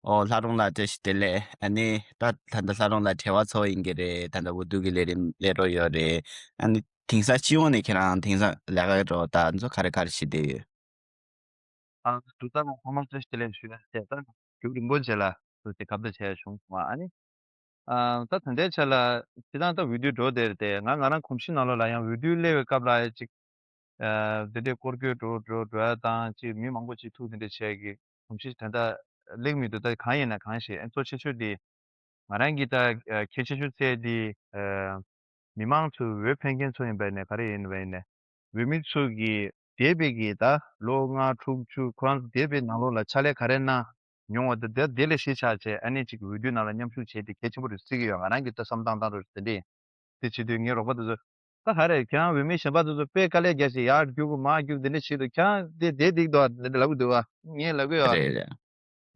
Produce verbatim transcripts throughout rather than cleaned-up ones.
ཨོ་ལྷ་རུང་ལགས་བཀྲ་ཤིས་བདེ་ལེགས། ཨ་ནི་ད་ད་ལྟ་ལྷ་རུང་ལགས་བྲེལ་བ་ཚོ་ཡིན་གྱི་རེད། ད་ལྟ་འུ་ཐུག་གི་ལས་རིམ་ལས་རོགས་ཡོད་རེད། ཨ་ནི་དེང་སང་སྤྱི་ཡོངས་ནས་ཁྱེད་རང་དེང་སང་ལས་ཀ་རོགས་ད་ཚོ་ག་རེ་ག་རེ་བྱེད་བསྡད་ཡོད། ཨ་འདུག་ད་ང་ཚང་མ་བཀྲ་ཤིས་བདེ་ལེགས་ཞུ་ཡ་བྱས། ད་རྒྱུགས་རིང་པོ་རྗེས་ལ་ཚོ་དེ་ཁ་བརྡ་བྱས་བྱུང་བ། ཨ་ནི་ཨ་ད་ད་ལྟའི་ཆ་ལ་སྤྱིར་བཏང་ད་འོས་བསྡུ་འགྲོ་བསྡད་རེད་དེ། ང་ང་རང་གོམས་གཤིས་ནང་ལོགས་ལ་ཡང་འོས་བསྡུ་སླེབས་པའི་སྐབས་ལ་ཡ་ཅིག་ཨ་དེ་འདྲའི་སྐོར་སྐྱོད་འགྲོ་འགྲོ་འགྲོ་ཡ་དང་ཅིག་མི་མང་པོ་ཅིག་ཐུག་དེ་འདྲ་བྱས་ཀྱི་གོམས་གཤིས་དེ་འདྲ་སླེབས་མི་འདུག་ད་གང་ཡིན་ན་གང་ཞིག་ཨ་གཙོ་ཆེ་ཤོས་དེ་ང་རང་གི་ད་ཨ་གལ་ཆེ་ཤོས་ཚད་དེ་ཨ་མི་མང་ཚོ་འོས་འཕེན་མཁན་ཚོ་ཡིན་པ་ཡིན་ནའི་ག་རེ་ཡིན་པ་ཡིན་ནའི་འོས་མི་ཚོ་གི་འདས་པའི་གི་ད་ལོ་ལྔ་དྲུག་བཅུ་ཁོ་རང་ཚོ་འདས་པའི་ནང་ལོགས་ལ་ཕྱག་ལས་ག་རེ་གནང་མྱོང་བ་དེ་དེ་དེ་ལ་གཞི་ཆགས་བྱས་ཨ་ནི་ཅིག་འོས་བསྡུ་ནང་ལ་མཉམ་ཞུགས་བྱས་དེ་གལ་ཆེན་པོ་རེད་བརྩི་གི་ཡོད། ང་རང་གི་ད་བསམ་སྟངས་བཏང་རོགས་དེ་འདྲས། དེ་བྱེད་དུས་ངའི་རོགས་པ་དེ་ཚོ་ད་ག་རེ་ཁྱེད་རང་འོས་མི་གཞན་པ་དེ་ཚོ་དཔེ་དཀའ་ལས་རྒྱག་བྱས་ཡར་རྒྱུག་མར་རྒྱུག་དེ་འདྲས་བྱེད་དུས་ཁྱེད་རང་དེ་དེ་འགྲིག་འདུག་ཨ་དེ་འདྲས་ལབ་གི་འདུག་ཨ། ངས་ལབ་གི་ཡོད། རེད་རེད།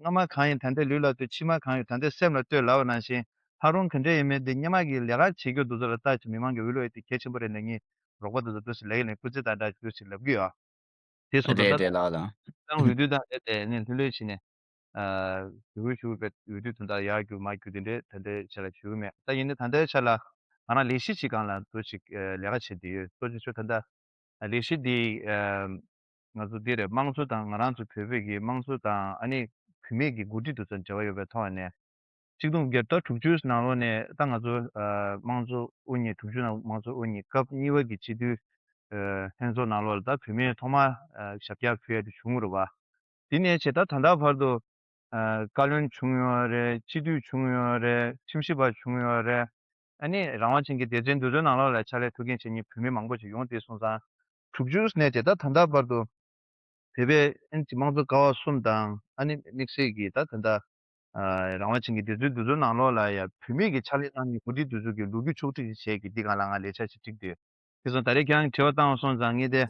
སྔ་མ་གང་ཡིན་ད་ལྟའི་ལུས་ལ་ལྟོས། ཕྱི་མ་གང་ཡོད་ད་ལྟའི་སེམས་ལ་ལྟོས་ལབ་པ་ནང་བཞིན་ལྷ་རུང་ག་འདྲ་ཡིན་མིན་དེ་སྔོན་མ་གི་ལས་ཀ་བྱེད་རྒྱུ་དེ་ཚོ་ལ་ལྟ་ཅིག་མི་མང་གི་འོས་བླུག་ཡས་དེ་གལ་ཆེན་པོ་རེད་ནས་ངས་རོགས་པ་དེ་ཚོ་འདུག་སེ་ལབ་ཡིན་ནས་སྐུ་ཚེ་དང་འདྲ་འདུག་སེ་ལབ་གི་ཡོད། དེ་སོང་ཙང་རེད་ད་རེད་ལགས་ལགས། ཏང་འོས་བསྡུ་དང་དེ་དེ་ནས་ལྷོད་ལྷོད་བྱས་ནས་ཨ་ཞུ་གི་ཞུ་གི་བས་འོས་བསྡུ་དོན་དག་ཡར་རྒྱུག་མར་རྒྱུག་དེ་འདྲའི་ད་ལྟའི་ཆ་ལ་ཞུ་གི་མེད། ད་ཡིན་ནའི་ད་ལྟའི་ཆ་ལ་ང་རང་ལས་གཞི་ཞིག་སྒང་ལ་འདུག་ཅིག་ལས་ཀ་བྱེད་བསྡད་ཡོད། གཙོ་ཆེ་ཤོས་ད་ལྟ་ལས་གཞི་འདི་ང་ཚོ་འདི་རེད། དམངས་གཙོ་དང་ང་རང་ཚོ་བོད་པའི་གི་དམངས་གཙོ་དང་ཨ་ནི་བུད་མེད་ཀྱི་འགོ་ཁྲིད་དེ་ཚོར་འབྲེལ་བ་ཡོད་པའི་ཐོག་ནས་ཆིག་སྟོང་བརྒྱད་དང་དྲུག་ཅུ་ནང་ལོགས་ནས་ད་ང་ཚོ་དམངས་གཙོ་དབུ་བརྙེས་དྲུག་ཅུ་ནང་དམངས་གཙོ་དབུ་བརྙེས་སྐབས་གཉིས་པ་གི་སྤྱི་འཐུས་ལྷན་ཚོགས་ནང་ལོགས་ལ་ད་བུད་མེད་ཐོག་མ་ཞབས་བཀྱག་ཕུལ་ཡ་དེ་བྱུང་ཡོད་རེད་བ། དེ་ནས་བྱས་ད་ད་ལྟ་བར་དུ་ཨ་བཀའ་བློན་བྱུང་ཡོད་རེད། སྤྱི་འཐུས་བྱུང་ཡོད་རེད། ཁྲིམས་ཞིབ་པ་བྱུང་ཡོད་རེད། ཨ་ནི་རང་དབང་ཅན་གྱི་སྡེ་ཚན་འདི་ཚོའི་ནང་ལོགས་ལ་ཕྱག་ལས་ཐུགས་འགན་བཞེས་མཁན་བུད་མེད་མང་པོ་ཞིག་ཡོང་དེ་སོང་ཙང་དྲུག་ཅུ་ནས་བྱས་ད་ད་ལྟ་བར་དུ་བོད་པའི་ཨ་ནི་དམངས་གཙོ་ཀ་བ་གསུམ་དང་ཨ་ནི་དམིགས་བསལ་གྱི་ད་ད་ལྟ་ཨ་རང་དབང་ཅན་གྱི་སྡེ་ཚན་འདི་ཚོའི་ནང་ལོགས་ལ་ཡ་བུད་མེད་ཀྱི་ཕྱག་ལས་གནང་མཁན་འགོ་ཁྲིད་འདི་ཚོ་གི་ལོ་རྒྱུས་ཕྱོགས་སྒྲིག་བྱས་ཀྱི་འདི་སྒང་ལ་ང་ལས་འཆར་ཞིག་བསྒྲིགས་འདུག་དེ་སོང་ད་རེས་ཁྱེད་རང་དྲི་བ་བཏང་བ་སོང་ཙང་ངས་དེ་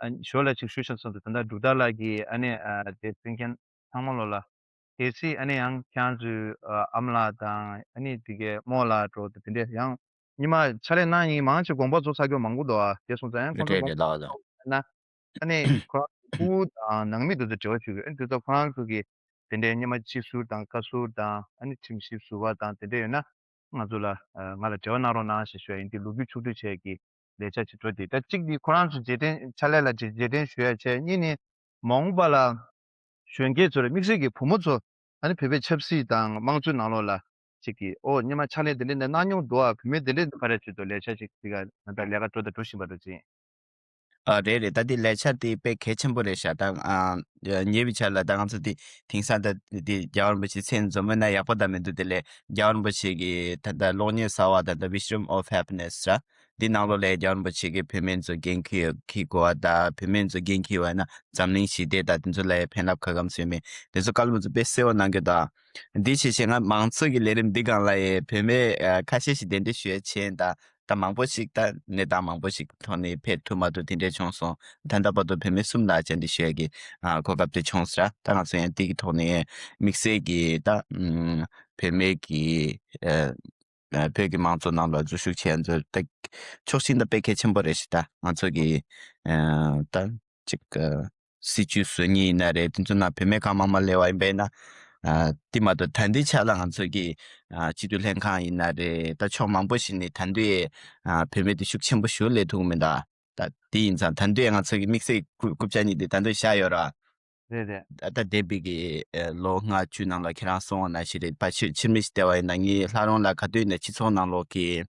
ཨ་ཞོར་ལ་ཅིག་ཞུ་བཞག་སོང་ཙང་ད་ལྟ་འབྲུག་རྟ་ལགས་ཀྱིས་ཨ་ནི་ཨ་དེ་གསན་མཁན་ཚང་མ་ལོ་ལ་གལ་སྲིད་ཨ་ནི་ཡང་ཁྱེད་རང་ཚོའི་ཨ་ཨ་མ་ལགས་དང་ཨ་ནི་དེ་གའི་རྨོ་ལགས་འགྲོ་དེ་དེ་འདྲས་ཡང་ཉི་མ་ཕྱག་ལས་གནང་མཁན་མང་ཆེ་དགོངས་པ་རྫོགས་ཚར་རྒྱུ་མང་པོ་འདུག་ཨ་དེ་སོང་ཙང་ཡང་ཁོང་ཚོ་རེད་དགོངས་རེད་ལགས་ལགས། ན་ཨ་ནི་ཁོ་རང་ཚོ་ཕྲུ་གུ་དང་ནང་མི་དེ་ཚོ་འབྲེལ་བ་ཞུ་དགོས། ཨ་ནི་དེ་ཚོ་ཁོ་རང་ཚོ་གི་དེ་འདྲའི་སྔོན་མ་སྤྱི་ཟུར་དང་བཀའ་ཟུར་དང་ཨ་ནི་ཁྲིམས་ཞིབ་ཟུར་པ་དང་དེ་འདྲ་ཡོད་ན་ང་ཚོ་ལ་ཨ་ང་ལ་འབྲེལ་བ་གནང་རོགས་གནང་ཞེས་ཞུ་ཡ་ཡིན། དེ་ལོ་རྒྱུས་ཕྱོགས་སྒྲིག་བྱས་ཀྱི་ལས་འཆར་ཅིག་འགྲོ་དེ་ད་གཅིག་དེ་ཁོ་རང་ཚོ་རྗེས་དྲན་ཕྱག་ལས་ལ་རྗེས་རྗེས་དྲན་ཞུ་ཡ་བྱས། གཉིས་ནི་མ་འོངས་པ་ལ་གཞོན་སྐྱེས་ཚོར་དམིགས་བསལ་གྱི་བུ་མོ་ཚོ་ཨ་ནི་བོད་པའི་ཆབ་སྲིད་དང་དམངས་གཙོའི་ནང་ལོགས་ལ་ཅིག་གི་ཨོ་སྔོན་མ་ཕྱག་ལས་དེ་འདྲ་འདི་གནང་མྱོང་འདུག་ཨ། བུད་མེད་དེ་འདྲ་འདི་ག་རེ་བྱེད་དུ་ལས་འཆར་ཅིག་དེ་ག་ང་ད་ལས་ཀ་འགྲོ་དང་འགྲོ་བཞིན་པ་འདུག་ཅིང་། ཨ་རེད་རེད། ད་འདི་ལས་འཆར་དེ་དཔེ་གལ་ཆེན་པོ་རེད་ཤག་ད་ཨ་ཉེ་བའི་ཆར་ལ་ད་ང་ཚོ་འདི་དེང་སང་ད་འདི་རྒྱལ་བ་རིན་པོ་ཆེ་མཚན་འཛོམས་མེད་ན་ཡག་པོ་ད་མི་འདུག་དེ་ལས་རྒྱལ་བ་རིན་པོ་ཆེ་གི་ད་ད་གློག་བརྙན་གསར་བ་ད་ད་Wisdom of Happiness ར་འདི་ནང་ལོགས་ལས་རྒྱལ་བ་རིན་པོ་ཆེ་གི་བུད་མེད་ཚོ་འགན་འཁྱེར་འཁྱེར་དགོས་པ་ད་བུད་མེད་ཚོ་འགན་འཁྱེར་བ་ན་འཛམ་གླིང་ཞི་བདེ་ད་དེ་ཚོ་ལ་ཡང་ཕན་རླབས་ག་གམ་ཟེར་མེད་དེ་ཚོ་བཀའ་སློབ་ཚོ་དཔེ་གསལ་བོ་གནང་གི་ད། འདི་བྱས་བྱས་ང་མང་གཙོ་གི་ལས་རིམ་འདི་སྒང་ལ་ཡང་བུད་མེད་ཨ་ཁ་ཤས་ཤིག་གདན་འདྲེན་ཞུ་ཡ་ཆེན་ད། ད་མང་པོ་ཞིག་ད་གནས་སྟངས་མང་པོ་ཞིག་ཐོག་ནས་ཕེབས་ཐུབ་མ་ཐུབ་དེ་འདྲས་བྱུང་སོང་། ད་ལྟ་བར་དུ་བུད་མེད་གསུམ་ལ་བཅར་འདྲི་ཞུ་ཡ་གི་ཨ་གོ་སྐབས་དེ་བྱུང་ཟེར། ད་ང་ཚོ་ཡང་དེ་གི་ཐོག་ནས་དམིགས་བསལ་གྱི་ད་ཨམ་བུད་མེད་ཀྱི་ཨ་ཨ་བོད་ཀྱི་མང་གཙོ་ནང་ལ་འཛུལ་ཞུགས་བྱས་ཚོ་ད་ཕྱོགས་ཞེན་ད་དཔེ་གལ་ཆེན་པོ་རེད་ཤག་ད་ང་ཚོ་གི་ཨ་ད་ཅིག་ཨ་སྲིད་བྱུས་བཟོ་མཁན་ཡིན་ན་རེད། དེ་ཚོ་ནང་བུད་མེད་གང་མང་མང་སླེབས་པ་ཡིན་པས་ན། ཨ་དེ་མ་གཏོགས་ད་ལྟའི་ཆ་ལ་ང་ཚོ་གི་ཨ་སྤྱི་འཐུས་ལྷན་ཁང་ཡིན་ན་རེད། ད་ཕྱོགས་མང་པོ་ཞིག་ནས་ད་དུང་ཨ་བུད་མེད་དེ་ཤུགས་ཆེན་པོ་ཞིག་སླེབས་ཐུབ་ཀྱི་མི་འདུག་ད་དེ་ཡིན་ཙང་ད་དུང་ང་ཚོ་གི་དམིགས་བསལ་རྐུབ་རྐུབ་བཀྱག་གཉིས་དེ་ད་དུང་བཞག་ཡོད་ར། རེད་རེད། ད་ད་འདས་པའི་གི་ཨ་ལོ་ལྔ་བཅུ་ནང་ལ་ཁྱེད་རང་གསུངས་པ་ནང་བཞིན་རེད་པ། ཕྱི་ཕྱིར་མིག་ཅིག་བལྟས་པ་ཡིན་ན་ངས་ལྷ་རུང་ལ་ག་དུས་ཡིན་ན་སྤྱི་ཚོགས་ནང་ལོགས་ཀྱི་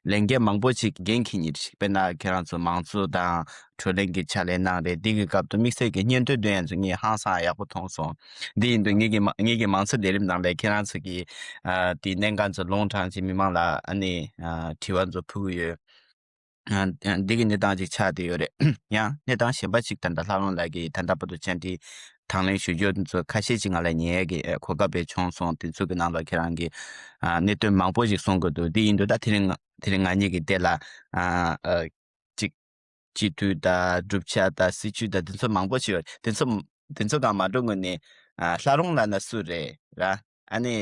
ལས་འགན་མང་པོ་ཅིག་འགན་འཁྱེར་མཁན་ཞིག་དཔེར་ན་ཁྱེད་རང་ཚོ་མང་གཙོ་དང་བགྲོ་གླེང་གི་ཕྱག་ལས་གནང་རེད། འདི་གི་སྐབས་དུ་དམིགས་བསལ་གྱི་སྙན་ཐོ་འདོན་ཡ་ཚོ་ངས་ཧང་སང་ཡག་པོ་མཐོང་སོང་། འདི་ཡིན་དུས་ངེད་ཀྱི་མ་ངེད་ཀྱི་མང་གཙོ་ལས་རིམ་ནང་ལ་ཁྱེད་རང་ཚོ་གི་ཨ་དེའི་གནད་འགག་ཚོ་ལུང་དྲངས་ཅིག་མི་མང་ལ་ཨ་ནི་ཨ་དྲི་བ་ཚོ་ཕུལ་གྱི་ཡོད། ཨ་ཨ་འདི་གི་གནས་སྟངས་ཅིག་ཆགས་བསྡད་ཡོད་རེད། ཡང་གནས་སྟངས་གཞན་པ་ཅིག་ད་ལྟ་ལྷ་རུང་ལགས་ཀྱིས་ད་ལྟ་བར་དུ་བཅར་འདྲི་དང་ལེན་ཞུ་རྒྱུ་ཚོ་ཁ་ཤས་ཅིག་ང་ལ་ཉན་ཡས་ཀྱི་ཨ་གོ་སྐབས་དཔེ་བྱུང་སོང་། དེ་ཚོ་གི་ནང་ལ་ཁྱེད་རང་གིས་ཨ་གནད་དོན་མང་པོ་ཞིག་གསུང་དགོས་འདུག་དེ་ཡིན་དུས་ད་དེ་རིང་དེ་རིང་ང་གཉིས་ཀྱི་དེ་ལ་ཨ་ཨ་ཅིག་སྤྱི་འཐུས་དང་སྒྲུབ་འཆར་དང་སྲིད་བྱུས་དང་དེ་ཚོ་མང་པོ་ཞིག་ཡོད། དེ་ཚོ་དེ་ཚོ་གང་མ་འགྲོ་སྔོན་ནས་ཨ་ལྷ་རུང་ལགས་ན་སུ་རེད་ར། ཨ་ནི་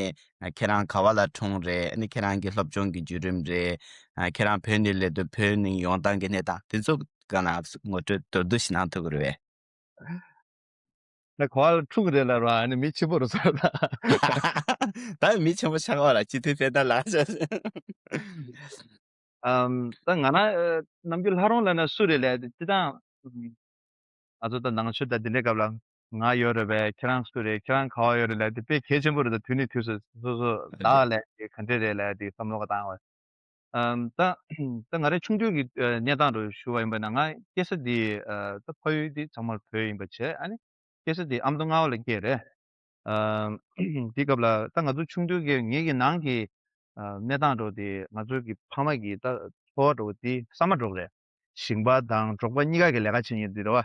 ཨ་ཁྱེད་རང་ག་བ་ལ་འཁྲུངས་རེད། ཨ་ནི་ཁྱེད་རང་གི་སློབ་སྦྱོང་གི་བརྒྱུད་རིམ་རེད། ཨ་ཁྱེད་རང་བོད་ནས་སླེབས་དུས་བོད་ནས་ཡོང་སྟངས་ཀྱི་གནས་སྟངས་དེ་ཚོ་གང་ལ་ངོ་སྤྲོད་མདོར་བསྡུས་ཤིག་གནང་ཐུབ་ཀྱི་རེད་པས། ད་གོ་བ་ལ་འཁྲུག་རེད་ལ་ར་ཨ་ནི་མི་ཆེན་པོ་རུ་ཚར་ད། ད་མི་ཆེན་པོ་ཆགས་པ་ལ་སྤྱི་འཐུས་ཕེབས་ད་ལ། ཨམ། ད་ང་རང་ཨ་རྣམ་འགྱུར་ལྷ་རུང་ལབ་ན་སུ་རེད་ལབ་དེ་སྤྱི་བཏང་ཨ་ང་ཚོ་ད་ནང་ཆོས་ད་འདི་འདྲའི་སྐབས་ལ་ང་ཡོད་རེད་པས། ཁྱེད་རང་སུ་རེད། ཁྱེད་རང་ག་བ་ཡོད་རེད་ལབ་དེ་དཔེ་གལ་ཆེན་པོ་རེད། ད་དུས་ནས་དུས་སུ་སོ་སོ་བདག་ལབ་དེ་ག་འདྲ་རེད་ལབ་དེ་བསམ་བློ་བཏང་བ། ཨམ། ད་ད་ང་རའི་ཆུང་དུས་ཀྱི་ཨ་གནས་སྟངས་རུ་ཞུ་བ་ཡིན་པ་ན་ང་སྐྱེས་ས་དེ་ཨ་ད་ཕ་ཡུལ་དེ་ཚང་མ་བོད་ཡིན་པ་བྱས། ཨ་ནི་སྐྱེས་ས་དེ་ཨ་མདོ་རྔ་བ་ལ་སྐྱེས་རེད། ཨ་དེ་སྐབས་ལ་ད་ང་ཚོ་ཆུང་དུས་ཀྱི་ངེད་ཀྱི་ནང་གི་ཨ་གནས་སྟངས་འགྲོ་དེ་ང་ཚོ་གི་ཕ་མ་གི་ད་འཚོ་བ་འགྲོ་དེ་ཟ་མ་འགྲོ་རེད། ཞིང་པ་དང་འབྲོག་པ་གཉིས་ཀ་གི་ལས་ཀ་བྱེད་མཁན་དེ་རེད་བ།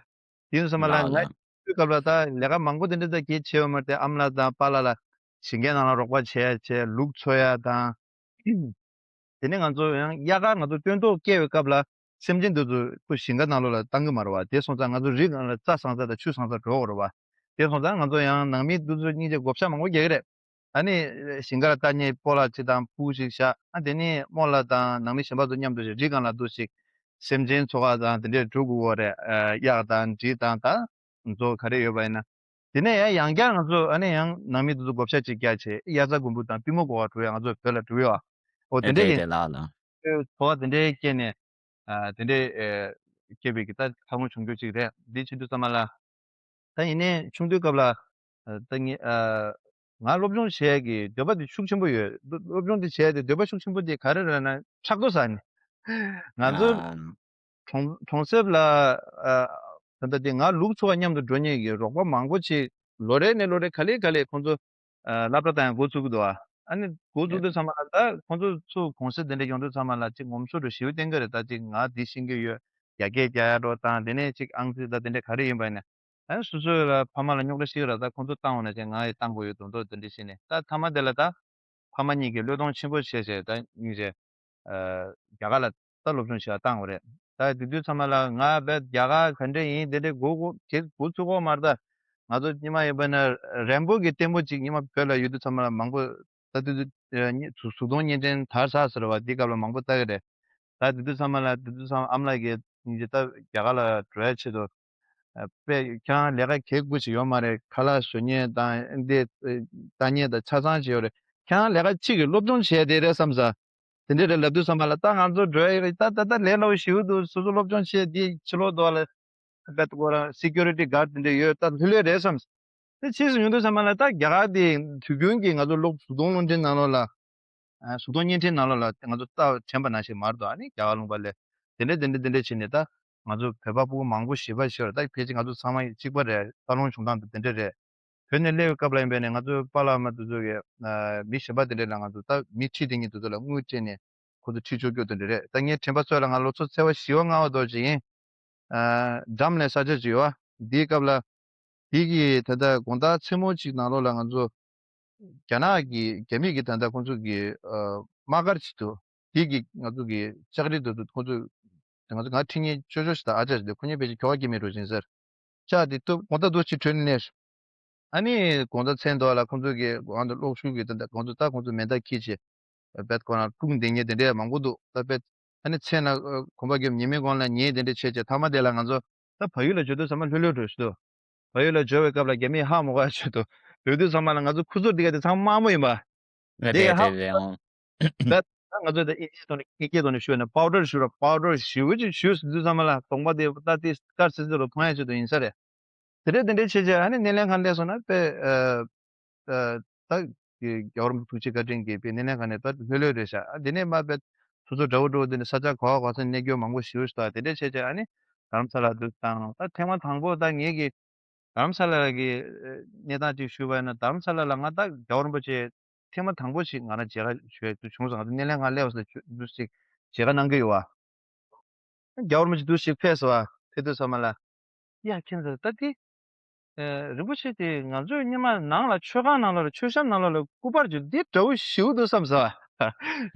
དེ་ཡིན་ཙང་མ་ལ་ལགས་ང་ལགས། དུས་སྐབས་ལ་ད་ལས་ཀ་མང་པོ་དེ་འདྲ་ད་གལ་ཆེ་བ་མ་རེད་དེ། ཨ་མ་ལགས་དང་པཱ་ལགས་ལ་ཞིང་ཁའི་ནང་ལ་རོགས་པ་བྱས་བྱས་ལུག་འཚོ་ཡ་དང་། དེ་ནས་ང་ཚོ་ཡང་དབྱར་ཁ་ང་ཚོ་སྟོན་ཐོག་སྐྱེ་བའི་སྐབས་ལ་སེམས་ཅན་འདི་ཚོ་ཁོ་ཞིང་ཁ་ནང་ལོགས་ལ་བཏང་གི་མ་རེད་བ། དེ་སོང་ཙང་ང་ཚོ་རི་སྒང་ལ་རྩྭ་བཟང་ས་དང་ཆུ་བཟང་ས་འགྲོ་དགོས་རེད་བ། དེ་སོང་ཙང་ང་ཚོ་ཡང་ནང་མི་འདི་ཚོ་སྙིང་རྗེ་བགོ་བཤའ་མང་པོ་རྒྱག་གི་རེད། ཨ་ནི་ཞིང་ཁར་རྟ་ཉེ་སྤོ་ལགས་གཅིག་དང་ཕྲུ་གུ་ཞིག་བཞག་ཨ་དེ་ནས་རྨོ་ལགས་དང་ནང་མི་གཞན་པ་ཚོ་མཉམ་དུ་ཞིག་རི་སྒང་ལ་འདུག་ཞིག་སེམས་ཅན་འཚོ་ཁ་དང་དེ་འདྲས་འགྲོ་དགོས་རེད། གཡག་དང་འབྲི་དང་ད་མཛོ་ག་རེ་ཡོད་པ་ཡིན་ན། དེ་ནས་ཡང་ཡང་བསྐྱར་ང་ཚོ་ཨ་ནི་ཡང་ནང་མི་དེ་ཚོ་བགོ་བཤའ་ཅིག་རྒྱག་བྱས་དབྱར་རྩྭ་དགུན་འབུ་དང་པུས་མོ་བགོ་བ་འགྲོ་ཡ་ང་ཚོ་བོད་ལ་འགྲོ་ཡོད། འོ་དེ་རེད་འདྲས་རེད་ཡིན། རེད་ལགས་ལགས། འཚོ་བ་དེ་འདྲས་སྐྱེས་ནས་ཨ་དེ་འདྲས་ཨེ་སྐྱེས་པའི་གི་ད་ལྷ་ཁུངས་བྱུང་རྒྱུ་ཅིག་རེད། འདི་བྱེད་དུས་ཙམ་པ་ལ་ད་ཡིན་ནའི་ཆུང་དུས་སྐབས་ལ་ཨ་ད་ངས་ཨ་ང་སློབ་སྦྱོང་བྱེད་ཡ་གི་འདོད་པ་དེ་ཤུགས་ཆེན་པོ་ཡོད། སློབ་སློབ་སྦྱོང་དེ་བྱེད་ཡ་དེ་འདོད་པ་ཤུགས་ཆེན་པོ་དེ་ག་རེ་རེད་ན་ཕྲག་དོག་ཟ་ནས་ང་ཚོ་ཨ། གྲོང་གྲོང་གསེབ་ལ་ཨ་ད་ལྟ་དེ་ང་ལུག་འཚོ་བ་མཉམ་དུ་འགྲོ་མཁན་གྱི་རོགས་པ་མང་པོ་ཅིག་ལོ་རེ་ནས་ལོ་རེ་ག་ལེ་ག་ལེ་ཁོང་ཚོ་ཨ་སློབ་གྲྭ་དང་ཡང་འགོ་ཚུགས་ཀྱི་འདུག་ཨ་ནི་འགོ་ཚུགས་དུས་ཚང་མ་ལ་ད་ཁོང་ཚོ་ཚུར་གུང་སེང་དེ་འདྲ་ཡོང་དུས་ཚང་མ་ལ་ཅིག་ངོམ་སོ་འགྲོ་ཞེ་པོ་བསྟན་གྱི་རེད། ད་ཅིག་ང་འདི་ཤེས་ཀྱི་ཡོད། ཡར་རྒྱས་རྒྱག་ཡ་འགྲོ་དང་དེ་ནས་ཅིག་ཨང་རྩིས་ད་དེ་འདྲ་ག་རེ་ཡིན་པ་ཡིན་ན་ཨ་ནི་སོ་སོ་ལ་ཕ་མ་ལ་རྙོག་དྲ་ཞིག་ར་ད་ཁོང་ཚོ་བཏང་འོང་ན་ཅིག་ང་ཡི་བཏང་དགོས་ཡོད་དོན་དོ་དེ་འདྲ་བྱས་ནས་ད་མཐའ་མ་དེ་ལ་ད། ཕ་མ་གཉིས་ཀྱིས་བློས་གཏོང་ཆེན་པོ་བྱས་བྱས་ད་སྙིང་རྗེ། ཨ་རྒྱ་གར་ལ་ད་སློབ་སྦྱོང་བྱེད་པར་བཏང་བ་རེད། ད་དེ་དུས་ཚང་མ་ལ་ང་རྦད་རྒྱ་གར་ག་འདྲ་ཡིན་དེ་འདྲ་གོ་གོ་དེ་གོ་ཚུགས་ཀྱི་མ་རེད། ད་ང་ཚོ་སྔོན་མ་ཡིན་པ་ན་རན་པོ་གི་ལྟད་མོ་ཅིག་སྔོན་མ་བོད་ལ་ཡོད་དུས་ཚང་མ་ལ་མང་པོ་ད་དེ་དུས་ཨ་གཟུགས་གཟུགས་མཐོང་བརྙན་འཕྲིན་དར་ཚར་ཟེར་བ་དེ་སྐབས་ལ་མང་པོ་ལྟ་གི་རེད། ད་དེ་དུས་ཚང་མ་ལ་དེ་དུས་ཚང་མ་ཨ་མ་ལགས་ཀྱིས་སྙིང་རྗེ་ད་རྒྱ་གར་ལ་འགྲོ་ཡ་ཆེད་དུ། ཨ་དཔེ་ཁྱེད་རང་ལས་ཀ་གལ་དགུ་ཞིག་ཡོད་མ་རེད། ཁ་ལག་བཟོ་མཁན་དང་འདི་ལྟ་མཁན་དང་ཆ་ཚང་ཞིག་ཡོད་རེད། ཁྱེད་རང་ལས་ཀ་གཅིག་གི་སློབ་སྦྱོང་བྱས་དེ་རེད་བསམ་ས། དེ་འདྲ་རེད་ལབ་དུས་ཙམ་པ་ལ་ད་ང་ཚོ་འགྲོ་ཡ་ཡོད་རེད། ད་ད་ད་ལས་སླ་པོ་ཞེ་པོ་འདུག་སོ་སོ་སློབ་སྦྱོང་བྱས་དེ་ཕྱི་ལོགས་དུ་བ་ལ་རྦད་ཁོ་རང་སི་ཀུ་རི་ཊི་གྷར་ཌི་དེ་འདྲ་ཡོད་ད་ལྷོད་ལྷོད་རེད་བསམ། དེ་ཕྱིས་སུ་ཡོང་དུས་ཙམ་པ་ལ་ད་རྒྱ་གར་དེ་དུས་རྒྱུན་གྱི་ང་ཚོ་སློབ་གཟུགས་མཐོང་རླུང་འཕྲིན་ནང་ལོགས་ལ། ཨ་གཟུགས་མཐོང་བརྙན་འཕྲིན་ནང་ལོགས་ལ་ང་ཚོ་ལྟ་དྲན་པ་ནང་བཞིན་མ་རེད་དོ། ཨ་ནི་རྒྱ་གར་ལུང་པ་ལས་དེ་འདྲ་དེ་འདྲ་དེ་འདྲ་བྱས་ནས་ད་ང་ཚོ་བོད་པ་ཕྲུ་གུ་མང་པོ་ཞེ་པོ་ཞིག་ཡོད་རེད། ད་ཕལ་ཆེར་ང་ཚོ་ཚང་མ་གཅིག་པ་རེད། འཚར་ལོངས་བྱུང་སྟངས་དེ་དེ་འདྲ་རེད། བོད་ནས་སླེབས་པའི་སྐབས་ལ་ཡིན་པས་ནས་ང་ཚོའི་པཱ་ལགས་མ་དེ་ཚོ་གིས་ཨ་མི་གཞན་པ་དེ་འདྲ་ལ་ང་ཚོ་ད་མི་ཁྲིད་དེ་ཉིད་དེ་ཚོ་ལ་དངུལ་སྤྲད་ནས་ཁོ་ཚོ་ཁྲིད་ཆོག་རྒྱུ་དེ་འདྲ་རེད། ད་ངའི་དྲན་པ་ཚོད་ལ་ང་ལོ་ཚོད་ཚེ་བ་བཞི་བ་ལྔ་བ་དོ་ཅིག་ཡིན། ཨ་འགྲམ་ལ་ས་ཆ་ཅིག་ཡོད། དེའི་སྐབས་ལ་དེ་གི་ད་ལྟ་དགོང་དག་མཚན་མོ་གཅིག་ནང་ལོགས་ལ་ང་ཚོ་རྒྱ་ནག་གི་རྒྱ་མི་གི་ད་ལྟ་ཁོང་ཚོ་གི་ཨ་དམག་སྒར་ཅིག་འདུག་དེ་གི་ང་ཚོ་གི་ལྕགས་རི་དེ་ཚོ་ཁོང་ཚོ་ང་ཚོ་ང་ཁྲིད་མཁན་ཅོ་ཅོ་ཞིག་དང་ཨ་ཅག་ཞིག་འདུག་ཁོ་གཉིས་ཕལ་ཆེར་ཁྱོ་ག་སྐྱེ་དམན་འདྲ་ཅིག་ཡིན་ས་རེད། ལྕགས་དེ་སྟོབས་དགོང་དག་འདུག་ཅིག་བྲོས་ནས་ཨ་ནི་དགོང་དག་མཚན་འདུག་ལ་ཁོང་ཚོ་གི་དབང་དུ་གློག་ཤུགས་ཀྱི་ད་ལྟ་ཁོང་ཚོ་ད་ཁོང་ཚོ་མེ་མདའ་འཁྱེར་བྱས་རྦད་ཁོ་རང་དཀྲུག་བསྡད་མཁན་དེ་འདྲས་མང་པོ་འདུག་ད་རྦད་ཨ་ནི་མཚན་ལ་གོམ་པ་བརྒྱབ་ཉི་མའི་གོང་ལ་ཉལ་དེ་འདྲས་བྱས་བྱས་མཐའ་མ་དེ་ལ་ང་ཚོ་ད་བལ་ཡུལ་ལ་འབྱོར་དུས་ཚང་མ་ལྷོད་ལྷོད་འགྲོ་ཞུ་འདུག་བལ་ཡུལ་ལ་འབྱོར་བའི་སྐབས་ལ་རྒྱ་མིས་ཧ་མ་གོ་ཡ་ཆེད་དུ་འབྱོར་དུས་ཚང་མ་ལ་ང་ཚོ་ཁུ་ཚུར་འདི་ག་དེ་ཚང་མ་དམར་མོ་ཡིན་པ། རེད་དེ་ཧ་རེད་རེད་ཨང་། ད་ད་ང་ཚོས་ད་ཨིན་ཇིའི་ཐོག་ནས་ཨིན་སྐད་ཐོག་ནས་ཞུས་ན་པའུ་ཌར་ཞུ་ར་པའུ་ཌར་ཞེ་པོ་ཅིག་ཞུས་ཟིན་དུས་ཚང་མ་ལ་གདོང་པ་དེ་ད་དེ་དཀར་སིལ་སིལ་རུ་མཐོང་ཡ་ཆེད་དུ་ཡིན་ས་རེད། དེ་འདྲས་དེ་འདྲས་བྱས་བྱས་ཨ་ནི་སྣེ་ལེན་ཁང་སླེབས་སོང་ན་དཔེ་ཨ་ཨ་ད་རྒྱལ་བ་རིན་པོ་ཆེ་ཐུགས་རྗེ་བཀའ་དྲིན་གྱིས་དཔེ་སྣེ་ལེན་ཁང་ནས་ད་ལྷོད་ལྷོད་རེད་ཤག་ཨ་དེ་ནས་མ་དཔེ་སོ་སོ་དགྲ་བོ་དགྲ་བོ་དེ་འདྲ་ས་ཆ་ག་བ་ག་ས་ནས་སླེབས་རྒྱུ་མང་པོ་ཞེ་པོ་ཞིག་འདུག་དེ་འདྲས་བྱས་བྱས་ཨ་ནི་དྷ་རམ་ས་ལ་འདུག་བཏང་ད་ཐེངས་མ་དང་པོ་ད་ངེད་ཀྱི་དྷ་རམ་ས་ལ་གི་གནས་སྟངས་ཅིག་ཞུས་པ་ཡིན་ན་དྷ་རམ་ས་ལ་ལ་ང་ད་རྒྱལ་བ་རིན་པོ་ཆེ་ཐེངས་མ་དང་པོ་ཞིག་ང་རང་མཇལ་ཁ་ཞུ་ཡ་བྱུང་སོང་། ང་ཚོ་སྣེ་ལེན་ཁང་སླེབས་སོང་ཞུ་འདུག་ཞིག་མཇལ་ཁ་གནང་གི་ཡོད་བ། རྒྱལ་བ་རིན་པོ་ཆེ་འདུག་ཞིག་ཕེབས་སོང་བ་ཕེབས་དུས་ཚང་མ་ལ་ཡ་ཁྱེད་ཚོ་ད་དེ་རིན་པོ་ཆེ་དེ་ང་ཚོས་སྔོན་མ་ནང་ལ་མཆོད་ཁང་ནང་ལོགས་ལ་མཆོད་བཤམས་ནང་ལོགས་ལ་སྐུ་པར་ཅིག་འདི་འདྲ་བོ་ཞེ་པོ་འདུག་བསམ་སོང་བ།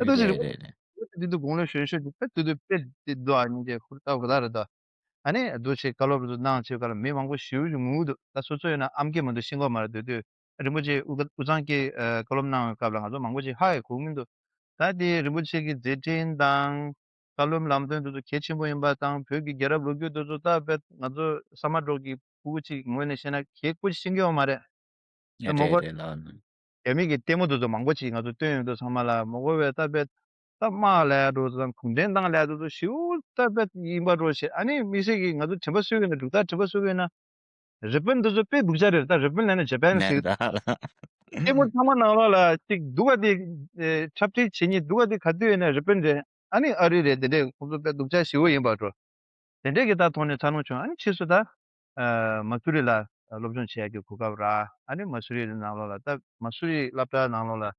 ཨ་འདུག་ཞིག་རེད་རེད་རེད། དེ་དུས་དགུང་ལོ་གཞོན་ཤོས་དེ་དཔེ་དེ་དུས་དཔེ་དེ་འདུག་ཨ་སྙིང་རྗེ་ཧུར་ཐག་ཧུར་ཐག་རེད་དོ། ཨ་ནི་འདུག་ཅིག་བཀའ་སློབ་རུ་གནང་བྱེད་སྐབས་ལ་མི་མང་པོ་ཞེ་པོ་ཅིག་ངུ་འདུག་ད་སོ་སོ་ཡོད་ན་ཨམ་སྐད་མ་གཏོགས་ཤེས་ཀྱི་མ་རེད། དེ་དུས་རིན་པོ་ཆེ་དབུ་དབུ་གཙང་གི་ཨ་བཀའ་སློབ་གནང་བའི་སྐབས་ལ་ང་ཚོ་མང་པོ་ཅིག་ཧ་ཡང་གོ་གི་མི་འདུག་ད་དེ་རིན་པོ་ཆེ་གི་མཛད་འཕྲིན་དང་བཀའ་སློབ་ལམ་སྟོན་དེ་ཚོ་གལ་ཆེན་པོ་ཡིན་པ་དང་བོད་ཀྱི་རྒྱལ་རབས་ལོ་རྒྱུས་དེ་ཚོ་ད་དཔེ་ང་ཚོ་ས་མ་འབྲོག་གི་ ཕྲུ་གུ་གཅིག་ངོས་ནས་བཤད་ན་གལ་ཁུ་ཤེས་ཀྱི་ཡོད་མ་རེད། ཡ་མོ་གོ་རེད་རེད་ལགས། རྒྱ་མི་གི་ལྟད་མོ་དེ་ཚོ་མང་པོ་ཅིག་ང་ཚོ་སྟོན་ཡོང་དུས་ཚང་མ་ལ་མོ་གོ་བས་ད་དཔེ་ད་དམག་ལས་འགྲོ་དང་གུང་ཁྲན་ཏང་ལས་འགྲོ་ཚོ་ཞིའུ་ད་དཔེ་ཡིན་པ་འགྲོ་ཞེས། ཨ་ནི་དམིགས་བསལ་གྱི་ང་ཚོ་དྲན་པ་གསོས་ཡོད་ན་འབྲུག་ཐག་དྲན་པ་གསོས་ཡོད་ན། རི་པིན་འདི་ཚོ་དཔེ་སྡུག་ཅག་རེད། ད་རི་པིན་ལབ་ན་ཇ་པན་ཟེར། ལྟད་མོ་ཚང་མ་ནང་ལོགས་ལ་གཅིག་སྡུག་ག་དེ་འཁྲབ་ཁྲིད་བྱེད་མཁན་སྡུག་ག་དེ་ག་དུས་ཡིན་ན་རི་པིན་རེད། ཨ་ནི་ཨ་རི་རེད། དེ་འདྲས་ཁོང་ཚོ་དཔེ་སྡུག་ཅག་ཞེ་པོ་ཡིན་པ་འགྲོ། དེ་འདྲས་ཀྱི་ད་ཐོག་ནས་འཚར་ལོངས་བྱུང་། ཨ་ནི་ཕྱིས་སུ་ད་མ་སུ་རི་ལ་སློབ་སྦྱོང་བྱེད་ཡག་གི་གོ་སྐབས་རག། ཨ་ནི་མ་སུ་རི་ནང་ལོགས་ལ་ད་མ་སུ་རི་སློབ་གྲྭ་ནང་ལོགས་ལ་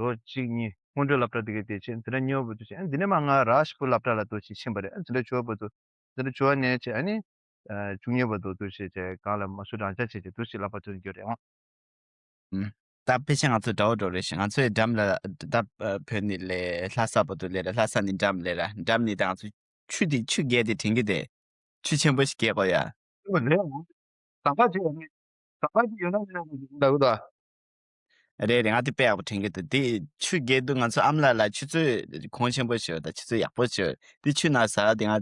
ལོ་གཅིག་གཉིས་སྔོན་འགྲོའི་སློབ་གྲྭ་དེ་ག་དེ་བྱས། འདི་འདྲ་གཉིས་པ་བར་དུ་བྱས། ཨ་ནི་འདི་ནས་མར་ང་རཱཇ་པུར་སློབ་གྲྭ་ལ་འདུག་སེ་ཕྱིན་པ་རེད། ཨ་འདི་འདྲ་བྱས་པ་དུ་འདི་འདྲ་བྱས་ནས་བྱས། ཨ་ནི་བཅུ་གཉིས་པ་དུ་འདུག་སེ་བྱས་གང་ལ་མ་སུ་རང་འཇགས་བྱས་བྱས་འདུག་སེ་སློབ་གྲྭ་ཐོན་རྒྱུ་རེད། ཨང་། ད་ཕལ་ཆེར་ང་ཚོ་འདྲ་བོ་འགྲོ་རེད་ཤག་ང་ཚོའི་འགྲམ་ལ་ད་བོད་ནས་ལས་ལྷ་ས་བར་དུ་ལས་ར། ལྷ་ས་ནས་འགྲམ་ལས་ར། འགྲམ་ནས་ད་ང་ཚོ་ཆུ་དེ་ཆུ་རྒྱས་དེ་དྲན་གྱི་དེ། ཆུ་ཆེན་པོ་ཞིག་རྒྱས་གོ་ཡ། ཨོ་ལེ། ཟམ་པ་ཅིག་ཡོད་ནི། ཟམ་པ་ཅིག་ཡོད་ན་ཡོད་ན་ལབ་གི་འདུག་རེད་རེད། ང་དེ་དཔེ་ཡག་པོ་དྲན་གྱི་འདུག་དེ་ཆུ་རྒྱས་དུས་ང་ཚོ་ཨ་མ་ལགས་ལ་ཆུ་ཚོད་གོང་ཆེན་པོ་ཞིག་ཡོད། ད་ཆུ་ཚོད་ཡག་པོ་ཞིག་ཡོད། དེ་ཆུ་ནང་ཟ་དེ་ང་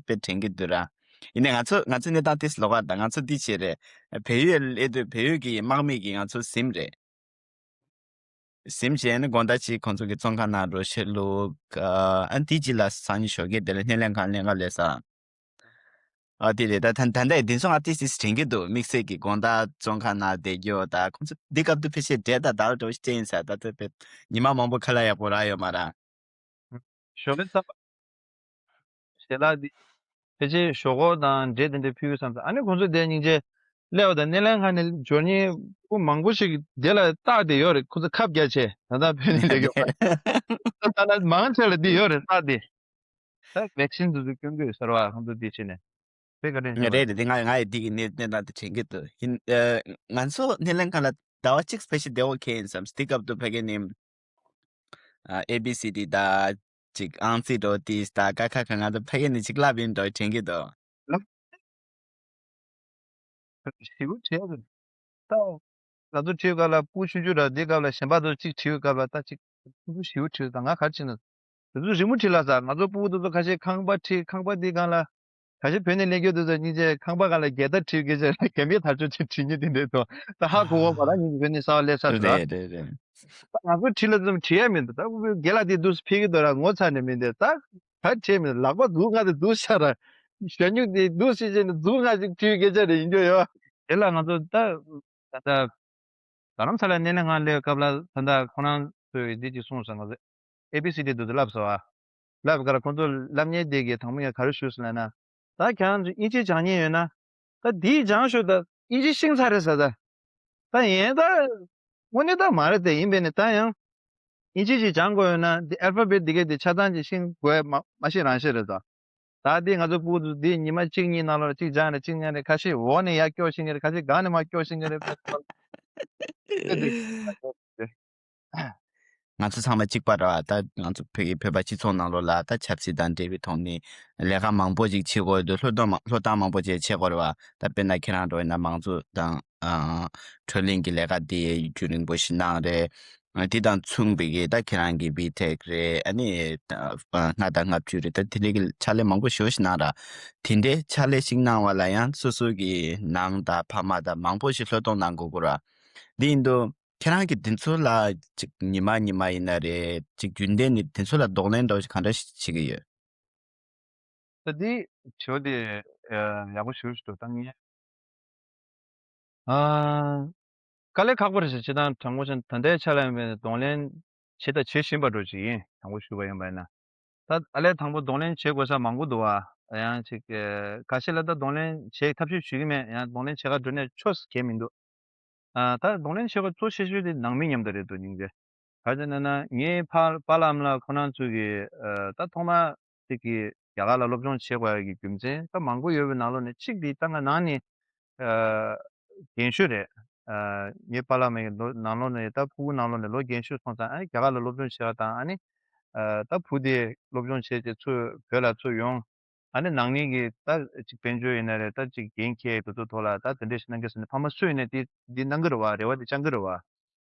དཔེ་དྲན་གྱི་འདུག་ར། ཡིན་ནའི་ང་ཚོ་ང་ཚོ་གནས་སྟངས་དེ་ལོགས་ཀ་ད་ང་ཚོ་འདི་བྱས་རེད། བལ་ཡུལ་སླེབས་དུས་བལ་ཡུལ་གྱི་དམག་མི་གིས་ང་ཚོ་ཟིན་རེད། ཟིན་བྱས་ནས་དགོང་དག་ཅིག་ཁོང་ཚོ་གི་བཙོན་ཁང་ནང་འགྲོ་བྱས་བླུགས། ཨ་ནི་དེ་རྗེས་ལ་སང་ཉིན་ཞོགས་ཀས་དེ་ལ་སྣེ་ལེན་ཁང་ལེན་ག་སླེབས་ས། ཨ་དེ་རེད། ད་ད་ད་ལྟ་དེ་ཚོ་ང་ཏིས་ཏིས་དྲན་གྱི་འདུག་དམིགས་བསལ་གྱི་དགོང་དག་བཙོན་ཁང་ནང་བསྡད་རྒྱུ་ད་ཁོང་ཚོ་འདི་སྐབས་དུ་ཕལ་ཆེར་འདྲེ་དང་བདག་འདྲ་བོ་ཞིག་སྐྱེ་ཡིན་ས། ད་ལྟ་དཔེ་ཉི་མ་མང་པོ་ཁ་ལག་ཡག་པོ་རག་ཡོད་མ་རེད། ཞོགས་པའི་རྩམ་པ། ཞལ་ལག་འདི། ཕལ་ཆེར་ཞོག་ཁོག་དང་འབྲས་དེ་འདྲ་ཕུལ་གྱི་བསམ་ཚར། ཨ་ནི་ཁོང་ཚོ་དེ་སྙིང་རྗེ་སླེབས་པ་དང་སྣེ་ལེན་ཁང་ནས་འབྱོར་མཁན་སྐུ་མང་པོ་ཞིག་དེ་ལ་རྟགས་དེ་ཡོད་རེད། ཁོ་ཚོ་ཁབ་རྒྱག་བྱས་ད་ལྟ་བོད་ནས་སླེབས་ཡོད་པ། ད་ལྟ་མང་ཆེ་ལ་འདི་ཡོད་རེད། རྟགས་དེ། ད་བེག་སིན་དེ་ཚོ་སྐྱོན་དགོས་ཟེར་བ་ཁོང་ཚོ་འདི་བྱས་ནས་དཔེ་བཀའ་དྲིན་ཆེ་བ། རེད་རེད། དེ་ང་ང་ཡི་འདི་གི་གནས་གནས་སྟངས་དེ་དྲན་གྱི་འདུག་ཡིན། ཨ་ང་ཚོ་སྣེ་ལེན་ཁང་ལ་ཟླ་བ་གཅིག་ཕལ་ཆེར་བསྡད་ཡོད་མཁན་ཡིན་བསམ། དེ་སྐབས་དུ་ཕ་གི་ནི། ཨ་ཨེ་བི་སི་ཌི་ད་ཅིག་ཨང་རྩིས་འགྲོ་དེ་ད་ཀ་ཁ་ག་ང་ཚོ་ཕ་གི་ནི་ཅིག་བསླབ་ཡིན་འགྲོ་དྲན་གྱི་འདུག་ལབ། ཞེ་པོ་བྲེལ་རེད། ད་ང་ཚོ་ཁྲིད་སྐབས་ལ་ཕྲུ་གུ་ཆུང་ཆུང་ར་དེ་སྐབས་ལ་གཞན་པ་ཚོ་གཅིག་ཁྲིད་སྐབས་ལ་ད་ཅིག་ཕྲུ་གུ་ཞེ་པོ་ཁྲིད། ད་ང་ག་རེ་བྱེད་ན། དེ་ཚོ་རི་མོ་བྲིས་ལ་ཟ། ང་ཚོ་ཕྲུ་གུ་དེ་ཚོ་ཁ་ཤས་ཁང་པ་ཁྲིད། ཁང་པ་དེ་སྒང་ལ་ཁ་ཤས་བོད་ནས་སླེབས་རྒྱུ་དེ་ཚོ་སྙིང་རྗེ་ཁང་པ་སྒང་ལ་རྒྱལ་དར་བྲིས། སྐད་ཆ་རྒྱ་མིའི་དར་ལྕོག་ཅིག་བྲིས་མཁན་དེ་འདྲས་ཚོ་ད་ཧ་གོ་གོ་མ་ར། སྙིང་རྗེ་བོད་ནས་གསར་པ་སླེབས་ས་དེ་ཚོ། རེད་རེད་རེད། ད་ང་ཚོ་བྲིས་ལ་ཙམ་བྲིས་ཡ་མི་འདུག་ད་རྒན་ལགས་དེ་འདུག་ཕེབས་ཀྱི་འདུག་ར། ངོ་ཚ་ནས་མི་འདུག་ད་ག་བྲིས་མི་འདུག་ལག་པ་འདུག་ང་དེ་འདུག་ཤ་ར། ཞ་སྨྱུག་དེ་འདུག་ཤི་བྱས་ནས་འདུག་ང་ཅིག་བྲིས་སྐད་ཆ་རེ་ཡིན་རྒྱུ་ཡོད། དེ་ལ་ང་ཚོ་ད་ད་ད་རྡ་རམ་ས་ལ་སྣེ་ལེན་ཁང་སླེབས་སྐབས་ལ་ད་ལྟ་ཁོ་རང་ཚོས་འདི་ཅིག་གསུངས་སོང་། ང་ཚོ་ཨེ་བི་སི་ཌི་འདུག་དེ་བསླབས་སོང་ཨ། བསླབས་ཀ་ལ་ཁོང་ཚོ་བསླབ་མཁན་དེ་གིས་དང་པོ་ངས་ག་རེ་ཞུས་སོང་ལབ་ན། ད་ཁྱེད་རང་ཚོ་དབྱིན་ཇི་སྦྱང་མཁན་ཡོད་ན། ད་འདི་སྦྱང་ཤོག་ད་དབྱིན་ཇི་ཤེས་ཚར་རེད་ཟེར་ད། ད་ཡིན་ད། དངོས་གནས་ད་མ་རེད་དེ། ཡིན་པས་ནི་ད་ཡང་། དབྱིན་ཇི་ཅིག་སྦྱང་དགོས་ཡོད་ན་འདི་ཨལ་ཕ་བེ་ཊི་འདི་གས་དེ་ཆ་ཚང་ཅིག་ཤེས་དགོས་མ་མ་ཤེས་རང་ཤེས་རེད་ད། ད་འདི་ང་ཚོ་ཕྲུ་གུ་ཚོ་འདི་ཉི་མ་གཅིག་གཉིས་ནང་ལོགས་ལ་གཅིག་སྦྱངས་ནས་གཅིག་ཉན་ནས་ཁ་ཤས་འོག་ནས་ཡར་སྐྱོར་ཤེས་མཁན་རེད། ཁ་ཤས་སྒང་ནས་མར་སྐྱོར་ཤེས་མཁན་རེད། ང་ཚོ་ཚང་མ་གཅིག་པ་རེད་བ། ད་ང་ཚོ་བོད་ཀྱི་བོད་པ་སྤྱི་ཚོགས་ནང་ལོགས་ལ་ད་ཆབ་སྲིད་དང་འབྲེལ་བའི་ཐོག་ནས་ལས་ཀ་མང་པོ་ཞིག་བྱེད་དགོས་འདུག་སློབ་སྟོན་མ་སློབ་སྟོན་མང་པོ་ཞིག་བྱེད་དགོས་རེད་བ། ད་དཔེར་ན་ཁྱེད་རང་འདྲ་བོ་ཡིན་ན་མང་གཙོ་དང་ཨ་འཕྲོད་གླེང་གི་ལས་ཀ་དེ་རྒྱུན་རིང་པོ་ཞིག་གནང་རེད། དེ་དང་མཚུངས་པའི་གི་ད་ཁྱེད་རང་གི་བི་ཊེག་རེད། ཨ་ནི་ད་ལྔ་དང་ལྔ་བཅུ་རེད། ད་དེ་འདྲའི་གི་ཕྱག་ལས་མང་པོ་ཞེ་པོ་ཞིག་གནང་ར། དེ་འདྲའི་ཕྱག་ལས་ཞིག་གནང་བ་ལ་ཡང་སོ་སོ་གི་ནང་དང་ཕ་མ་དང་མང་པོ་ཞིག་སློབ་སྟོན་གནང་དགོས་ཀྱི་རེད་བ། འདི་ཡིན་དུས། ཁྱེད་རང་གིས་དེ་ཚོ་ལ་ཅིག་ཉི་མ་ཉི་མ་ཡིན་ན་རེད། ཅིག་རྒྱུན་ལྡན་ནས་དེ་ཚོ་ལ་གདོང་ལེན་འདྲ་བོ་ཞིག་གང་འདྲ་ཞིག་བྱེད་ཀྱི་ཡོད། ད་འདི་བྱེད་དེ་ཡག་པོ་ཞེ་པོ་ཞིག་འདུག་ད་ངས་ཨ། དཀའ་ལས་ཁག་པོ་རེད་ཟེར། སྤྱིར་བཏང་དྲང་པོ་བཤད་ན་ད་ལྟའི་ཆ་ལ་ཡིན་པའི་གདོང་ལེན་བྱེད་དང་བྱེད་བཞིན་པ་འདྲ་ཅིག་ཡིན། དྲང་པོ་ཞུས་པ་ཡིན་པ་ཡིན་ན། ད་ཨ་ལས་དང་པོ་གདོང་ལེན་བྱེད་དགོས་ས་མང་པོ་འདུག་བ། ཡང་ཅིག་ཁ་ཤས་ལ་ད་གདོང་ལེན་བྱེད་ཐབས་ཤེས་ཞུ་གི་མེད། ཡང་གདོང་ལེན་བྱེད་ག་འགྲོ་ནས་ཆོག་གི་མི་འདུག་ཨ། ད་གདོང་ལེན་བྱེད་དགོས་གཙོ་ཆེ་ཤོས་དེ་ནང་མི་མཉམ་དུ་རེད་འདུག་སྙིང་རྗེ། ག་རེ་ཟེར་ན་ན་ངའི་ཕ་པཱ་ལགས་ཨ་མ་ལགས་ཁོ་རང་ཚོ་གིས་ཨ། ད་ཐོག་མ་ཅིག་གིས་རྒྱ་གར་ལ་སློབ་སྦྱོང་བྱེད་དགོས་ཡ་གི་རྒྱུ་མཚན་ད་མང་པོ་ཡོད་པའི་ནང་ལོགས་ནས་གཅིག་དེ་ད་ང་ནང་ནས་ཨ། རྒན་ཤོས་རེད། ཨ། ངའི་པཱ་ལགས་ཨ་མ་གི་ལོ་ནང་ལོགས་ནས་ད་ཕྲུ་གུ་ནང་ལོགས་ནས་ལོ་རྒན་ཤོས་སོང་ཙང་ཨ་ནི་རྒྱ་གར་ལ་སློབ་སྦྱོང་བྱེད་ཡ་དང་ཨ་ནི་ཨ། ད་བུ་དེ་སློབ་སྦྱོང་བྱས་ཏེ་ཚུར་བོད་ལ་ཚུར་ཡོང་། ཨ་ནི་ནང་མི་གིས་ད་ཅིག་དཔལ་འབྱོར་ཡིན་ན་རེད། ད་ཅིག་འགན་འཁྱེར་དེ་ཚོ་ཐོག་ལ་ད་དེ་འདྲས་ཞིག་གནང་གི་ཟེར་ནས་ཕ་མ་སུ་ཡིན་ནའི་དེ་འདི་གནང་གི་རེད་བ། རེ་བ་དེ་བཅང་གི་རེད་བ།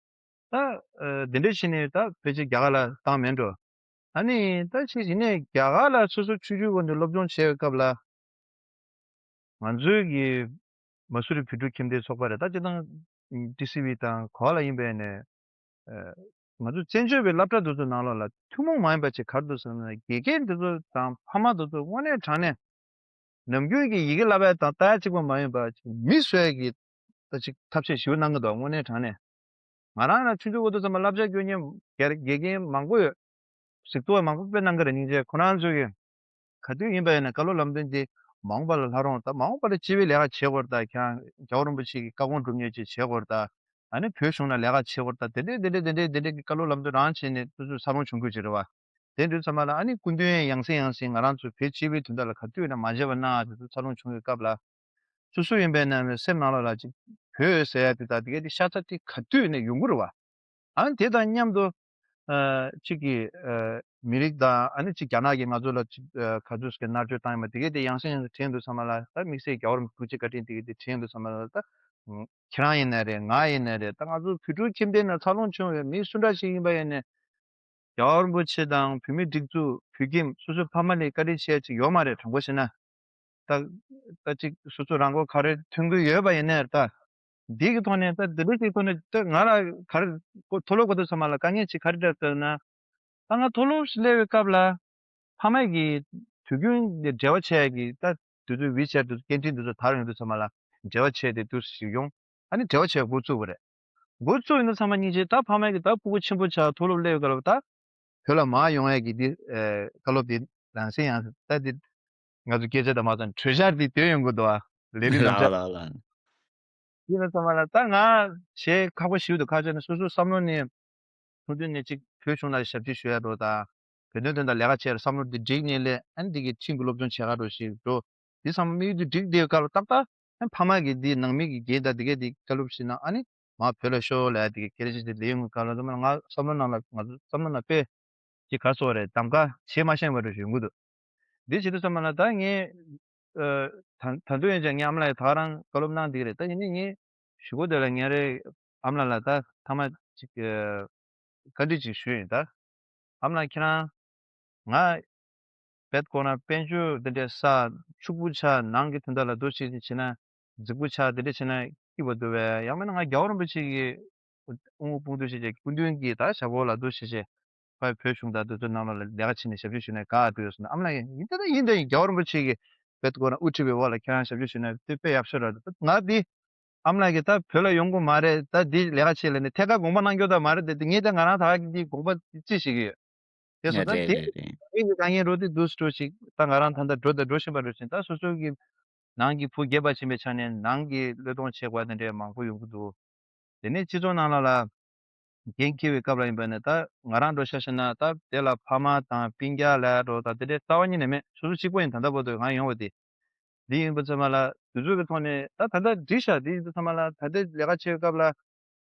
ད་ཨ། དེ་འདྲས་བྱས་ནས་ད་ཕལ་ཆེར་རྒྱ་གར་ལ་བཏང་མེད་འགྲོ། ཨ་ནི་ད་ཅིག་ཡིན་ནའི་རྒྱ་གར་ལ་སོ་སོ་ཆུང་ཆུང་སྒང་ནས་སློབ་སྦྱོང་བྱས་པའི་སྐབས་ལ། ང་ཚོའི་གི་མ་སུ་རི་བོད་ཕྲུག་ཁྱིམ་སྡེའི་ཚོགས་པ་རེད། ད་སྤྱིར་བཏང་ཊི་སི་ཝི་དང་ག་པ་ལ་ཡིན་པའི་ནས་ང་ཚོ་བཙན་བྱོལ་བའི་སློབ་གྲྭ་དེ་ཚོ་ནང་ལོགས་ལ་ཐུན་མོང་མ་ཡིན་པ་ཅིག་ག་རེ་འདུག་ཟེར་ན། དགེ་རྒན་དེ་ཚོ་དང་ཕ་མ་དེ་ཚོ་དངོས་གནས་དྲང་གནས་ནམ་རྒྱུན་གྱི་ཡི་གེ་བསླབ་ཡ་དང་ལྟ་ཡ་གཅིག་པ་མ་ཡིན་པ་ཅིག་མི་བཟོ་ཡ་གི་ད་ཅིག་ཐབས་ཤེས་ཞེ་པོ་གནང་གི་འདུག་དངོས་གནས་དྲང་གནས། ང་རང་ལ་ཆུང་ཆུང་འོ་དེ་ཚོ་མ་སློབ་གྲྭ་སྐྱོད་མཁན་དགེ་དགེ་རྒན་མང་པོ་ཡོད། གཟིགས་རྟོག་མང་པོ་དཔེ་གནང་གི་རེད། སྙིང་རྗེ། ཁོ་རང་ཚོ་གི་ག་དུས་ཡིན་པ་ཡིན་ན་བཀའ་སློབ་ལམ་སྟོན་དེ་མ་འོངས་པ་ལ་ལྷག་རུང་ད་མ་འོངས་པ་ལ་སྤྱི་པའི་ལས་ཀ་བྱེད་དགོས་རེད། ད་ཁྱེད་རང་རྒྱལ་བ་རིན་པོ་ཆེ་གི་བཀའ་དགོངས་སྒྲུབ་མཁན་ཅིག་བྱེད་དགོས་རེད། ད་ཨ་ནི་བོད་གཞུང་ལ་ལས་ཀ་བྱེད་དགོས་རེད། ད་དེ་འདྲས་དེ་འདྲས་དེ་འདྲས་དེ་འདྲས་ཀྱི་བཀའ་སློབ་ལམ་སྟོན་རང་བྱས་ནས་དེ་ཚོ་འཚར་ལོངས་བྱུང་རྒྱུ་ཅིག་རེད་བ། དེ་འདྲས་ཚང་མ་ལ་ཨ་ནི་སྐུ་མདུན་ཡང་སེ་ཡང་སེ་ང་རང་ཚོ་བོད་སྤྱི་པའི་དོན་དག་ལ་ག་དུས་ཡིན་ན་མ་བརྗེད་པ་གནང་། དེ་ཚོ་འཚར་ལོངས་བྱུང་བའི་སྐབས་ལ། སོ་སོ་ཡིན་པའི་ནང་ནས་སེམས་ནང་ལོགས་ལ་ཅིག་བོད་ཟེར་ཡ་དེ་དག་དེ་གའི་དེ་ཤ་ཚ་དེ་ག་དུས་ནས་ཡོང་གི་རེད་བ། ཨ་ནི་དེ་དང་མཉམ་དུ་ཨ་གཅིག་གི་ཨ་མི་རིགས་དང་ཨ་ནི་གཅིག་རྒྱ་ནག་གིས་ང་ཚོ་ལ་ཅིག་ཨ་ག་ཚོད་ཀྱི་མནར་གཅོད་བཏང་ཡོད་མ་དེ་གའི་དེ་ཡང་སེ་ཡང་སེ་དྲན་དུས་ཙམ་པ་ལ། ད་དམིགས་བསལ་རྒྱལ་བ་རིན་པོ་ཆེ་བཀའ་དྲིན་དེ་གའི་དེ་དྲན་དུས་ཙམ་པ་ལ། ད་ཁྱེད་རང་ཡིན་ན་རེད། ང་ཡིན་ན་རེད། ད་ང་ཚོ་བོད་ཕྲུག་ཁྱིམ་སྡེ་ནང་འཚར་ལོངས་བྱུང་བའི་མི་སུ་འདྲ་ཞིག་ཡིན་པ་ཡིན་ནའི། རྒྱལ་བ་རིན་པོ་ཆེ་དང་བོད་མིའི་སྒྲིག་འཛུགས། བོད་ཁྱིམ། སོ་སོའི་ཕ་མ་ལ་བཀའ་དྲིན་ཆེ་ཅིག་ཡོད་མ་རེད། དྲང་པོ་བཤད་ན། ད་ད་ཅིག་སོ་སོ་རང་མགོ་ག་རེ་ཐོན་གི་ཡོད་པ་ཡིན་ནའི་ད། འདི་གི་ཐོག་ནས་ད་འདི་འདྲ་ཞིག་ཐོག་ནས་ད་ང་ལ་ག་རེ་མཐོ་སློབ་གོ་དུས་ཙམ་པ་ལ་དཀའ་ངལ་ཅིག་ག་རེ་འཕྲད་ཟེར་ན། ད་ང་མཐོ་སློབ་སླེབས་པའི་སྐབས་ལ་ཕ་མ་གིས་དུས་རྒྱུན་འབྲེལ་བ་བྱས་ཀྱི་ད་དུས་ཚོད་ཝི་ཆེ་ཊི་དུས་ཚོད་སྐད་འཕྲིན་དུས་ཚོད་དར་ཡོང་དུས་ཙམ་པ་ལ་འབྲེལ་བ་བྱས་ཏེ་དུས་སུ་ཞིག་ཡོང་། ཨ་ནི་འབྲེལ་བ་བྱས་འགོ་བཙུགས་པ་རེད། འགོ་བཙུགས་ཡོང་དུས་ཙམ་པ་སྙིང་རྗེ། ད་ཕ་མ་གིས་ད་ཕྲུ་གུ་ཆེན་པོ་ཆགས་མཐོ་སློབ་སླེབས་པའི་སྐབས་ལ་ད་བོད་ལ་མར་ཡོང་ཡས་ཀྱི་འདི་ཨེ་བཀའ་སློབ་འདི་རང་སེམས་ཡང་ད་འདི་ང་ཚོ་སྐད་ཆ་དང་མ་ཚང་གྲོས་འཆར་འདི་འདོན་ཡོང་གི་འདུག་ཨ། ལས་རིམ་ལམ་ལགས་སང་། ལགས་ལགས། ཡིན་ན་ཚང་མ་ལ་ད་ང་བྱེད་ཁག་པོ་ཞིག་འདུག་ཁ་ཅིག་ནི་སོ་སོའི་བསམ་བློ་ནི་ཐུང་ཐུང་ནས་ཅིག་བོད་གཞུང་ལ་ཞབས་ཕྱི་ཞུ་ཡ་འགྲོ་དང་། བོད་དོན་དོན་དག་ལས་ཀ་བྱེད་ཡ་བསམ་བློ་འདི་བསྒྲིགས་ནས་སླེབས། ཨ་ནི་འདི་གི་ཁྲིམས་ཀྱི་སློབ་སྦྱོང་བྱེད་ག་འགྲོ་ཞིག་འགྲོ། འདི་ཚང་མ་དམིགས་ཡུལ་འདི་བསྒྲིགས་བསྡད་སྐབས་ལ་ཏག་ཏག་ཨ་ཕ་མ་གིས་འདི་ནང་མི་གི་རྒན་དང་འདི་གས་འདི་བཀའ་སློབ་ཞུས་ན་ཨ་ནི་མ་བོད་ལ་ཤོག་ལབ་ཡ་འདི་གས་སྐད་ཆ་ཅིག་འདི་ལས་ཡོང་གི་སྐབས་ལ་ཚང་མ་ང་བསམ་བློ་ནང་ལ་ང་ཚོ་བསམ་བློ་ནང་དཔེ་ཅིག་ག་སོགས་རེད། གདམ་ག་བྱེད་མ་ཤེས་པ་འདྲ་ཞིག་ཡོང་གི་འདུག་འདི་བྱེད་དུས་ཙམ་པ་ལ་ད་ངས་ཨ་ད་ད་དུང་ཡང་ཅིག་ངའི་ཨ་མ་ལགས་ད་ག་རང་བཀའ་སློབ་གནང་བསྡད་ཀྱི་རེད། ད་ཡིན་ནའི་ངས་གཞུག་གུ་དེ་ལ་ངའི་ཨ་མ་ལགས་ལ་ད་ཐ་མ་ཅིག་ཨ་བཀའ་འདྲི་ཅིག་ཞུས་ཡིན། ད་ཨ་མ་ལགས་ཁྱེད་རང་ང་བེད་ཁོ་ན་དཔལ་འབྱོར་འདི་འདྲའི་ས་ཕྱུག་པོ་ཆགས། ནང་གི་དོན་དག་ལ་འདུ་ཤེས་ཅིག་བྱེད་ན་རྫིག་པོ་ཆགས། འདི་འདྲ་བྱེད་ན་སྐྱིད་པ་འདུག་པས། ཡང་མིན་ན་ང་རྒྱལ་བ་རིན་པོ་ཆེ་གི་དབུ་དཔུང་སྡུད་བྱས་བྱས་སྐུ་མདུན་གྱི་ད་ཞབས་འོག་ལ་འདུ་བྱས་བྱས་ཕ་བོད་གཞུང་དང་དེ་ཚོའི་ནང་ལ་ལས་ཀ་བྱས་ནས་ཞབས་ཕྱི་ཞུས་ན་དགའ་འདུག་ཡོད་སོང་ན། ཨ་མ་ལགས་ཡིན་ད་ད་ཡིན་ད་ཡིན། རྒྱལ་བ་རིན་པོ་ཆེ་གི་བེད་ཁོ་ན་དབུ་ཁྲིད་པའི་འོག་ལ་ཁྱེད་རང་ཞབས་ཕྱི་ཞུས་ན་དེ་དཔེ་ཡག་ཤོས་རེད། ད་ང་འདི་ཨ་མ་ལགས་ཀྱིས་ད་བོད་ལ་ཡོང་གི་མ་རེད། ད་འདི་ལས་ཀ་བྱེད་ལབ་ནས་ཐད་ཀར་དགོངས་པ་གནང་རྒྱུ་ད་མ་རེད་དེ། ངས་ད་ང་རང་ད་ག་གི་འདི་དགོངས་པ་ཅི་ཞིག་ཡོད། དེ་སོང་ཙང་དེ་རེད་རེད། ཨེ་ནི་དཀའ་ངལ་རོ་དེ་འདུག་སྤྲོ་ཞིག་ད་ང་རང་ད་ལྟ་འགྲོ་ད་འགྲོ་བཞིན་པ་འདྲ་ཞིག་ད་སོ་སོ་གི་ནང་གི་བུ་རྒས་པ་ཕྱིན་པའི་ཆ་ནས་ནང་གི་བློས་གཏོང་བྱེད་དགོས་དེ་འདྲའི་མང་པོ་ཡོང་གི་འདུག་དེ་ནས་སྤྱི་ཚོགས་ནང་ལ་ལ་འགན་འཁྱེར་བའི་སྐབས་ལ་ཡིན་པ་ནས་ད་ང་རང་འགྲོ་ཤ་ཤ་ན་ད་དེ་ལ་ཕ་མ་དང་སྤུན་ཀྱག་ལ་འགྲོ་ད་དེ་འདྲའི་རྩ་བ་ཉིད་ནས་མེད། སོ་སོ་གཅིག་པོ་ཡིན། ད་ལྟ་བར་དུ་ང་ཡོང་བ་དེ། འདི་ཡིན་པ་ཚང་མ་ལ་དུས་ཚོད་ཀྱི་ཐོག་ནས་ད་ད་ལྟ་འགྲིག་ཤག་འདི་ཡིན་པ་ཚང་མ་ལ་ད་ལྟའི་ལས་ཀ་བྱེད་པའི་སྐབས་ལ་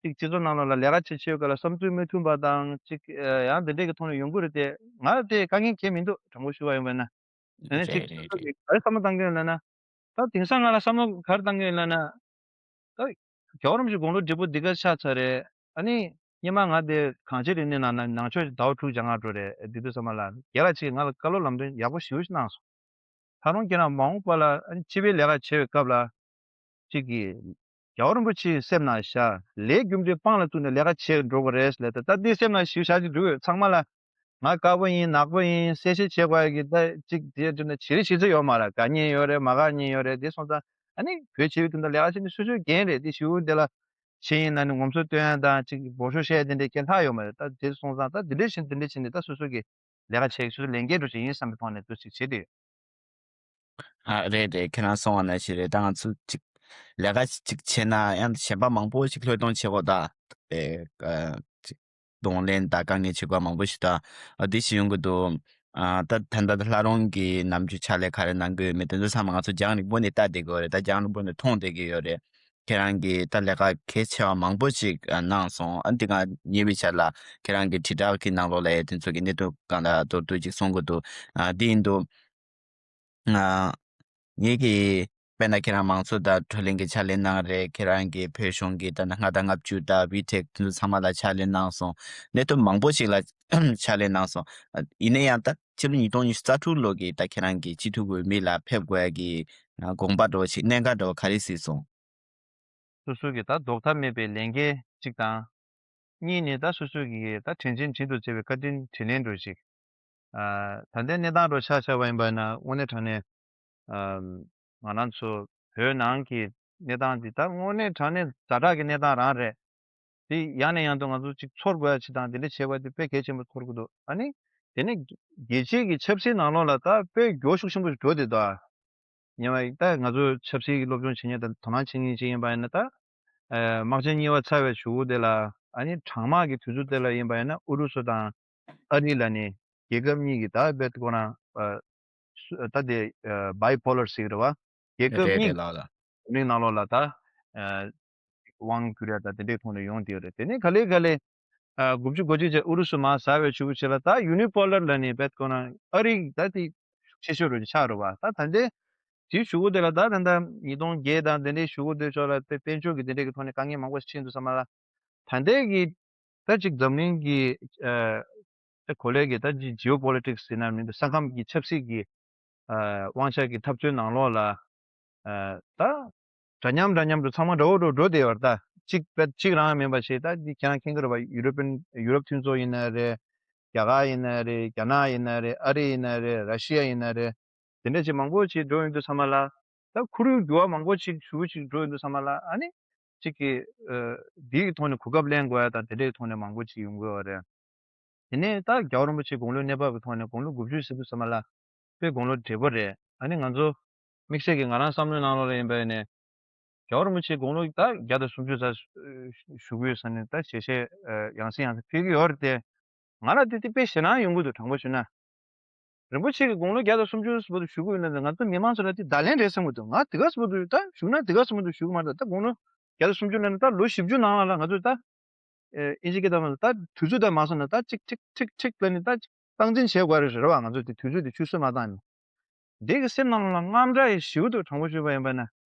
གཅིག་སྤྱི་ཚོགས་ནང་ལོགས་ལ་ལས་ཀ་བྱེད་བྱེད་པའི་སྐབས་ལ་བསམ་ཚུལ་མི་མཐུན་པ་དང་གཅིག་ཡང་འདི་འདྲས་ཀྱི་ཐོག་ནས་ཡོང་གི་རེད་དེ། ང་ལ་དེ་དཀའ་ངལ་གང་ཡང་མི་འདུག་དྲང་པོ་ཞུ་བ་ཡིན་པ་ན། དེ་ནས་གཅིག་རེད་རེད། ག་རེ་བསམ་བློ་བཏང་གི་ཡོད་ལབ་ན། ད་དེང་སང་ང་ལ་བསམ་བློ་ག་རེ་བཏང་གི་ཡོད་ལབ་ན། ད་རྒྱལ་བ་རིན་པོ་ཆེ་དགུང་ལོ་བགྲེས་པོ་འདི་ག་ཆགས་ཚར་རེད། ཨ་ནི་སྔོན་མ་ང་དེ་གངས་ཅན་རིག་གནས་ནང་ན་ནང་ཆོས་ཟླ་བ་དྲུག་སྦྱང་གར་འགྲོ་རེད། དེ་དུས་ཙམ་པ་ལ་རྒན་ལགས་ཅིག་གིས་ང་ལ་བཀའ་སློབ་ལམ་སྟོན་ཡག་པོ་ཞེ་པོ་ཞིག་གནང་སོང་། ད་རུང་ཁྱེད་རང་མ་འོངས་པ་ལ་ཨ་ནི་སྤྱི་པའི་ལས་ཀ་བྱེད་པའི་སྐབས་ལ་ཅིག་གིས་རྒྱལ་བ་རིན་པོ་ཆེའི་སེམས་ནང་བཞག་ལས་རྒྱུ་འབྲས་དཔང་ལ་བཙུགས་ནས་ལས་ཀ་བྱེད་འགྲོ་དགོས་རེད་ལབ། ད་ད་འདི་སེམས་ནང་ཞིག་བཞག་ཅིག་འགྲོ་གི་ཡོད། ཚང་མ་ལ་ང་དཀར་པོ་ཡིན་ནག་པོ་ཡིན་གསལ་བཤད་བྱེད་དགོས་ཡ་གི་ད་ཅིག་དེ་འདྲ་ན་བྱེད་རིན་བྱེད་རྩིས་ཡོད་མ་རེད། དགའ་ཉེ་ཡོད་རེད། མ་དགའ་ཉེ་ཡོད་རེད། དེ་སོང་ཙང་ཨ་ནི་བོད་སྤྱི་པའི་དོན་དུ་ལས་ཀ་བྱེད་ནི་སོ་སོའི་འགན་རེད། དེ་ཞུ་འདི་ལ་ཤེས་ཡིན་ན་ནི་ངོམ་སོ་སྟོན་ཡ་དང་ཅིག་འབོད་ཤོག་བཤད་ཡ་དེ་འདྲའི་གལ་ལྷག་ཡོད་མ་རེད། ད་དེ་སོང་ཙང་ད་འདི་འདྲ་བྱེད་འདི་འདྲ་བྱེད་ནི་ད་སོ་སོ་གི་ལས་ཀ་བྱེད་སོ་སོ་ལས་འགན་འགྲོ་བྱེད་ཡིན་བསམ་པའི་ཐོག་ནས་འདུག་ཅིག་བྱེད་དེ་ཡོད། ཨ་རེད་རེད། ཁྱེད་རང་གསུངས་པ་ནང་བཞིན་རེད། ད་ང་ཚོ་ཅིག་ལས་ཀ་ཅིག་བྱེད་ན་ཡང་གཞན་པ་མང་པོ་ཅིག་བློས་གཏོང་བྱེད་དགོས། ད་དེ་ཅིག་གདོང་ལེན་དང་དཀའ་ངལ་ཆེ་དགོས་མང་པོ་ཞིག་ད་ཨ་འདི་ཞིག་ཡོང་གི་འདུག་ཨ་ད་ད་ལྟ་ལྷ་རོང་གི་ནམ་རྒྱུན་ཕྱག་ལས་ག་རེ་གནང་གི་ཡོད་མེད་དེ་ཚོ་ཚང་མ་ང་ཚོ་རྒྱང་རིང་པོ་ནས་ལྟ་བསྡད་ཀྱི་ཡོད་རེད། ད་རྒྱང་རིང་པོ་ནས་མཐོང་བསྡད་ཀྱི་ཡོད་རེད། ཁྱེད་རང་གིས་ད་ལས་ཀ་གལ་ཆེ་བ་མང་པོ་ཞིག་གནང་སོང་། ཨ་འདི་ང་ཉེ་བའི་ཆར་ལ་ཁྱེད་རང་གི་དྲིལ་བསྒྲགས་ཀྱི་ནང་ལོགས་ལ་ཡ་དེ་ཚོ་གི་གནད་དོན་གང་ལ་མདོར་བསྡུས་ཅིག་གསུང་གི་འདུག་ཨ་འདི་ཡིན་དུས། ང་ངེད་ཀྱིས་དཔེར་ན་ཁྱེད་རང་མང་གཙོ་དང་བགྲོ་གླེང་གི་ཕྱག་ལས་གནང་རེད། ཁྱེད་རང་གིས་བོད་གཞུང་གི་ད་ནི་ལྔ་དང་ལྔ་བཅུ་དང་ཝི་ཊེག་དེ་ཚོ་ཚང་མ་ལ་ཕྱག་ལས་གནང་སོང་། གནད་དོན་མང་པོ་ཞིག་ལ་ ཕྱག་ལས་གནང་སོང་། ཨ། ཡིན་ན་ཡང་ད་ཕྱི་ལོ་ཉིས་སྟོང་ཉི་ཤུ་རྩ་དྲུག་ལོ་གི་ད་ཁྱེད་རང་གི་སྤྱི་འཐུས་འོས་མི་ལ་ཕེབས་དགོས་ཡ་གི་ཨ་དགོངས་པ་འདྲ་བོ་ཞིག་གནད་འགག་འདྲ་བོ་ག་རེ་གཟིགས་སོང་། སོ་སོ་གི་ད་ཟློག་ཐབས་མེད་པའི་ལས་འགན་གཅིག་དང་། གཉིས་ནི་ད་སོ་སོ་གི་ད་དྲིན་ཆེན་དྲིན་དུ་གཅེས་པའི་བཀའ་དྲིན་དྲིན་ལན་འདྲ་བོ་ཞིག་ཨ། ད་ལྟའི་གནས་སྟངས་འདྲ་བོ་ཆ་བཞག་པ་ཡིན་པ་ན་དངོས་གནས་དྲང་གནས། ཨ། ང་རང་ཚོ་བོད་ནང་གི་གནས་སྟངས་འདི་ད་དངོས་གནས་དྲང་གནས་ཛ་དྲག་གི་གནས་སྟངས་རང་རེད། དེ་ཡང་ནས་ཡང་དུ་ང་ཚོ་གཅིག་ཚོར་དགོས་ཡ་ཅིག་དང་དེ་འདྲ་བྱེད་པ་དེ་དཔེ་གལ་ཆེན་པོ་ཚོར་གི་འདུག་ཨ་ནི། དེ་ནས་རྒྱལ་སྤྱིའི་གི་ཆབ་སྲིད་ནང་ལོགས་ལ་ད་དཔེ་འགྱུར་ཤུགས་ཆེན་པོ་ཞིག་འགྲོ་བསྡད་འདུག་ཨ། ཉེ་བ་ད་ང་ཚོ་ཆབ་སྲིད་ཀྱི་སློབ་སྦྱོང་བྱེད་མཁན་དང་དོ་སྣང་བྱེད་མཁན་ཅིག་ཡིན་པ་ཡིན་ན་ད། ཨ། དམག་ཆེན་གཉིས་པ་ཚར་བའི་གཞུག་གུ་དེ་ལ་ཨ་ནི་གྲང་དམག་གི་དུས་ཚོད་དེ་ལ་ཡིན་པ་ཡིན་ན་ཨུ་རུ་སུ་དང་ཨ་རི་ལ་ནི་རྒྱལ་ཁབ་གཉིས་ཀྱི་ད་དཔེ་ཁོ་རང་ཨ། སུ། ད་དེ་ཨ། བའི་པོ་ལར་ཟེར་གི་རེད་བ། རྒྱལ་ཁབ་རེད་རེད་གཉིས་ལགས་ལགས། འཛམ་གླིང་ནང་ལོགས་ལ་ད་ཨ། དབང་བསྒྱུར་ཡ་ད་དེ་འདྲའི་ཐོག་ནས་ཡོང་བསྡད་ཡོད་རེད། དེ་ནས་ག་ལེ་ག་ལེ་ཨ། དགུ་བཅུ་གོ་གཅིག་བྱས་ཨུ་རུ་སུ་མར་ཟ་བའི་གཞུག་གུ་ཆེ་ལ་ད་ཡུ་ནི་པོ་ལར་ལ་ནི་དཔེ་ཁོ་རང་ཨ་རི་ད་དེ་ཤུགས་ཆེ་ཤོས་རུ་ཆགས་རེད་བ། ད་ད་ལྟའི་དེའི་གཞུག་གུ་དེ་ལ་ད་ད་ལྟ་ཉིས་སྟོང་བརྒྱད་དང་དེ་འདྲའི་གཞུག་གུ་དེ་ཕྱོགས་ལ་དཔེ་དཔལ་འབྱོར་གྱི་དེ་འདྲའི་གི་ཐོག་ནས་དཀའ་ངལ་མང་པོ་ཞིག་ཕྱིན་འདུག་བསམ་ལ། ད་ལྟའི་གི་ད་ཅིག་འཛམ་གླིང་གི་ཨ། ད་གོ་ལའི་གི་ད་ཅིག་ཇི་ཨོ་པོ་ལི་ཊིག་སི་ཟེར་ན་མི་འདུག་ས་ཁམས་ཀྱི་ཆབ་སྲིད་ཀྱི་ཨ། དབང་ཆ་གི་འཐབ་རྩོད་ནང་ལོགས་ལ་ཨ། ད་འདྲ་མཉམ་འདྲ་མཉམ་དུ་ཚང་མ་འདྲ་བོ་འདྲ་བོ་འགྲོ་བསྡད་ཡོད་རེད། ད་གཅིག་པ་གཅིག་རང་མིན་པ་ཞིག་ད་འདི་ཁྱེད་རང་མཁྱེན་གྱི་རེད་བ། ཡུ་རོ་པན། ཡུ་རོབ་མཐུན་ཚོགས་ཡིན་ན་རེད། རྒྱ་གར་ཡིན་ན་རེད། རྒྱ་ནག་ཡིན་ན་རེད། ཨ་རི་ཡིན་ན་རེད། ར་ཤི་ཡ་ཡིན་ན་རེད། དེ་འདྲ་ཅིག་མང་པོ་ཅིག་འགྲོ་ཡོང་དུས་ཙམ་པ་ལ། ད་ཁོར་ཡུག་འགྱུར་བ་མང་པོ་ཅིག་ཞེ་པོ་ཅིག་འགྲོ་ཡོང་དུས་ཙམ་པ་ལ་ཨ་ནི། ཅིག་གི་ཨ། འདིའི་ཐོག་ནས་གོ་སྐབས་ལེན་དགོས་ཡ་དང་དེ་འདྲའི་ཐོག་ནས་མང་པོ་ཅིག་ཡོང་གི་ཡོད་རེད། དེ་ནས་ད་རྒྱལ་བ་རིན་པོ་ཆེ་དགུང་ལོ་གནས་བབ་ཀྱི་ཐོག་ནས་དགུང་ལོ་དགུ་བཅུ་ཟིན་དུས་ཙམ་པ་ལ་དཔེ་དགུང་ལོ་བགྲེས་པོ་རེད། ཨ་ནི་ང་ཚོ་དམིགས་བསལ་གྱི་ང་རང་བསམ་བློའི་ནང་ལོགས་ལ་ཡིན་པ་ཡིན་ནས། རྒྱལ་བ་རིན་པོ་ཆེ་དགུང་ལོ་ད་བརྒྱ་དང་སུམ་ཅུ་ཙམ་བཞུགས་ཡོད་ས་ནས་ད་ཞལ་བཞེས་ཨ། ཡང་སེ་ཡང་སེ་ཕུལ་གྱི་ཡོད་རེད་དེ། ང་ལ་དེ་དེ་དཔེ་ཞེད་སྣང་ཡོང་གི་འདུག་དྲང་པོ་ཞུས་ན། རིན་པོ་ཆེ་གི་དགུང་ལོ་བརྒྱ་དང་སུམ་ཅུ་བར་དུ་བཞུགས་ཀྱི་ཡོད་ན་ང་ཚོ་མི་མང་ཚོ་ལ་དེ་བརྡ་ལན་རེད་བསམ་གྱི་འདུག་ང་དེ་ག་བར་དུ་ད་བཞུགས་ན་དེ་ག་བར་དུ་བཞུགས་མ་རེད། ད་དགུང་ལོ་བརྒྱ་དང་སུམ་ཅུ་ལ་ནི་ད་ལོ་བཞི་བཅུ་ནང་ལ་ང་ཚོས་ད་ཨིན་ཇི་སྐད་བརྡ་མ་ད་དུས་ཚོད་ད་མ་སོང་ན་ད་ཅིག་ཅིག་ཅིག་ཅིག་ལ་ནི་ད་སྟངས་འཛིན་བྱེད་དགོས་རེད་བ། ང་ཚོས་དེ་དུས་ཚོད་དེ་ཆུད་ཟོས་མ་བཏང་ནས། འདི་གི་སེམས་ནང་ལ་དངངས་སྐྲག་ཞེ་པོ་འདུག་དྲང་པོ་ཞུས་པ་ཡིན་པ་ན།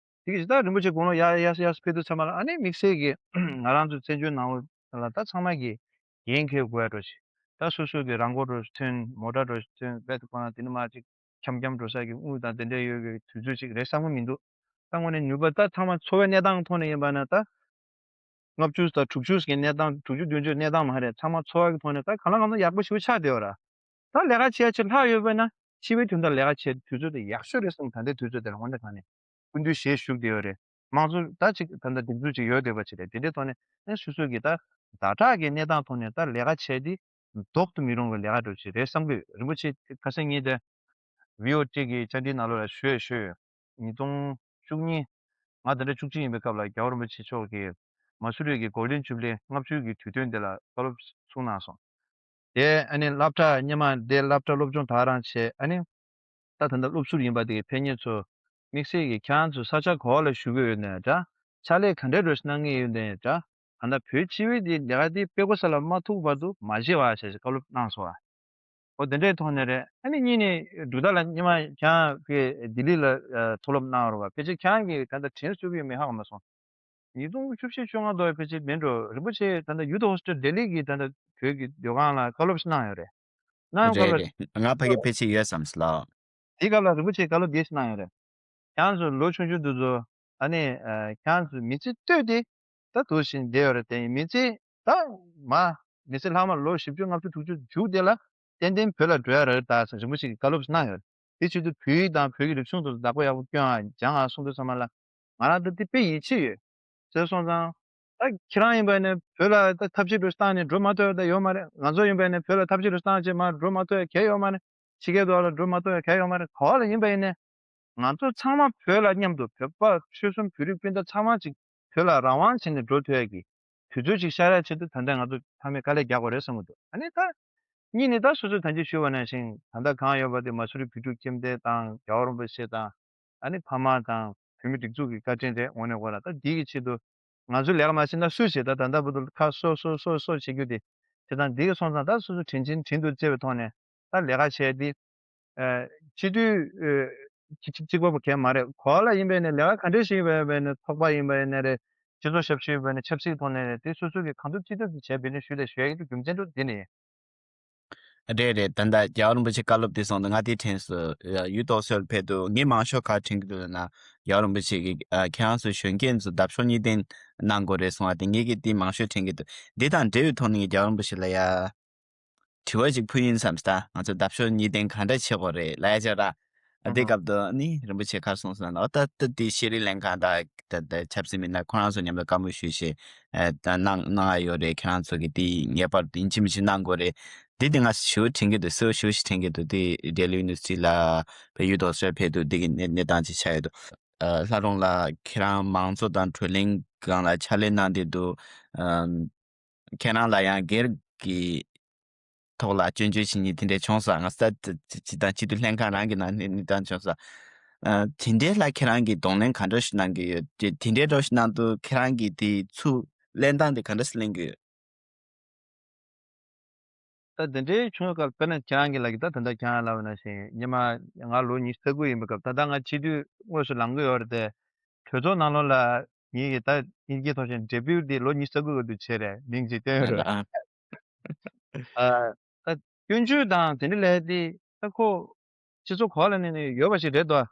དེ་གི་ད་རིན་པོ་ཆེ་དགུང་ལོ་ཡར་ཡར་ཡར་ཕེབས་དུས་ཙམ་པ་ལ་ཨ་ནི་དམིགས་བསལ་གྱི་ང་རང་ཚོ་བཙན་བྱོལ་ནང་ལ་ད་ཚང་མ་གི་འགན་འཁྱེར་དགོས་འགྲོ་ཞིག་ད་སོ་སོ་གི་རང་མགོ་འགྲོ་ཐོན། མོ་ཊ་འགྲོ་ཐོན། བེད་ཁོ་ན་དེ་ནི་མ་ཅིག་འཁྱམ་འཁྱམ་འགྲོ་ས་གི་དངུལ་དང་དེ་འདྲ་ཡོད་གི་དུས་ཚོད་ཅིག་རེད་བསམ་གི་མི་འདུག་ད་དངོས་གནས་ནུས་པ་ད་ཚང་མ་འཚོ་བའི་གནས་སྟངས་ཐོག་ནས་ཡིན་པ་ན་ད། ལྔ་བཅུ་དང་དྲུག་ཅུ་གི་གནས་སྟངས། དྲུག་ཅུ་བདུན་ཅུ་གནས་སྟངས་མ་རེད། ཚང་མ་འཚོ་བ་གི་ཐོག་ནས་ད་གང་ལ་གང་འཚམ་ཡག་པོ་ཞེ་པོ་ཆགས་བསྡད་ཡོད་ར། ད་ལས་ཀ་བྱེད་ཡ་ཆེད་ལྷག་ཡོད་པས་ན་འཆི་བའི་དོན་དག་ལས་ཀ་བྱེད་དུས་ཚོད་དེ་ཡག་ཤོས་རེད་བསམ། ད་ལྟའི་དུས་ཚོད་དེ་ལ་དངོས་གནས་དྲང་གནས་སྐུ་མདུན་ཞལ་བཞུགས་བསྡད་ཡོད་རེད། མང་གཙོ་ད་ཅིག་ད་ལྟ་སྒྲིག་འཛུགས་ཅིག་ཡོད་བསྡད་པ་ཅིག་རེད། དེ་འདྲའི་ཐོག་ནས་ཨ་སོ་སོ་གི་ད་ཛ་དྲག་གི་གནས་སྟངས་ཐོག་ནས་ད་ལས་ཀ་བྱས་ཏེ་ལྡོག་ཏུ་མི་རུང་བའི་ལས་ཀ་འདྲ་ཅིག་རེད་བསམ་གི་ཡོད། རིན་པོ་ཆེ་ཁ་སང་ཉིན་དེ་བྷི་ཨོ་ཊི་གི་བཅར་འདྲིའི་ནང་ལོགས་ལ་ཞུ་ཡས་ཞུས་ཡོད། ཉིས་སྟོང་བཅུ་གཉིས། ང་ད་ལྟ་བཅུ་གཅིག་ཡིན་པའི་སྐབས་ལ་རྒྱལ་བ་རིན་པོ་ཆེ་མཆོག་གིས་མ་སུ་རི་གི་གོལ་ཌེན་ཇུ་བི་ལི་ལྔ་བཅུ་གི་དུས་སྟོན་དེ་ལ་བཀའ་སློབ་གསུངས་གནང་སོང་། དེ་ཨ་ནི་སློབ་གྲྭ་སྔོན་མ་དེ་སློབ་གྲྭ་སློབ་སྦྱོང་དག་རང་བྱས། ཨ་ནི་ད་ད་ལྟ་སློབ་ཟུར་ཡིན་པ་དེ་གི་ཕན་ཉེ་ཚོ་དམིགས་བསལ་གྱིས་ཁྱེད་རང་ཚོ་ས་ཆ་ག་པ་ལ་བཞུགས་ཀྱི་ཡོད་ནའི་འདྲ། ཕྱག་ལས་ག་འདྲའི་འདྲ་ཞིག་གནང་གི་ཡོད་ནའི་འདྲ། ད་ལྟ་བོད་སྤྱི་པའི་དེ་ལས་ཀ་དེ་དཔེ་གོ་ས་ལ་མ་ཐུག་བར་དུ་མ་བརྗེད་པ་བྱས་ཞེས་བཀའ་སློབ་གནང་སོང་བ། འོ་དེ་འདྲའི་ཐོག་ནས་རེད། ཨ་ནི་གཉིས་ནས་འབྲུག་ཐར་ལགས་སྔོན་མ་ཁྱེད་རང་ཕ་གི་ལྡི་ལི་ལ་ཨ་མཐོ་སློབ་གནང་རོགས་པ། ཕལ་ཆེར་ཁྱེད་རང་གིས་ད་ལྟ་དྲན་གསོ་གི་ཡོད་མེད་ཧ་གོ་མ་སོང་། ཉིས་སྟོང་བཅུ་བཞི་བཅོ་ལྔ་དོ་ཕལ་ཆེར་མིན་འགྲོ། རིན་པོ་ཆེ་ད་ལྟ་ཡུ་ཐ་ཧོ་སི་ཊེལ་ལྡི་ལི་གི་ད་ལྟ་བོད་ཀྱི་སྡོད་ཁང་ལ་བཀའ་སློབ་ཞིག་གནང་ཡོད་རེད། གནང་ཡོད་རེད་སྐབས་ལ། རེད། ང་ཕ་གི་ཕལ་ཆེར་ཡོད་བསམ་སོང་ལགས། དེའི་སྐབས་ལ་རིན་པོ་ཆེས་བཀའ་སློབ་འདི་ཞིག་གནང་ཡོད་རེད། ཁྱེད་རང་ཚོ་ལོ་ཆུང་ཆུང་འདི་ཚོ་ཨ་ནི་ཨ་ཁྱེད་རང་ཚོ་མི་ཚེ་ལྟོས་ཏེ་ད་འདུག་བཞིན་བསྡད་ཡོད་རེད་དེ། མི་ཚེ་ད་མ་མི་ཚེ་ལྷག་མ་ལོ་བཞི་བཅུ་ལྔ་བཅུ་དྲུག་ཅུ་མཇུག་དེ་ལ་ཏན་ཏན་བོད་ལ་འགྲོ་ཡ་རེད་ད་ཟེར་རིན་པོ་ཆེ་གིས་བཀའ་སློབ་ཞིག་གནང་ཡོད་རེད། དེ་བྱེད་དུས་བོད་ཡིག་དང་བོད་ཀྱི་རིག་གཞུང་དེ་ཚོ་བདག་པོ་ཡག་པོ་སྐྱོང་ཨ་སྦྱང་ཨ་གསུངས་དུས་ཙམ་པ་ལ་ང་རང་ད་དེ་དཔེ་ཡིད་ཆེས་ཡོད། ཟེར་སོང་ཙང་། ད་ཁྱེད་རང་ཡིན་པ་ཡིན་ན་བོད་ལ་ད་ཐབས་ཤེས་འདྲ་བཏང་ནས་འགྲོ་མ་ཐུབ་ཡ་ད་ཡོད་མ་རེད། ང་ཚོ་ཡིན་པ་ཡིན་ན་བོད་ལ་ཐབས་ཤེས་འདྲ་བཏང་བྱས་མར་འགྲོ་མ་ཐུབ་ཡ་གང་ཡང་ཡོད་མ་རེད། ཕྱི་རྒྱལ་དུ་ལ་འགྲོ་མ་ཐུབ་ཡ་གང་ཡང་ཡོད་མ་རེད། ག་པ་ལ་ཡིན་པ་ཡིན་ན། ང་ཚོ་ཚང་མ་བོད་ལ་མཉམ་དུ་བོད་པ་ཆོལ་གསུམ་བོད་རིགས་སྤུན་ཟླ་ཚང་མ་ཅིག་བོད་ལ་རང་དབང་བྱས་ནས་འགྲོ་ཐུབ་ཡ་གི་དུས་ཚོད་ཅིག་ཤར་ཡ་ཆེད་དུ་ད་ལྟ་ང་ཚོ་ཚང་མས་དཀའ་ལས་རྒྱག་དགོས་རེད་བསམ་གྱི་འདུག་ཨ་ནི་ད། གཉིས་ནི་ད་སོ་སོས་ད་ཅི་ཞུས་པ་ནང་བཞིན་ད་ལྟ་གང་ཡོད་པ་དེ་མ་སུ་རི་བོད་ཕྲུག་ཁྱིམ་སྡེ་དང་རྒྱལ་བ་རིན་པོ་ཆེ་དང་། ཨ་ནི་ཕ་མ་དང་བོད་མི་སྒྲིག་འཛུགས་ཀྱི་བཀའ་དྲིན་རེད། དངོས་གནས་ཁོ་ན་ད་འདི་གི་ཆེད་དུ་ང་ཚོས་ལས་ཀ་མ་བྱས་ན་སུས་བྱེད། ད་ད་ལྟ་བར་དུ་ཁ་གསོ་གསོ་གསོ་གསོ་བྱེད་རྒྱུ་དེ། དེ་དང་འདི་གི་སོང་ཙང་ད་སོ་སོ་དྲིན་ཆེན་དྲིན་དུ་གཅེས་པའི་ཐོག་ནས་ད་ལས་ཀ་བྱས་ཏེ། ཨ། སྤྱི་འཐུས་ཨ་གཅིག་གཅིག་པ་པོ་གས་མ་རེད། ག་པ་ལ་ཡིན་པ་ཡིན་ནའི་ལས་ཀ་ག་འདྲ་ཞིག་ཡིན་པ་ཡིན་ནའི་ཚོགས་པ་ཡིན་པ་ཡིན་ནའི་རེད། སྤྱི་ཚོགས་ཞབས་ཞུ་ཡིན་པ་ཡིན་ནའི་ཆབ་སྲིད་ཐོག་ནས་རེད། དེ་སོ་སོ་གིས་གང་ཐུབ་ཅི་ཐུབ་ཀྱིས་བྱས་འབད་བརྩོན་ཞུས་ཏེ་ཞུ་ཡ་གི་རྒྱུ་མཚན་དེ་འདི་ནས་ཡིན། རེད་རེད། ད་ལྟ་རྒྱལ་བ་རིན་པོ་ཆེ་བཀའ་སློབ་དེ་སོང་དུས་ང་དེ་དྲན་སོང་། ཡུལ་དོག་སོལ་ཕེབས་དུས་ངས་མང་ཤོས་ག་དྲན་གྱི་འདུག་ལབ་ན། རྒྱལ་བ་རིན་པོ་ཆེ་གིས་ཨ་ཁྱེད་རང་ཚོ་གཞོན་སྐྱེས་ཚོ་འདབ་གཤོག་གཉིས་ལྡན་གནང་དགོས་རེད་གསུངས་པ་དེ་ངས་ཀྱིས་དེ་མང་ཤོས་དྲན་གྱི་འདུག་འདི་དང་འབྲེལ་བའི་ཐོག་ནས་ངས་རྒྱལ་བ་རིན་པོ་ཆེ་ལ་ཡ་དྲི་བ་ཞིག་ཕུལ་ཡིན་བསམ་སྟེ། ང་ཚོ་འདབ་གཤོག་གཉིས་ལྡན་ག་འདྲ་བྱེད་དགོས་རེད་ལབ་ཡ་ཅིག་ར། ཨ་དེ་སྐབས་དུ་ནི་རིན་པོ་ཆེ་ག་རེ་གསུངས་སོང་ལབ་ན། ཨོ་ད་ལྟ་དེ་ཤེས་རིག་ལྷན་ཁང་དང་ད་ད་ཆབ་སྲིད་མི་སྣ་ཁོ་རང་ཚོ་མཉམ་དུ་བཀའ་མོལ་ཞུས་བྱས་ཨ་ད་གནང་གནང་ཡ་ཡོད་རེད། ཁྱེད་རང་ཚོ་གིས་དེ་ངེས་པར་དུ་ཡིན་གཅིག་མིན་གཅིག་གནང་དགོས་རེད། དེ་དེ་ང་ཞུ་དྲན་གྱི་འདུག་གསལ་པོ་ཞུ་ཞིག་དྲན་གྱི་འདུག་དེ་ཌེལ་ཡུ་ནི་ཝར་སི་ཊི་ལ་བོད་ཡུལ་དོག་སོལ་ཕེབས་དུས་དེ་གི་གནས་གནས་སྟངས་ཅིག་ཆགས་ཡོད་འདུག་ཨ་ལྷ་རོང་ལགས་ཁྱེད་རང་མང་གཙོ་དང་བགྲོ་གླེང་སྒང་ལ་ཕྱག་ལས་གནང་བསྡད་འདུག་ཨམ། ཁྱེད་རང་ལ་ཡང་སྒེར་གྱི་ཐོག་ལ་སྐྱོན་བརྗོད་བྱེད་མཁན་དེ་འདྲ་བྱུང་སོང་། ང་ས་ད་ད་ད་སྤྱི་དང་སྤྱི་འཐུས་ལྷན་ཁང་རང་གི་ནང་ནས་གནས་སྟངས་བྱུང་སོང་། ཨ་དེ་འདྲའི་ལ་ཁྱེད་རང་གིས་གདོང་ལེན་ག་འདྲ་ཞིག་གནང་གི་ཡོད། དེ་དེ་འདྲའི་འདྲ་ཞིག་གནང་དུས་ཁྱེད་རང་གིས་དེ་ཚུར་ལེན་སྟངས་དེ་ག་འདྲ་ཞིག་ལེན་གི་ཡོད། ད་དེ་འདྲའི་བྱུང་བའི་སྐབས་དཔེར་ན་ཁྱེད་རང་གིས་ལབ་ཀྱི་ད་ད་ལྟ་ཁྱེད་རང་ལབ་པ་ནང་བཞིན་སྔོན་མ་ང་ལོ་ཉི་ཤུ་རྩ་དགུ་ཡིན་པའི་སྐབས་ད་ལྟ་ང་སྤྱི་འཐུས་དངོས་སུ་ལངས་གི་ཡོད་རེད་དེ། གྲོས་ཚོགས་ནང་ལོགས་ལ་ངེད་ཀྱི་ད་དབྱིན་སྐད་ཐོག་བཤད་ཌེ་བིའུ་དེ་ལོ་ཉི་ཤུ་རྩ་དགུ་གི་དུས་བྱས་རེད། མིང་ཅིག་བཏོན་ཡོད་རེད། ཨ་ད་སྐྱོན་བརྗོད་དང་དེ་འདྲ་ལས་དེ་ད་ཁོ་སྤྱི་ཚོགས་གོ་ལ་ནས་ནས་ཡོད་པ་ཞིག་རེད་དོ།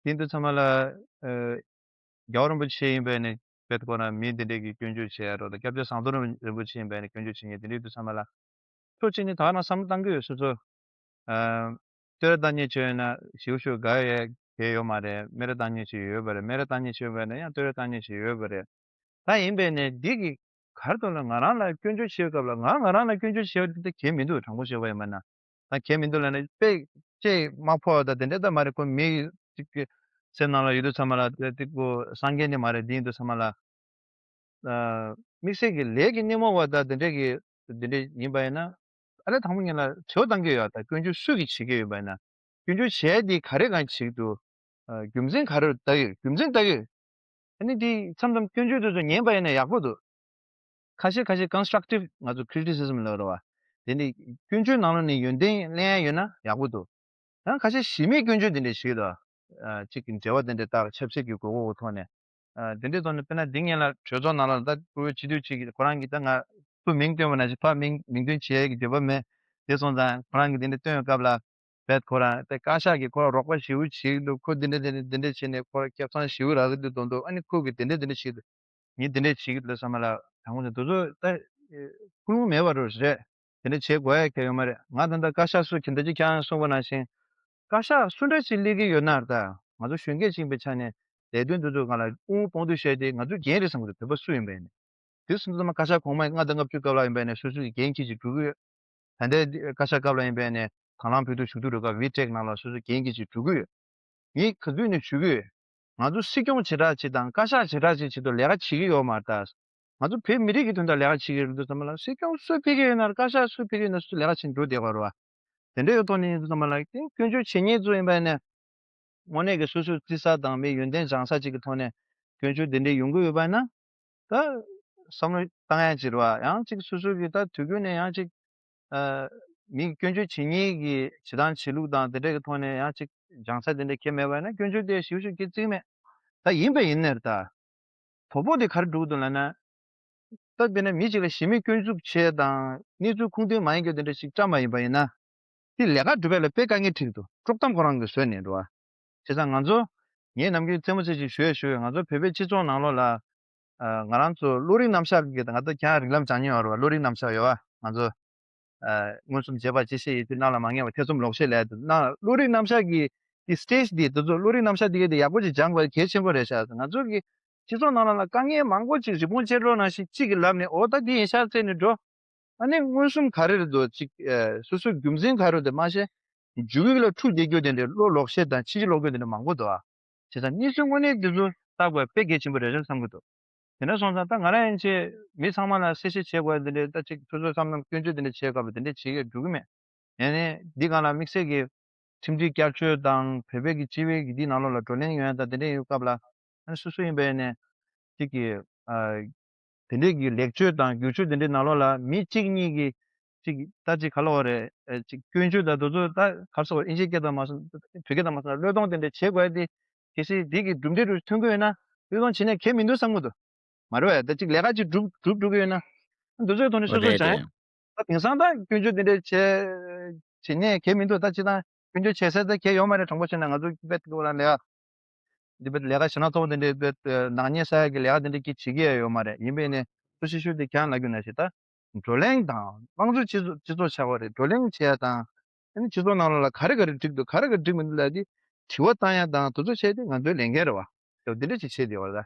དེ་འདི་ཚང་མ་ལ་ཨ་རྒྱལ་བ་རིན་པོ་ཆེ་ཡིན་པས་ནས་བེད་ཁོ་ན་མི་དེ་འདྲས་ཀྱི་སྐྱོན་བརྗོད་བྱས་ཡ་རོགས་དང་སྐྱབས་རྗེ་ཟམ་གདོང་རིན་པོ་ཆེ་ཡིན་པས་ནས་སྐྱོན་བརྗོད་བྱེད་མཁན་དེ་འདྲས་དུས་ཚང་མ་ལ་ཕྱོགས་གཅིག་ནས་ད་ག་རང་བསམ་བློ་བཏང་གི་ཡོད། སོ་སོ་ཨ་བསྟོད་ར་བཏང་མཁན་བྱས་ཡོད་ན་ཞིའུ་ཞུ་དགའ་ཡ་གལ་ཡོད་མ་རེད། སྨད་ར་བཏང་མཁན་ཞིག་ཡོད་པ་རེད། སྨད་ར་བཏང་མཁན་ཞིག་ཡོད་པ་རེད་ན་ཡང་བསྟོད་ར་བཏང་མཁན་ཞིག་ཡོད་པ་རེད། ད་ཡིན་པས་ནས་འདི་གི་གར་དུ་ལ་ང་རང་ལ་སྐྱོན་བརྗོད་བྱེད་སྐབས་ལ་ང་ང་རང་ལ་སྐྱོན་བརྗོད་བྱེད་པ་དེ་གལ་མི་འདུག་དྲང་པོ་བཤད་པ་ཡིན་པ་ན། ད་གལ་མི་འདུག་ལབ་ན་དཔེ་ལྕེ་མ་ཕོག་ད་དེ་འདྲ་ད་མ་རེད། ཁོ་མི་གཅིག་གི་སེམས་ནང་ལ་ཡོད་དུས་ཚང་མ་ལ་དེ་ཁོ་སངས་རྒྱས་ནི་མ་རེད། འདི་ཡིན་དུས་ཚང་མ་ལ་ཨ་དམིགས་བསལ་གྱི་ལས་ཀྱི་སྣེ་མོ་བ་ད་དེ་འདྲས་ཀྱི་དེ་འདྲས་ཡིན་པ་ཡིན་ན་ཨ་ལས་དང་པོ་ཉིད་ལ་དྲི་བ་བཏང་གི་ཡོད། ད་སྐྱོན་བརྗོད་སུ་གིས་བྱེད་ཀྱི་ཡོད་པ་ཡིན་ན་སྐྱོན་བརྗོད་བྱས་དེ་ག་རེ་གང་བྱེད་ཀྱི་འདུག་ཨ་རྒྱུ་མཚན་ག་རེ་ལྟ་གི་ཡོད། རྒྱུ་མཚན་ལྟ་གི་ཡོད། ཨ་ནི་དེ་མཚམས་མཚམས་སྐྱོན་བརྗོད་དེ་ཚོ་ཉན་པ་ཡིན་ན་ཡག་པོ་འདུག་ཁ་ཤས་ཁ་ཤས་constructive ང་ཚོ་criticism ལབ་རེད་བ། དེ་ནི་སྐྱོན་བརྗོད་ནང་ལོགས་ནས་ཡོན་ཏན་ལེན་ཡ་ཡོད་ན་ཡག་པོ་འདུག་ཡང་ཁ་ཤས་གཞི་མེད་སྐྱོན་བརྗོད་དེ་འདྲས་བྱེད་ཀྱི་འདུག་ཨ་གཅིག་གི་འབྲེལ་བ་དེ་འདྲས་བཏགས་ཆབ་སྲིད་ཀྱི་དགོས་མཁོ་གི་ཐོག་ནས། ཨ་དེ་འདྲས་ཐོག་ནས་དཔེར་ན་འདི་སྔོན་ལ་གྲོས་ཚོགས་ནང་ལ་ད་བཀུར་འོས་སྤྱི་འཐུས་གཅིག་གིས་ཁོ་རང་གིས་ད་ང་ཚུར་མིང་བཏོན་པ་ནང་བཞིན་ཕར་མིང་མིང་བཏོན་བྱེད་ཡ་གི་འདོད་པ་མེད། དེ་སོང་ཙང་ཁོ་རང་གིས་དེ་འདྲས་བཏོན་ཡོད་སྐབས་ལ། བས་ཁོ་རང་དེ་བཀའ་ཤག་གིས་ཁོ་རང་རོགས་པ་ཞེ་པོ་བྱེད་ཀྱི་འདུག་ཁོ་འདི་འདྲ་འདི་འདྲ་འདི་འདྲ་བྱས་ནས་ཁོ་རང་སྐྱབས་ཚང་ཞེ་པོ་རག་གི་འདུག་མདོག་མདོག་ཨ་ནི་ཁོ་གིས་འདི་འདྲ་འདི་འདྲ་བྱེད་ཀྱི་འདུག་ངས་འདི་འདྲ་བྱེད་ཀྱི་འདུག་བསམ་པ་ལ་དང་པོ་ནས་དེ་ཚོ་ད་ཁུངས་ལུང་མེད་པ་རེད། དེ་འདྲ་བྱེད་དགོས་ཡ་གལ་ཡོད་མ་རེད། ང་ད་ལྟ་བཀའ་ཤག་སུ་ཁྱེད་འདི་ཅི་ཁྱེད་རང་གསུངས་པ་ནང་བཞིན་བཀའ་ཤག་སུ་འདྲ་ཞིག་སླེབས་ཀྱི་ཡོད་ན་ད་ང་ཚོ་གཞོན་སྐྱེས་ཅིག་ཡིན་པའི་ཆ་ནས་ལས་དོན་འདི་ཚོ་སྒང་ལ་དབུ་མ་དཔུང་སྡེ་བཤད་དེ་ང་ཚོ་འགན་རེད་བསམ་གྱི་འདུག་བོད་པ་སུ་ཡིན་པ་ཡིན་ནའི། དེ་སོང་ཙང་བཀའ་ཤག་གོང་མ་ལྔ་དང་ལྔ་བཅུ་སྐབས་ལ་ཡིན་པ་ཡིན་ནའི་སོ་སོ་གི་འགན་འཁྱེར་ཅིག་འགྲོ་གི་ཡོད། ད་ལྟའི་བཀའ་ཤག་སྐབས་ལ་ཡིན་པ་ཡིན་ནའི་དང་བླངས་བོད་ཕྲུག་ཞུ་གཏུག་རུ་ཁག་ཝི་ཊེག་ནང་ལ་སོ་སོ་འགན་འཁྱེར་ཅིག་འགྲོ་གི་ཡོད། ངས་ག་དུས་ནས་ཞུ་གི་ཡོད། ང་ཚོ་སྲིད་སྐྱོང་བྱེ་བྲག་ཅིག་དང་བཀའ་ཤག་བྱེ་བྲག་ཅིག་ཆེད་དུ་ལས་ཀ་བྱེད་ཀྱི་ཡོད་མ་རེད་ད། ང་ཚོ་བོད་མི་རིགས་ཀྱི་དོན་དག་ལས་ཀ་བྱེད་ཀྱི་ཡོད་དུས་ཙམ་པ་ལ་སྲིད་སྐྱོང་སུས་ཕེབས་ཀྱི་ཡོད་ན་རེད། བཀའ་ཤག་སུས་ཕེབས་ཀྱི་ཡོད་ན་སུས་ལས་ཀ་བྱེད་འགྲོ་བསྡད་པ་རེད་བ། དེ་འདྲ་ཡོད་དོ་ནི་ཡིན་དུས་ཙམ་པ་ལ་དེ་སྐྱོན་བརྗོད་བྱེད་མཁན་ཚོ་ཡིན་པ་ཡིན་ནའི། དངོས་གནས་ཀྱི་སོ་སོའི་བརྩི་ས་དང་མི་ཡོན་ཏན་སྦྱང་ས་ཅིག་གི་ཐོག་ནས་སྐྱོན་བརྗོད་དེ་འདྲའི་ཡོང་གི་ཡོད་པ་ཡིན་ན། ད་བསམ་བློ་བཏང་ཡ་ཅིག་རེད་བ། ཡང་ཅིག་སོ་སོ་གི་ད་དུས་རྒྱུན་ནས་ཡང་ཅིག་ཨ་མི་སྐྱོན་བརྗོད་བྱེད་མཁན་གྱི་བྱེད་སྟངས་བྱེད་ལུགས་དང་དེ་འདྲ་གི་ཐོག་ནས་ཡང་ཅིག་སྦྱང་ས་དེ་འདྲ་ཁྱེད་མེད་པ་ཡིན་ན་སྐྱོན་བརྗོད་དེ་ཞིབ་ཞིབ་ཀྱི་བརྩིས་མེད། ད་ཡིན་པ་ཡིན་ནའི་ད། དོ་ཕོག་དེ་ག་རེ་འགྲོ་གི་འདུག་ལབ་ན། ད་དཔེར་ན་མི་གཅིག་ལ་གཞི་མེད་སྐྱོན་འཛུགས་བྱས་དང་གནས་ཚུལ་ཁུངས་ལྡན་མ་ཡིན་རྒྱུ་དེ་འདྲ་ཞིག་བཀྲམ་པ་ཡིན་པ་ཡིན་ན། དེ་ལས་ཀ་སྒྲུབ་ཡ་ལ་དཔེ་དཀའ་ངལ་འཕྲད་ཀྱི་འདུག་དཀྲོག་གཏམ་ཁོ་རང་གིས་བཟོས་ནས་འགྲོ་བ། བྱས་ཙང་ང་ཚོ་ངས་ནམ་རྒྱུན་རྩེད་མོ་རྩེ་ཞིག་ཞུ་ཡ་ཞུ་ཡ་ང་ཚོ་བོད་པའི་སྤྱི་ཚོགས་ནང་ལོགས་ལ། ཨ་ང་རང་ཚོ་བློ་རིག་རྣམ་གཞག་གི་ད་ང་ཚོ་ཁྱེད་རང་རིགས་ལམ་སྦྱང་མྱོང་ཡོད་རེད་བ། བློ་རིག་རྣམ་གཞག་ཡོད་བ། ང་ཚོ་ཨ་མངོན་སུམ་བྱེད་པ་ཅི་ཤེས་ཡིན་ཚུལ་རྣམས་ལ་མ་ངེས་པ་ཐེ་ཚོམ་ལོག་ཤེས་ལས་དུ་ན་བློ་རིག་རྣམ་གཞག་གི་དེ་སི་ཊེ་ཇི་དེ་དེ་ཚོ་བློ་རིག་རྣམ་གཞག་དེ་གའི་དེ་ཡག་པོ་ཅིག་སྦྱང་དགོས་གལ་ཆེན་པོ་རེད་ཤག་ང་ཚོ་གི་སྤྱི་ཚོགས་ནང་ལ་དཀའ་ངལ་མང་པོ་ཅིག་རི་བོང་ཅལ་འདྲ་ནང་བཞིན་གཅིག་གི་ལབ་ནས་འོ་ད་དེ་ཡིན་ཤག་ཟེར་ནས་འགྲོ། ཨ་ནི་མངོན་སུམ་ག་རེ་རེད་འདུག་ཅིག་ཨ་སོ་སོའི་རྒྱུ་མཚན་ག་རེ་རེད་མ་ཤེས། འཇུག་ཡིག་ལ་འཁྲུག་བསྡད་རྒྱུ་དེ་འདྲའི་བློ་ལོག་ཤེས་དང་ཕྱི་ཕྱི་ལོག་རྒྱུ་དེ་འདྲ་མང་པོ་འདུག་ཨ། བྱས་ཙང་གནས་ཚུལ་དངོས་གནས་འདི་ཚོ་བལྟ་དགོས་དཔེ་གལ་ཆེན་པོ་རེད་ཤག་བསམ་གྱི་འདུག་དེ་འདྲ་སོང་ཙང་ད་ང་རང་ཡན་ཆད་མི་ཚང་མ་ལ་གསལ་བཤད་བྱེད་དགོས་འདི་འདྲའི་ད་ཅིག་སོ་སོའི་བསམ་བློ་སྐྱོན་བརྗོད་འདི་འདྲ་བྱེད་སྐབས་ལ་འདི་འདྲ་བྱེད་ཀྱི་འགྲོ་གི་མེད། ཡིན་ནའི་འདི་སྒང་ལ་དམིགས་བསལ་གྱི་ཁྲིམས་སྒྲིག་བསྐྱར་བཅོས་དང་བོད་པའི་གི་སྤྱི་པའི་གི་འདི་ནང་ལོགས་ལ་བགྲོ་གླེང་ཡོང་ཡ་ད་དེ་འདྲ་ཡོད་སྐབས་ལ་ཨ་ནི་སོ་སོ་ཡིན་པ་ཡིན་ནའི་ཅིག་གི་ཨ་དེ་འདྲའི་གི་ལེགས་བཅོས་དང་བསྒྱུར་བཅོས་དེ་འདྲའི་ནང་ལོགས་ལ་མི་གཅིག་གཉིས་ཀྱིས་ཅིག་ད་ཅིག་ག་ལབ་དགོས་རེད། ཨ་ཅིག་སྐྱོན་བརྗོད་དང་དེ་ཚོ་ད་ག་རེ་ཟེར་དགོས་རེད། ཨིན་ཇིའི་སྐད་དང་མ་སོང་བོད་སྐད་དང་མ་སོང་བློས་གཏོང་དེ་འདྲ་བྱེད་དགོས་ཡ་དེ་གལ་སྲིད་འདི་གི་གྲུབ་འབྲས་རུ་ཐོན་གྱི་ཡོད་ན་བློས་གཏོང་བྱེད་ནས་གལ་མི་འདུག་བསམ་གྱི་འདུག་མ་རེད་པས། ད་ཅིག་ལས་ཀ་ཅིག་སྒྲུབ་སྒྲུབ་འགྲོ་གི་ཡོད་ན་འདི་ཚོའི་ཐོག་ནས་སོ་སོ་རེད་སྦྱང་རེད། ད་དེང་སང་ད་སྐྱོན་བརྗོད་དེ་འདྲ་བྱས་བྱེད་ནས་གལ་མི་འདུག་ད་ཅི་ད་སྐྱོན་བརྗོད་བྱེད་ས་ད་གལ་ཡོད་མ་རེད། དྲང་པོ་བཤད་ན་ང་ཚོ་དཔེ་ཐུག་ལ་ལས་འདི་བས་ལས་ཀ་ཞེ་དྲག་ཚོགས་དེ་འདྲའི་བས་ནག་ཉེས་ས་ཡ་གི་ལས་ཀ་དེ་འདྲ་གི་བྱེད་ཀྱི་ཡ་ཡོད་མ་རེད། ཡིན་པས་ནས་སུ་ཤི་ཤུ་དེ་ཀྱང་ལབ་རྒྱུ་ན་ཞེ་ད་བགྲོ་གླེང་དང་དམངས་གཙོ་སྤྱི་ཚོགས་སྤྱི་ཚོགས་ཆགས་པ་རེད། བགྲོ་གླེང་བྱེད་ཡ་དང་ཨ་ནི་སྤྱི་ཚོགས་ནང་ལོགས་ལ་ག་རེ་ག་རེ་འགྲིག་འདུག་ག་རེ་ག་རེ་འགྲིག་མི་འདུག་ལབ་དེ་དྲི་བ་བཏང་ཡ་དང་དེ་ཚོ་བྱས་ཏེ་ང་ཚོའི་ལས་འགན་རེད་བ། དེ་འདི་འདྲ་ཅིག་བྱེད་བསྡད་པ་རེད།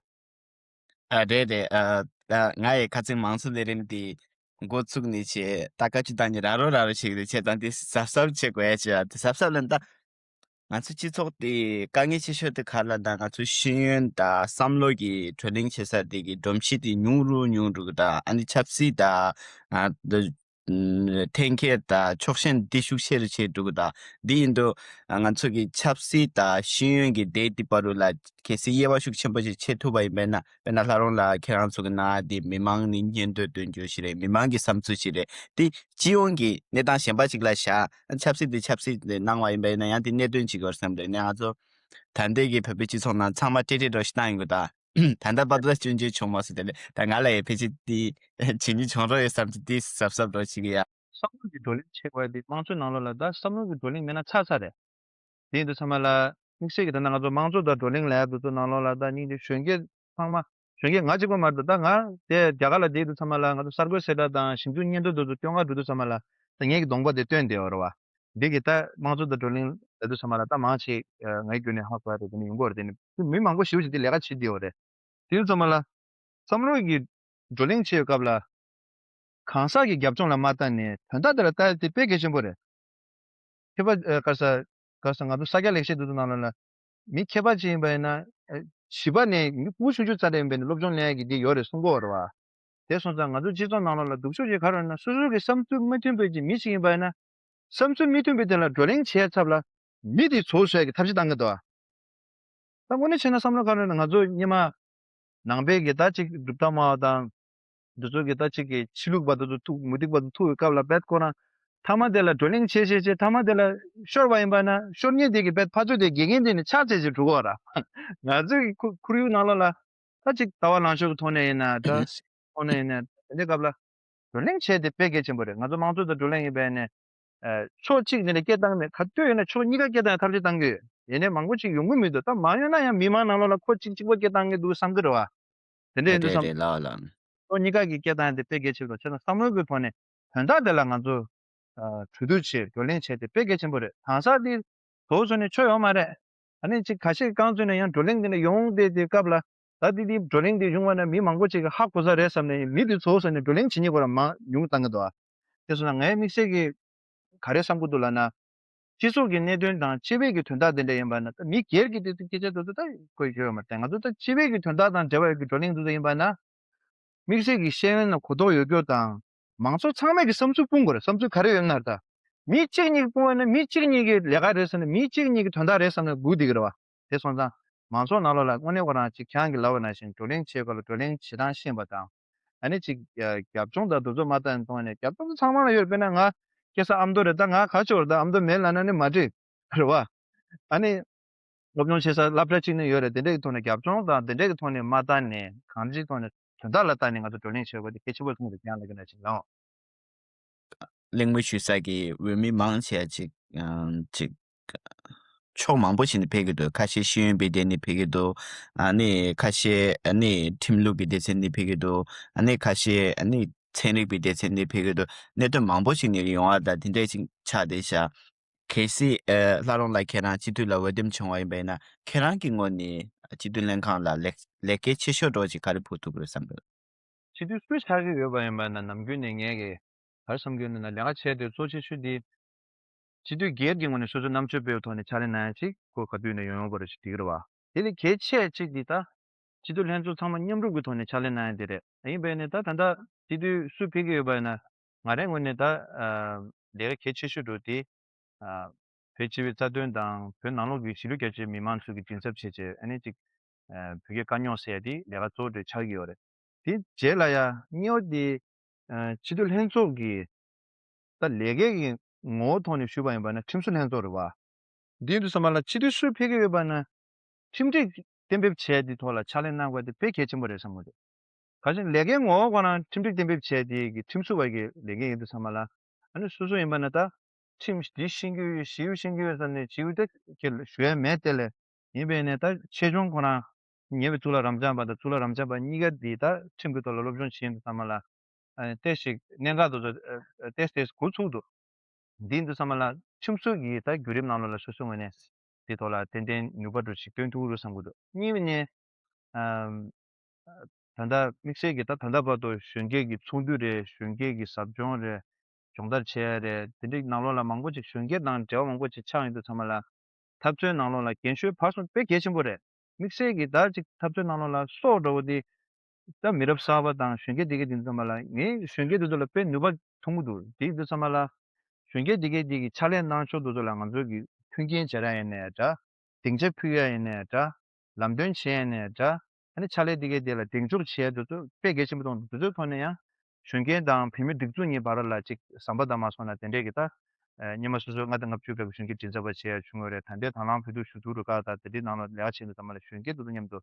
ཨ་རེད་རེད། ཨ་ཨ་ང་ཡི་ཁ་སང་མང་གཙོ་ལས་རིམ་དེ་འགོ་བཙུགས་ནས་བྱས་ད་བཀའ་བཅུ་བཏང་ནས་ར་རོ་ར་རོ་བྱེད་ཀྱི་འདུག་བྱས་ཙང་དེ་གཟབ་གཟབ་བྱེད་དགོས་ཡ་བྱས་ཨ་དེ་གཟབ་གཟབ་ལ་ད། ང་ཚོ་སྤྱི་ཚོགས་དེ་དཀའ་ངལ་ཆེ་ཤོས་དེ་ག་ལ་ད་ང་ཚོ་ཤེས་ཡོན་དང་བསམ་བློ་གི་བགྲོ་གླེང་བྱེད་ས་དེ་གི་སྒྲོམ་གཞི་དེ་ཉུང་རུ་ཉུང་རུ་གི་ད་ཨ་ནི་ཆབ་སྲིད་དང་ཨ་འདི་འཐེན་འཁྱེར་དང་ཕྱོགས་ཞེན་འདི་ཤུགས་ཆེ་རུ་ཆེ་འགྲོ་གི་ད་འདི་ཡིན་དུས་ང་ཚོ་གི་ཆབ་སྲིད་དང་ཤེས་ཡོན་གི་སྡེ་འདི་བར་རུ་ལ་གལ་སྲིད་དབྱེ་བ་ཤུགས་ཆེན་པོ་ཞིག་ཕྱེ་ཐུབ་པ་ཡིན་པས་ན་དཔེར་ན་ལྷ་རོང་ལ་ཁྱེད་རང་ཚོ་གི་ནང་དེ་མི་མང་ནི་སྙན་འདོད་འདོན་རྒྱུ་ཞིག་རེད། མི་མང་གི་བསམ་ཚུལ་ཞིག་རེད། དེ་སྤྱི་ཡོངས་ཀྱི་གནས་སྟངས་གཞན་པ་ཅིག་ལ་བཞག་ཆབ་སྲིད་དེ་ཆབ་སྲིད་དེ་གནང་བ་ཡིན་པ་ཡིན་ན་ཡང་དེ་གནད་དོན་ཅིག་ཡོད་བསམ་རེད། ནས་ང་ཚོ་ད་ལྟའི་གི་བོད་པའི་སྤྱི་ཚོགས་ནང་ཚང་མ་ཏྲེ་ཏྲེ་འགྲོ་ཞིག་བཏང་ཡོད་ད། ད་ལྟ་བར་དུ་ད་སྐྱོན་བརྗོད་བྱུང་མ་སོང་། དེ་ལས་ད་ང་ལ་ཡི་ཕལ་ཆེར་དེ་བྱེད་ཉིན་བྱུང་རོགས་ཡོད་བསམ་གྱི་དེ་གཟབ་གཟབ་འགྲོ་ཞིག་ཡ། བསམ་བློ་གི་བགྲོ་གླེང་བྱེད་དགོས་དེ་དམངས་གཙོའི་ནང་ལོགས་ལ་ད་བསམ་བློ་གི་བགྲོ་གླེང་མེད་ན་ཚར་ཚར་རེད། དེ་ཡིན་དུས་ཚང་མ་ལ་དམིགས་བསལ་གྱི་ད་ནང་ང་ཚོ་དམངས་གཙོ་དང་བགྲོ་གླེང་ལས་དུ་ཚོ་ནང་ལོགས་ལ་ད་སྙིང་རྗེ་གཞོན་སྐྱེས་ཚང་མ་གཞོན་སྐྱེས་ང་གཅིག་པོ་མ་གཏོགས་ད་ང་དེ་རྒྱ་གར་ལ་བསྡད་དུས་ཚང་མ་ལ་ང་ཚོ་གསར་འགོད་གསལ་བསྒྲགས་དང་ཞིབ་འཇུག་སྙན་ཐོ་དུ་ཚོ་སྟོན་ག་འགྲོ་དུས་ཚང་མ་ལ་ད་ངེད་ཀྱི་གདོང་པ་དེ་སྟོན་བསྡད་ཡོད་རེད་བ། འདི་གི་ད་དམངས་གཙོ་དང་བགྲོ་གླེང་ལས་དུ་ཚང་མ་ལ་ད་མང་ཆེ་ངའི་བརྒྱུད་ནས་ཧ་གོ་ཡ་རེད། དེ་ནི་ཡོང་གི་ཡོད་རེད། དེ་ནི་མི་མང་པོ་ཞིག་ཅིག་དེ་ལས་ཀ་བྱེད་བསྡད་ཡོད་རེད། དེ་ཚང་མ་ལ་བསམ་བློ་གི་བགྲོ་གླེང་བྱེད་སྐབས་ལ་གང་ཟག་གི་རྒྱབ་ལྗོངས་ལ་མ་ལྟ་ནས་དོན་དག་དེ་ལ་ལྟ་ཡ་དེ་དཔེ་གལ་ཆེན་པོ་རེད། མཁས་པ་ཨ་ག་ས་ག་ས་ང་ཚོ་ས་སྐྱ་ལེགས་བཤད་དེ་ཚོ་ནང་ལོགས་ལ་མི་མཁས་པ་ཅིག་ཡིན་པ་ཡིན་ན་ཨ་བྱིས་པ་ནས་མི་སྐུ་ཆུང་ཆུང་རྩ་ལ་ཡིན་པ་ཡིན་ན་སློབ་སྦྱོང་ལེན་ཡ་གི་དེ་ཡོད་རེད་གསུང་གི་ཡོད་རེད་བ། དེ་སོང་ཙང་ང་ཚོ་སྤྱི་ཚོགས་ནང་ལོགས་ལ་སྡུག་ཤོས་ཅིག་ག་རེ་ཡོད་ན་སོ་སོ་གི་བསམ་ཚུལ་མི་མཐུན་པའི་ཅིག་མི་ཞིག་ཡིན་པ་ཡིན་ན་བསམ་ཚུལ་མི་མཐུན་པའི་དེ་ལ་བགྲོ་གླེང་བྱེད་ཚབ་ལ་མི་དེ་ཚོ་བཟོ་ཡ་གི་ཐབས་ཤེས་བཏང་གི་འདུག་ད་དངོས་གནས་བྱས་ན་བསམ་བློ་ག་རེ་ན་ང་ཚོ་སྔོན་མ་ནང་པའི་གི་ད་ཅིག་གྲུབ་མཐའ་སྨྲ་བ་དང་འདི་ཚོ་གི་ད་ཅིག་གི་ཕྱི་ལུགས་པ་དེ་ཚོ་ཐུག་མུ་སྟེགས་པ་དེ་ཐུག་པའི་སྐབས་ལ་བེད་ཁོ་རང་ཐ་མ་དེ་ལ་བགྲོ་གླེང་བྱེད་བྱེད་བྱེད་ཐ་མ་དེ་ལ་ཤོར་བ་ཡིན་པ་ན་ཤོར་མཁན་དེ་གི་བེད་ཕ་ཚོད་དེ་དགེ་རྒན་དེ་ནི་ཕྱག་འཚལ་བྱེད་འགྲོ་གི་ཡོད་ར། ང་ཚོའི་ཁོར་ཡུག་ནང་ལོགས་ལ་ད་ཅིག་ལྟ་བ་ལངས་ཕྱོགས་ཀྱི་ཐོག་ནས་ཡིན་ན་ད་ཐོག་ནས་ཡིན་ན་དེ་འདྲའི་སྐབས་ལ། བགྲོ་གླེང་བྱས་ཏེ་དཔེ་གལ་ཆེན་པོ་རེད། ང་ཚོ་དམངས་གཙོ་དང་བགྲོ་གླེང་ཡིན་པས་ནས། ཕྱོགས་གཅིག་ནས་ནས་སྐད་བཏང་ནས་ག་དུས་ཡིན་ན་ཕྱོགས་གཉིས་ཀ་སྐད་བཏང་ཡ་ཐབས་ཤེས་བཏང་གི་ཡོད། ཡིན་ནའི་མང་པོ་ཅིག་ཡོང་གི་མི་འདུག་ད་མ་ཡོང་ན་ཡང་མི་མང་ནང་ལོགས་ལ་ཁོ་གཅིག་གཅིག་པོ་སྐད་བཏང་གི་འདུག་བསམ་གི་རེད་བ། དེ་འདྲ་ཡིན་དུས་རེད་བསམ། རེད་ལགས་ལགས། ཕྱོགས་གཉིས་ཀ་གི་སྐད་བཏང་ཡ་དེ་དཔེ་གལ་ཆེ་བ་ཆེ་ན་བསམ་བློའི་གི་ཐོག་ནས་དོན་དག་དེ་ལ་ང་ཚོ་གྲོས་བསྡུར་བྱེད་བགྲོ་གླེང་བྱས་ཏེ་དཔེ་གལ་ཆེན་པོ་རེད། གང་ཟག་དེ་དོགས་བཟོས་ནས་ཆོ་ཡོང་མ་རེད། ཨ་ནི་ཅིག་ཁ་ཤས་རྐང་བཙུགས་ནས་ཡང་བགྲོ་གླེང་འདི་ནས་ཡོང་བསྡད་དེ་སྐབས་ལ་ད་འདི་འདི་བགྲོ་གླེང་འདི་བྱུང་བ་ན་མི་མང་པོ་ཅིག་གིས་ཧ་གོ་ས་རེད་བསམ་ནས་མི་འདི་ཚོ་བཟོས་ནས་བགྲོ་གླེང་བྱེད་མཁན་ཁོ་རང་མང་ཉུང་བཏང་གི་འདུག་དེ་སོང་ན་ངའི་དམིགས་བསལ་གྱི་ག་རེ་བསམ་གྱི་འདུག་ལབ་ན། སྤྱི་ཚོགས་ཀྱི་གནད་དོན་དང་སྤྱི་པའི་གི་དོན་དག་དེ་འདྲ་ཡིན་པ་ན་ད་མི་སྒེར་གྱི་དེ་ཚོ་སྐད་ཆ་དེ་ཚོ་ད་དགོས་ཀྱི་ཡོད་མ་རེད། ང་ཚོ་ད་སྤྱི་པའི་གི་དོན་དག་དང་འབྲེལ་བའི་གི་བགྲོ་གླེང་དེ་ཚོ་ཡིན་པ་ན། དམིགས་བསལ་གྱི་ཤེས་ཡོན་ལ་གོ་རྟོགས་ཡོད་རྒྱུ་དང་། མང་ཚོགས་ཚང་མས་ཀྱི་བསམ་ཚུལ་སྤུངས་དགོས་རེད། བསམ་ཚུལ་ག་རེ་ཡོད་ན་ད། མི་གཅིག་གཉིས་ཀྱིས་སྤུངས་པ་ན་མི་གཅིག་གཉིས་ཀྱི་ལས་ཀ་རེད་ཟེར་ན་མི་གཅིག་གཉིས་ཀྱི་དོན་དག་རེད་བསམ་ན་སྒུག་བསྡད་ཀྱི་རེད་བ། དེ་སོང་ཙང་མང་ཚོགས་ནང་ལོགས་ལ་དངོས་གནས་ཁོ་རང་ཅིག་ཁྱེད་རང་གིས་ལབ་པ་ནང་བཞིན་བགྲོ་གླེང་བྱེད་སྐབས་ལ་བགྲོ་གླེང་བྱེད་སྟངས་ཤེས་པ་དང་། ཨ་ནི་ཅིག་རྒྱབ་ལྗོངས་དང་དེ་ཚོ་མ་བལྟས་ནས་གཏོང་བ་ནས་རྒྱབ་ལྗོངས་དེ་ཚང་མ་ལ་ཡོད་རེད། དཔེར་ན་ང་སྐྱེས་ས་ཨ་མདོ་རེད། ད་ང་ག་ཅོག་རེད། ད་ཨ་མདོ་མེད་ལབ་ན་ནི་མ་འགྲིག་རེད་བ། ཨ་ནི། སློབ་སྦྱོང་བྱེད་ས་སློབ་གྲྭ་གཅིག་ནས་ཡོད་རེད། དེ་འདྲའི་གི་ཐོག་ནས་རྒྱབ་ལྗོངས་དང་དེ་འདྲའི་གི་ཐོག་ནས་མ་བལྟས་ནས་གང་ཅིའི་ཐོག་ནས་དོན་དག་ལ་བལྟས་ནས་ང་ཚོ་བགྲོ་གླེང་བྱེད་དགོས་དེ་གལ་ཆེན་པོ་མཐོང་འདུག་ཀྱང་ལ་གི་ན་ཅིག་ལའོ། གླེང་མོལ་ཞུ་ས་གི་འོས་མི་མང་ཆེ་ཅིག་ཅིག་ཕྱོགས་མང་པོ་ཞིག་ནས་ཕེབས་ཀྱི་འདུག་ཁ་ཤས་ཤེས་ཡོན་པའི་སྡེ་ནས་ཕེབས་ཀྱི་འདུག་ཨ་ནི་ཁ་ཤས་ཨ་ནི་ཁྲིམས་ལུགས་ཀྱི་སྡེ་ཚན་ནས་ཕེབས་ཀྱི་འདུག་ཨ་ནི་ཁ་ཤས་ཨ་ནི་ཚན་རིག་པའི་སྡེ་ཚན་ནས་ཕེབས་ཀྱི་འདུག་གནད་དོན་མང་པོ་ཞིག་ནས་ཡོང་བ་དང་དེ་འདྲ་ཞིག་ཆགས་བསྡད་ཤག་གལ་སྲིད་ཨ་ལྷ་རོང་ལགས་ཁྱེད་རང་སྤྱི་འཐུས་ལ་འོས་འདེམས་བྱུང་བ་ཡིན་པ་ཡིན་ན་ཁྱེད་རང་གི་ངོས་ནས་སྤྱི་འཐུས་ལྷན་ཁང་ལ་ལས་ལས་ཀའི་ཆེ་ཤོས་འདྲ་བོ་ཅིག་ག་རེ་ཕུལ་ཐུབ་ཀྱི་རེད་བསམ་གྱི་འདུག་སྤྱི་འཐུས་སུ་ཆགས་ཀྱི་ཡོད་པ་ཡིན་པ་ན་ནམ་རྒྱུན་ནས་ངས་ཀྱི་ག་རེ་བསམ་གྱི་ཡོད་ན་ལས་ཀ་བྱས་ཏེ་གཙོ་ཆེ་ཤོས་དེ་སྤྱི་འཐུས་སྒེར་གྱི་ངོས་ནས་སོ་སོའི་རྣམ་དཔྱོད་སྤེལ་བའི་ཐོག་ནས་ཕྱག་ལས་གནང་ཡ་ཅིག་ཁོ་ག་དུས་ནས་ཡོང་ཡོང་བ་རེད་ཅིག་འགྲིག་གི་རེད་བ། དེ་ལས་གལ་ཆེ་ཅིག་འདི་ད། སྤྱི་འཐུས་ལྷན་ཚོགས་ཚང་མ་མཉམ་རུབ་ཀྱི་ཐོག་ནས་ཕྱག་ལས་གནང་ཡ་དེ་རེད། ཡིན་པས་ནས་ད་ད་ལྟ་སྤྱི་འཐུས་སུ་ཕེབས་ཀྱི་ཡོད་པ་ཡིན་ན། ང་རའི་ངོས་ནས་ད་ལས་ཀ་གལ་ཆེ་ཤོས་འགྲོ་དེ། བོད་སྤྱི་པའི་རྩ་དོན་དང་བོད་ནང་ལོགས་ཀྱི་གཞིས་ལུས་རྒྱ་ཆེའི་མི་མང་ཚོ་གི་མགྲིན་ཚབ་བྱས་བྱས་ཨ་ནི་ཅིག་བོད་སྐད་དཀའ་རྙོག་སེལ་ཡ་དེ་ལས་ཀ་གཙོ་བོ་དེ་ཆགས་ཀྱི་ཡོད་རེད། དེ་རྗེས་ལ་ཡ་གཉིས་པ་དེ། སྤྱི་འཐུས་ལྷན་ཚོགས་ཀྱི་ད་ལས་ཀའི་གི་ངོ་བོ་ཐོག་ནས་ཞུས་པ་ཡིན་པ་ན་ཁྲིམས་བཟོ་ལྷན་ཚོགས་རེད་བ། འདི་དུས་ཙམ་པ་ལ་སྤྱི་འཐུས་སུ་ཕེབས་ཀྱི་ཡོད་པ་ན། ཁྲིམས་སྒྲིག་གཏན་འབེབས་བྱས་དེ་ཐོག་ལ་ཕྱག་ལས་གནང་དགོས་དེ་དཔེ་གལ་ཆེན་པོ་རེད་བསམ་གྱི་འདུག་ག་ཅིག་ལས་ཀའི་ངོ་བོ་ཁོ་རང་ཁྲིམས་སྒྲིག་གཏན་འབེབས་བྱས་དེ་གི་ཁྲིམས་བཟོ་བ་གི་ལས་འགན་ཡིན་དུས་ཙམ་པ་ལ། ཨ་ནི་སོ་སོ་ཡིན་པ་ན་ད་ཁྲིམས་འདི་ཤེས་ཀྱི་ཡོད་ཞེ་པོ་ཤེས་ཀྱི་ཡོད་ཟེར་ནས་ཞེ་པོ་དེ་ཁྱེད་ལ་ཞུ་ཡ་མེད་དེ་ལས། ཡིན་པས་ནས་ད་ཆེ་ཆུང་ཁོ་རང་ཉེ་བའི་གཙུག་ལག་རབ་འབྱམས་པ་དང་གཙུག་ལག་རབ་འབྱམས་པ་གཉིས་ཀ་འདི་ད་ཁྲིམས་ཀྱི་ཐོག་ལ་སློབ་སྦྱོང་བྱེད་ཡིན་དུས་ཙམ་པ་ལ། ཨ་ནི་ཏོག་ཙམ་གནད་འགག་དེ་ཚོ་ཨ་ཏོག་ཙམ་ཏོག་ཙམ་འགོ་ཚུགས་འདུག་འདི་འདུག་བསམ་པ་ལ་ཁྲིམས་བཟོ་གི་ད་བརྒྱུད་རིམ་ནང་ལོགས་ལ་སོ་སོའི་ངོས་ནས་དེ་ཐོག་ལ་ཏན་ཏན་ནུས་པ་འདྲ་ཞིག་བཏོན་ཐུབ་ཀྱི་རེད་བསམ་གྱི་འདུག་གཉིས་པ་ནས་ཨམ། ད་ལྟ་དམིགས་བསལ་གྱི་ད་ད་ལྟ་བར་དུ་གཞོན་སྐྱེས་ཀྱི་ཚོགས་འདུ་རེད། གཞོན་སྐྱེས་ཀྱི་ཟབ་སྦྱོང་རེད། སྦྱོང་བརྡར་བྱེད་ཡ་རེད། དེ་འདྲའི་ནང་ལོགས་ལ་མང་པོ་ཅིག་གཞོན་སྐྱེས་དང་འབྲེལ་བ་མང་པོ་ཅིག་ཆགས་ཡོང་དུས་ཙམ་པ་ལ། འཐབ་རྩོད་ནང་ལོགས་ལ་རྒན་གཞོན་བར་གསུམ་དཔེ་གལ་ཆེན་པོ་རེད། དམིགས་བསལ་གྱི་ད་ཅིག་འཐབ་རྩོད་ནང་ལོགས་ལ་སྲོག་འདྲ་བོ་དེ་ད་མི་རབས་གསར་པ་དང་གཞོན་སྐྱེས་དེ་གའི་དེ་ཚོ་མ་ལ་ངས་གཞོན་སྐྱེས་དེ་ཚོ་ལ་དཔེ་ནུས་པ་ཐོན་གྱི་འདུག་དེ་དུས་ཙམ་པ་ལ་གཞོན་སྐྱེས་དེ་གའི་དེ་གི་ཕྱག་ལས་གནང་ཕྱོགས་དེ་ཚོ་ལ་ང་ཚོ་གི་མཐུན་རྐྱེན་སྦྱར་ཡ་ཡིན་ནའི་འདྲ། སྡིངས་ཆ་ཕུལ་ཡ་ཡིན་ནའི་འདྲ། ལམ་སྟོན་བྱེད་ཡ་ཡིན་ནའི་འདྲ། ཨ་ནི་ཕྱག་ལས་དེ་གའི་དེ་ལ་གདེང་འཇོག་བྱེད་ཡ་དེ་ཚོ་དཔེ་གལ་ཆེན་པོ་མཐོང་འདུག་དེ་ཚོའི་ཐོག་ནས་ཡང་། གཞོན་སྐྱེས་དང་བོད་མི་སྒྲིག་འཛུགས་གཉིས་བར་ལ་ཅིག་ཟམ་པ་བཏབ་མ་སོང་ན་དེ་འདྲས་ཀྱི་ད། ཨ་སྔོན་མ་སོ་སོ་ལྔ་དང་ལྔ་བཅུ་སྐབས་ཀྱི་གཞོན་སྐྱེས་མགྲིན་ཚབ་པ་བྱས་ཡ་བྱུང་ཡོད་རེད། ད་ལྟའི་དང་བླངས་བོད་ཕྲུག་ཞུ་གཏུག་རུ་ཁག་དང་དེ་འདྲའི་ནང་ལ་ལས་ཀ་བྱེད་འདུག་ཙམ་པ་ལ་གཞོན་སྐྱེས་དེ་ཚོ་མཉམ་དུ་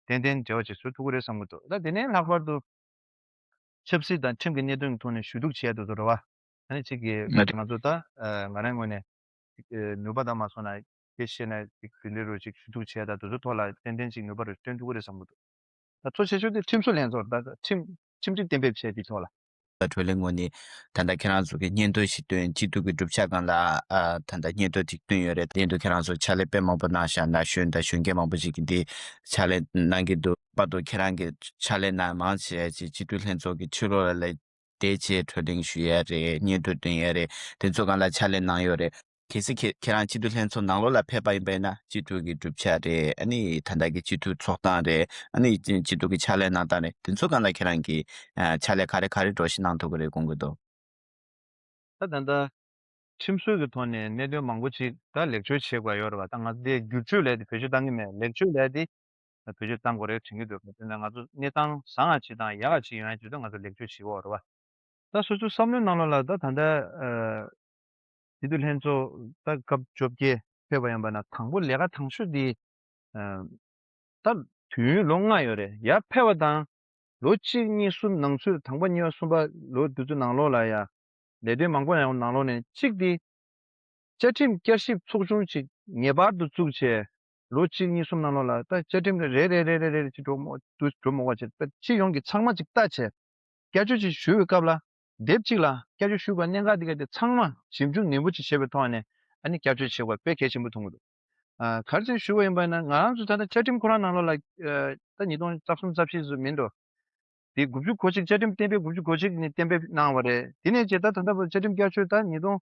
ཏན་ཏན་འབྲེལ་བ་ཅིག་བཟོ་ཐུབ་ཀྱི་རེད་བསམ་གྱི་འདུག་ད་དེ་ནས་ལྷག་པར་དུ་ཆབ་སྲིད་དང་ཁྲིམས་ཀྱི་གནད་དོན་གྱི་ཐོག་ནས་ཞུ་གཏུག་བྱེད་ཡ་དེ་ཚོ་རེད་བ། ཨ་ནི་གཅིག་གི་ང་ཚོ་ད་ང་རང་ངོས་ནས་ནུས་པ་ད་མ་སོང་ན་དེ་བཤད་ན་ཅིག་དེ་འདྲའི་རུ་ཅིག་ཞུ་གཏུག་བྱས་ད་དེ་ཚོ་ཐོག་ལ་ཏན་ཏན་ཅིག་ནུས་པ་རུ་བཏོན་ཐུབ་ཀྱི་རེད་བསམ་གྱི་འདུག་ད་གཙོ་ཆེ་ཤོས་དེ་ཁྲིམས་བཟོ་ལྷན་ཚོགས་ད་ཁྲིམས་ཁྲིམས་སྒྲིག་གཏན་འབེབས་བྱས་དེ་ཐོག་ལ། ད་གྲོས་གླེང་ངོས་ནས་ད་ལྟ་ཁྱེད་རང་ཚོ་གི་སྙན་ཐོ་ཞིག་བཏོན། སྤྱི་འཐུས་ཀྱི་གྲུབ་ཆ་སྒང་ལ་ཨ་ད་ལྟ་སྙན་ཐོ་ཅིག་བཏོན་ཡོད་རེད། སྙན་ཐོ་ཁྱེད་རང་ཚོ་ཕྱག་ལས་དཔེ་མང་པོ་གནང་ཤག་ན་གཞོན་དང་གཞོན་སྐྱེས་མང་པོ་ཞིག་གིས་འདི་ཕྱག་ལས་གནང་གི་འདུག་བར་དུ་ཁྱེད་རང་གིས་ཕྱག་ལས་གནང་མང་ཆེ་ཅིག་སྤྱི་འཐུས་ལྷན་ཚོགས་ཀྱི་ཕྱི་ལོགས་ལ་བསྡད་བྱས་གྲོས་གླེང་ཞུ་ཡ་རེད། སྙན་ཐོ་བཏོན་ཡ་རེད། དེ་ཚོ་སྒང་ལ་ཕྱག་ལས་གནང་ཡོད་རེད། གལ་སྲིད་ཁྱེད་ཁྱེད་རང་སྤྱི་འཐུས་ལྷན་ཚོགས་ནང་ལོགས་ལ་ཕེབས་པ་ཡིན་པ་ཡིན་ན་སྤྱི་འཐུས་ཀྱི་གྲུབ་ཆ་རེད། ཨ་ནི་ད་ལྟ་གི་སྤྱི་འཐུས་ཚོགས་སྟངས་རེད། ཨ་ནི་སྤྱི་འཐུས་ཀྱི་ཕྱག་ལས་གནང་སྟངས་རེད། དེ་ཚོ་སྒང་ལ་ཁྱེད་རང་གིས་ཨ་ཕྱག་ལས་ག་རེ་ག་རེ་འདྲ་ཞིག་གནང་ཐུབ་ཀྱི་རེད་དགོངས་ཀྱི་འདུག་ད་ད་ལྟ་ཁྲིམས་སྲོལ་གྱི་ཐོག་ནས་གནད་དོན་མང་པོ་ཅིག་ད་ལེགས་བཅོས་བྱེད་དགོས་ཡོད་རེད་བ། ད་ང་ཚོ་དེ་བསྒྱུར་བཅོས་ལས་དེ་བེད་སྤྱོད་བཏང་གི་མེད། ལེགས་བཅོས་ལས་དེ་བེད་སྤྱོད་བཏང་དགོས་རེད་དྲན་གྱི་འདུག་དེ་ནས་ང་ཚོ་གནས་སྟངས་བཟང་ང་ཅིག་དང་ཡག་ག་ཅིག་ཡོང་ཡ་ཅིག་ད་ང་ཚོ་ལེགས་བཅོས་བྱེད་དགོས་རེད་བ། ད་སོ་སོའི་བསམ་བློའི་ནང་ལོགས་ལ་ད་ད་ལྟ་ཨ་སྤྱི་འཐུས་ལྷན་ཚོགས་ད་སྐབས་བཅོ་བརྒྱད་ཕེབས་པ་ཡིན་པ་ན་དང་པོ་ལས་ཀ་དང་ཤོས་དེ་ཨ་ད་དུས་ཡུན་ལོ་ལྔ་ཡོད་རེད། ཡར་ཕེབས་པ་དང་ལོ་གཅིག་གཉིས་གསུམ་ནང་ཚུད་དང་པོ་གཉིས་པ་གསུམ་པ་ལོ་དེ་ཚོའི་ནང་ལོགས་ལ་ཡ་ལས་དོན་མང་པོ་ཡོང་ནང་ལོགས་ནས་གཅིག་དེ་བཅའ་ཁྲིམས་བསྐྱར་ཞིབ་ཚོགས་ཆུང་ཅིག་ངེས་པར་དུ་བཙུགས་བྱས་ལོ་གཅིག་གཉིས་གསུམ་ནང་ལོགས་ལ་ད་བཅའ་ཁྲིམས་རེ་རེ་རེ་རེ་རེ་རེ་ཅིག་འགྲོ་མོ་འགྲོ་མོ་བ་བྱས་ད་སྤྱི་ཡོངས་ཀྱི་ཚང་མ་ཅིག་ལྟ་བྱས། བསྐྱར་བཅོས་ཅིག་ཞུ་བའི་སྐབས་ལ། དེབ་གཅིག་ལ་བསྐྱར་བཅོས་ཞུས་པ་གནད་འགག་དེ་ག་དེ་ཚང་མ་ཞིབ་འཇུག་ནན་པོ་ཅིག་བྱས་པའི་ཐོག་ནས་ཨ་ནི་བསྐྱར་བཅོས་བྱེད་དགོས་དཔེ་གལ་ཆེན་པོ་མཐོང་གི་འདུག་ཨ་ག་རེ་ཟེར་ཞུ་བ་ཡིན་པ་ན་ང་རང་ཚོ་ད་ལྟ་བཅའ་ཁྲིམས་ཁོ་རང་ནང་ལོགས་ལ་ཨ་ད་ཉིས་སྟོང་རྩ་གསུམ་རྩ་བཞི་ཙམ་མིན་འགྲོ། དེ་དགུ་བཅུ་གོ་གཅིག་བཅའ་ཁྲིམས་གཏན་འབེབས་དགུ་བཅུ་གོ་གཅིག་ནས་གཏན་འབེབས་གནང་བ་རེད། དེ་ནས་བྱས་ད་ད་ལྟ་བར་བཅའ་ཁྲིམས་བསྐྱར་བཅོས་ད་ཉིས་སྟོང་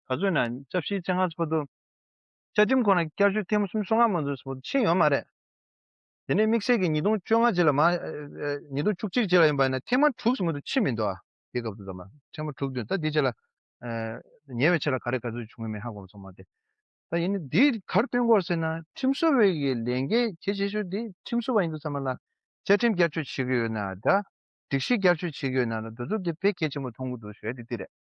ག་ཚོད་ན་རྩ་བཞི་རྩ་ལྔ་བར་དུ། བཅའ་ཁྲིམས་ཁོ་ན་བསྐྱར་བཅོས་ཐེངས་མ་གསུམ་སོང་ང་མ་འདུག་སོང་ཕྱིན་ཡོད་མ་རེད། དེ་ནས་དམིགས་བསལ་གྱི་ཉིས་སྟོང་བཅོ་ལྔ་རྗེས་ལ་མ་ཉིས་སྟོང་བཅུ་གཅིག་རྗེས་ལ་ཡིན་པ་ན་ཐེངས་མ་དྲུག་ཙམ་མ་གཏོགས་ཕྱིན་མི་འདུག་ཨ། དེ་སྐབས་དུ་ཙམ་མ་ཐེངས་མ་དྲུག་བདུན་ད་འདི་རྗེས་ལ་ཉེ་བའི་ཆར་ལ་ག་རེ་ག་ཚོད་བྱུང་ཡོད་མེད་ཧ་གོ་མ་སོང་མ་དེ། ད་ཡིན་ན་འདི་གར་སྟོན་དགོས་ཟེར་ན་ཁྲིམས་བཟོ་བའི་གི་ལས་འགན་གལ་ཆེ་ཤོས་འདི་ཁྲིམས་བཟོ་བ་ཡིན་དུས་ཙམ་མ་ལ་བཅའ་ཁྲིམས་བསྐྱར་བཅོས་བྱེད་ཀྱི་ཡོད་ན་འདྲ། སྒྲིག་གཞི་བསྐྱར་བཅོས་བྱེད་ཀྱི་ཡོད་ན་འདྲ་དེ་ཚོ་འདི་དཔེ་གལ་ཆེན་པོ་མཐོང་གི་འདུག་ཞུ་ཡ་འདི་འདི་རེད།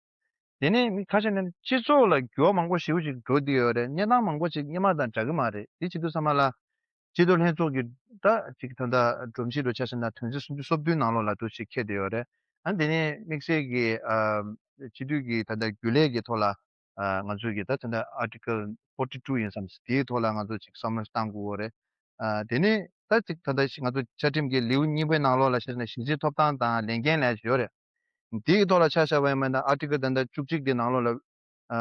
དེ་ནས་མི་ཁ་ཤས་ནས་སྤྱི་ཚོགས་ལ་འགྱུར་བ་མང་པོ་ཞེ་པོ་ཞིག་འགྲོ་བསྡད་ཡོད་རེད། གནས་སྟངས་མང་པོ་ཞིག་སྔོན་མ་དང་འདྲ་གི་མ་རེད། དེ་བྱེད་དུས་ཙམ་པ་ལ་སྤྱི་འཐུས་ལྷན་ཚོགས་ཀྱི་ད་ཅིག་ད་ལྟ་སྒྲོམ་གཞི་ལོ་ཆ་ཟིན་ན་དོན་ཚན་སུམ་ཅུ་སོ་བདུན་ནང་ལོགས་ལ་དུ་ཞིག་འཁེལ་བསྡད་ཡོད་རེད། ཨ་ནི་དེ་ནས་དམིགས་བསལ་གྱི་ཨ་སྤྱི་འཐུས་ཀྱི་ད་ལྟ་རྒྱུན་ལས་ཀྱི་ཐོག་ལ་ཨ་ང་ཚོས་ཀྱི་ད་ད་ལྟ་Article forty two ཡིན་བསམ་དེའི་ཐོག་ལ་ང་ཚོ་ཅིག་བསམ་བློ་བཏང་དགོས་རེད། ཨ་དེ་ནས་ད་ཅིག་ད་ལྟ་ང་ཚོ་བཅའ་ཁྲིམས་ཀྱི་ལེའུ་གཉིས་པའི་ནང་ལོགས་ལ་བཤད་ན་གཞི་རྩའི་ཐོབ་ཐང་དང་ལས་འགན་ལས་ཡོད་རེད། དེའི་ཐོག་ལ་ཆ་བཞག་པ་ཡིན་པ་ན་Article ད་ལྟ་བཅུ་གཅིག་དེ་ནང་ལོགས་ལ་ཨ་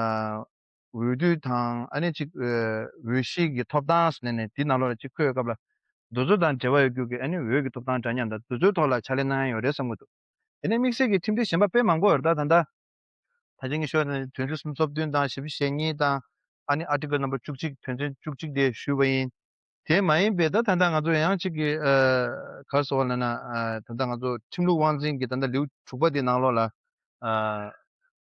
འོས་བསྡུ་དང་ཨ་ནི་ཅིག་ཨ་འོས་གཞི་གི་ཐོབ་ཐང་ཟེར་ནས་ནས་དེ་ནང་ལོགས་ལ་ཅིག་འཁོད་ཡོད་སྐབས་ལ་དེ་ཚོ་དང་འབྲེལ་བ་ཡོད་རྒྱུ་གི་ཨ་ནི་འོས་ཀྱི་ཐོབ་ཐང་འདྲ་མཉམ་དང་དེ་ཚོའི་ཐོག་ལ་ཕྱག་ལས་གནང་ཡ་ཡོད་རེད་བསམ་གྱི་འདུག་དེ་ནས་དམིགས་བསལ་གྱི་ཁྲིམས་སྒྲིག་གཞན་པ་དཔེ་མང་པོ་ཡོད་རེད། ད་ད་ལྟ་ད་ཅི་ངས་ཤོད་ནས་དོན་ཚན་སུམ་ཅུ་སོ་བདུན་དང་ཞེ་པོ་ཞེ་གཉིས་དང་ཨ་ནི་Article number བཅུ་གཅིག་དོན་ཚན་བཅུ་གཅིག་དེ་ཞུས་པ་ཡིན། དེ་མ་ཡིན་པའི་ད་ད་ལྟ་ང་ཚོ་ཡང་གཅིག་གི་ཨ་ག་རེ་ཟེར་བ་ལབ་ན་ཨ་ད་ལྟ་ང་ཚོ་ཁྲིམས་ལུགས་དབང་འཛིན་གྱི་ད་ལྟ་ལེའུ་དྲུག་པ་དེ་ནང་ལོགས་ལ་ཨ་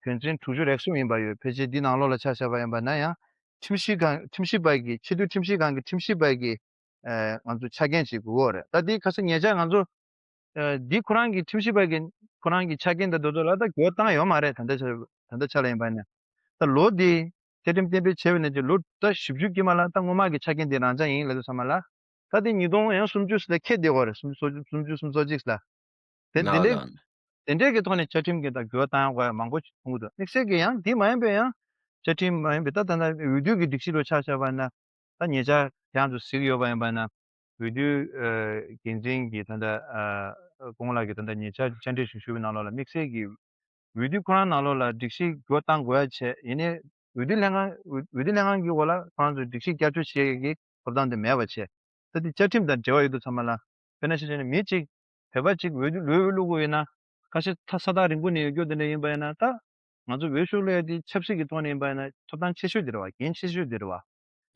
དོན་ཚན་དྲུག་ཅུ་རེ་གསུམ་ཡིན་པ་ཡོད། ཕལ་ཆེར་འདི་ནང་ལོགས་ལ་ཆ་བཞག་པ་ཡིན་པ་ན་ཡང་ཁྲིམས་ཞིབ་ཁང་ཁྲིམས་ཞིབ་པ་གི་ཆེས་མཐོའི་ཁྲིམས་ཞིབ་ཁང་གི་ཁྲིམས་ཞིབ་པ་གི་ཨ་ང་ཚོ་ཆ་རྐྱེན་ཞིག་དགོས་ཀྱི་ཡོད་རེད། ད་འདི་ཁ་སང་ཉེ་ཆར་ང་ཚོ་ཨ་འདི་ཁོ་རང་གི་ཁྲིམས་ཞིབ་པ་གི་ཁོ་རང་གི་ཆ་རྐྱེན་དང་དེ་ཚོ་ལ་ད་འགྱུར་བ་བཏང་ཡོད་མ་རེད། ད་ལྟ་ཆ་ད་ལྟ་ཆ་ལ་ཡིན་པ་ནས་ད་ལོ་འདི་བཅའ་ཁྲིམས་གཏན་འབེབས་བྱས་པ་ནས་ཀྱི་ལོ་ད་བཞི་བཅུ་དཀྱིལ་མ་ལ་ད་སྔོན་མ་གི་ཆ་རྐྱེན་འདི་རང་འཇགས་ཡིན་ལབ་དུས་ཙམ་པ་ལ་ད་འདི་ཉིས་སྟོང་ཡང་སུམ་ཅུ་ལ་འཁེལ་བསྡད་ཡོད་རེད། སུམ་ཅུ་སོ་བཅུ་སུམ་ཅུ་སུམ་ཅུ་སོ་གཅིག་ལ། དེ་དེ་ལགས་འདྲའི་ལགས། དེ་འདྲའི་གི་ཐོག་ནས་བཅའ་ཁྲིམས་ཀྱི་ད་འགྱུར་བ་བཏང་ཡག་མང་པོ་ཞིག་མཐོང་གི་འདུག་དམིགས་བསལ་གྱི་ཡང་འདི་མ་ཡིན་པའི་ཡང་བཅའ་ཁྲིམས་མ་ཡིན་པའི་ད་ད་ལྟ་འོས་བསྡུ་གི་སྒྲིག་གཞི་ལ་ཆ་བཞག་པ་ན་ད་ཉེ་ཆར་ཁྱེད་རང་ཚོ་གཟིགས་ཡོད་པ་ཡིན་པ་ན་འོས་བསྡུ་འགན་འཛིན་གྱི་ད་ལྟ་སྐུ་ངོ་ལགས་ཀྱིས་ད་ལྟ་ཉེ་ཆར་བཅར་འདྲི་ཞིག་ཞུས་པའི་ནང་ལོགས་ལ་དམིགས་བསལ་གྱི་འོས་བསྡུ་ཁོ་རང་ནང་ལོགས་ལ་སྒྲིག་གཞི་འགྱུར་བ་གཏང་དགོས་ཡ་བྱས། ཡིན་ནའི་འོས་བསྡུ་ལྷན་ཁང་འོས་འོས་བསྡུ་ལྷན་ཁང་གི་འོག་ལ་ཁོ་རང་ཚོས་སྒྲིག་གཞི་བསྐྱར་བཅོས་བྱེད་ཡ་གི་ཐོབ་ཐང་དེ་མེད་པ་བྱས། ད་དེ་བཅའ་ཁྲིམས་དང་འབྲེལ་བ་ཡོད་དུས་ཚང་མ་ལ་དཔེར་ན་ཆ་བཞག་ན་མི་གཅིག་བོད་པ་གཅིག་འོས་བསྡུ་ལས་འོས་བླུག་དགོས་ཡོད་ན་ཁ་ཤས་ད་ས་ཐག་རིང་པོ་ནས་ཡོད་རྒྱུ་དེ་འདྲ་ཡིན་པ་ཡིན་ན་ད་ང་ཚོ་འོས་ཤོག་བླུག་ཡ་དེ་ཆབ་སྲིད་ཀྱི་ཐོག་ནས་ཡིན་པ་ཡིན་ན་ཐོབ་ཐང་ཆེ་ཤོས་དེ་རེད་བ། འགན་ཆེ་ཤོས་དེ་རེད་བ།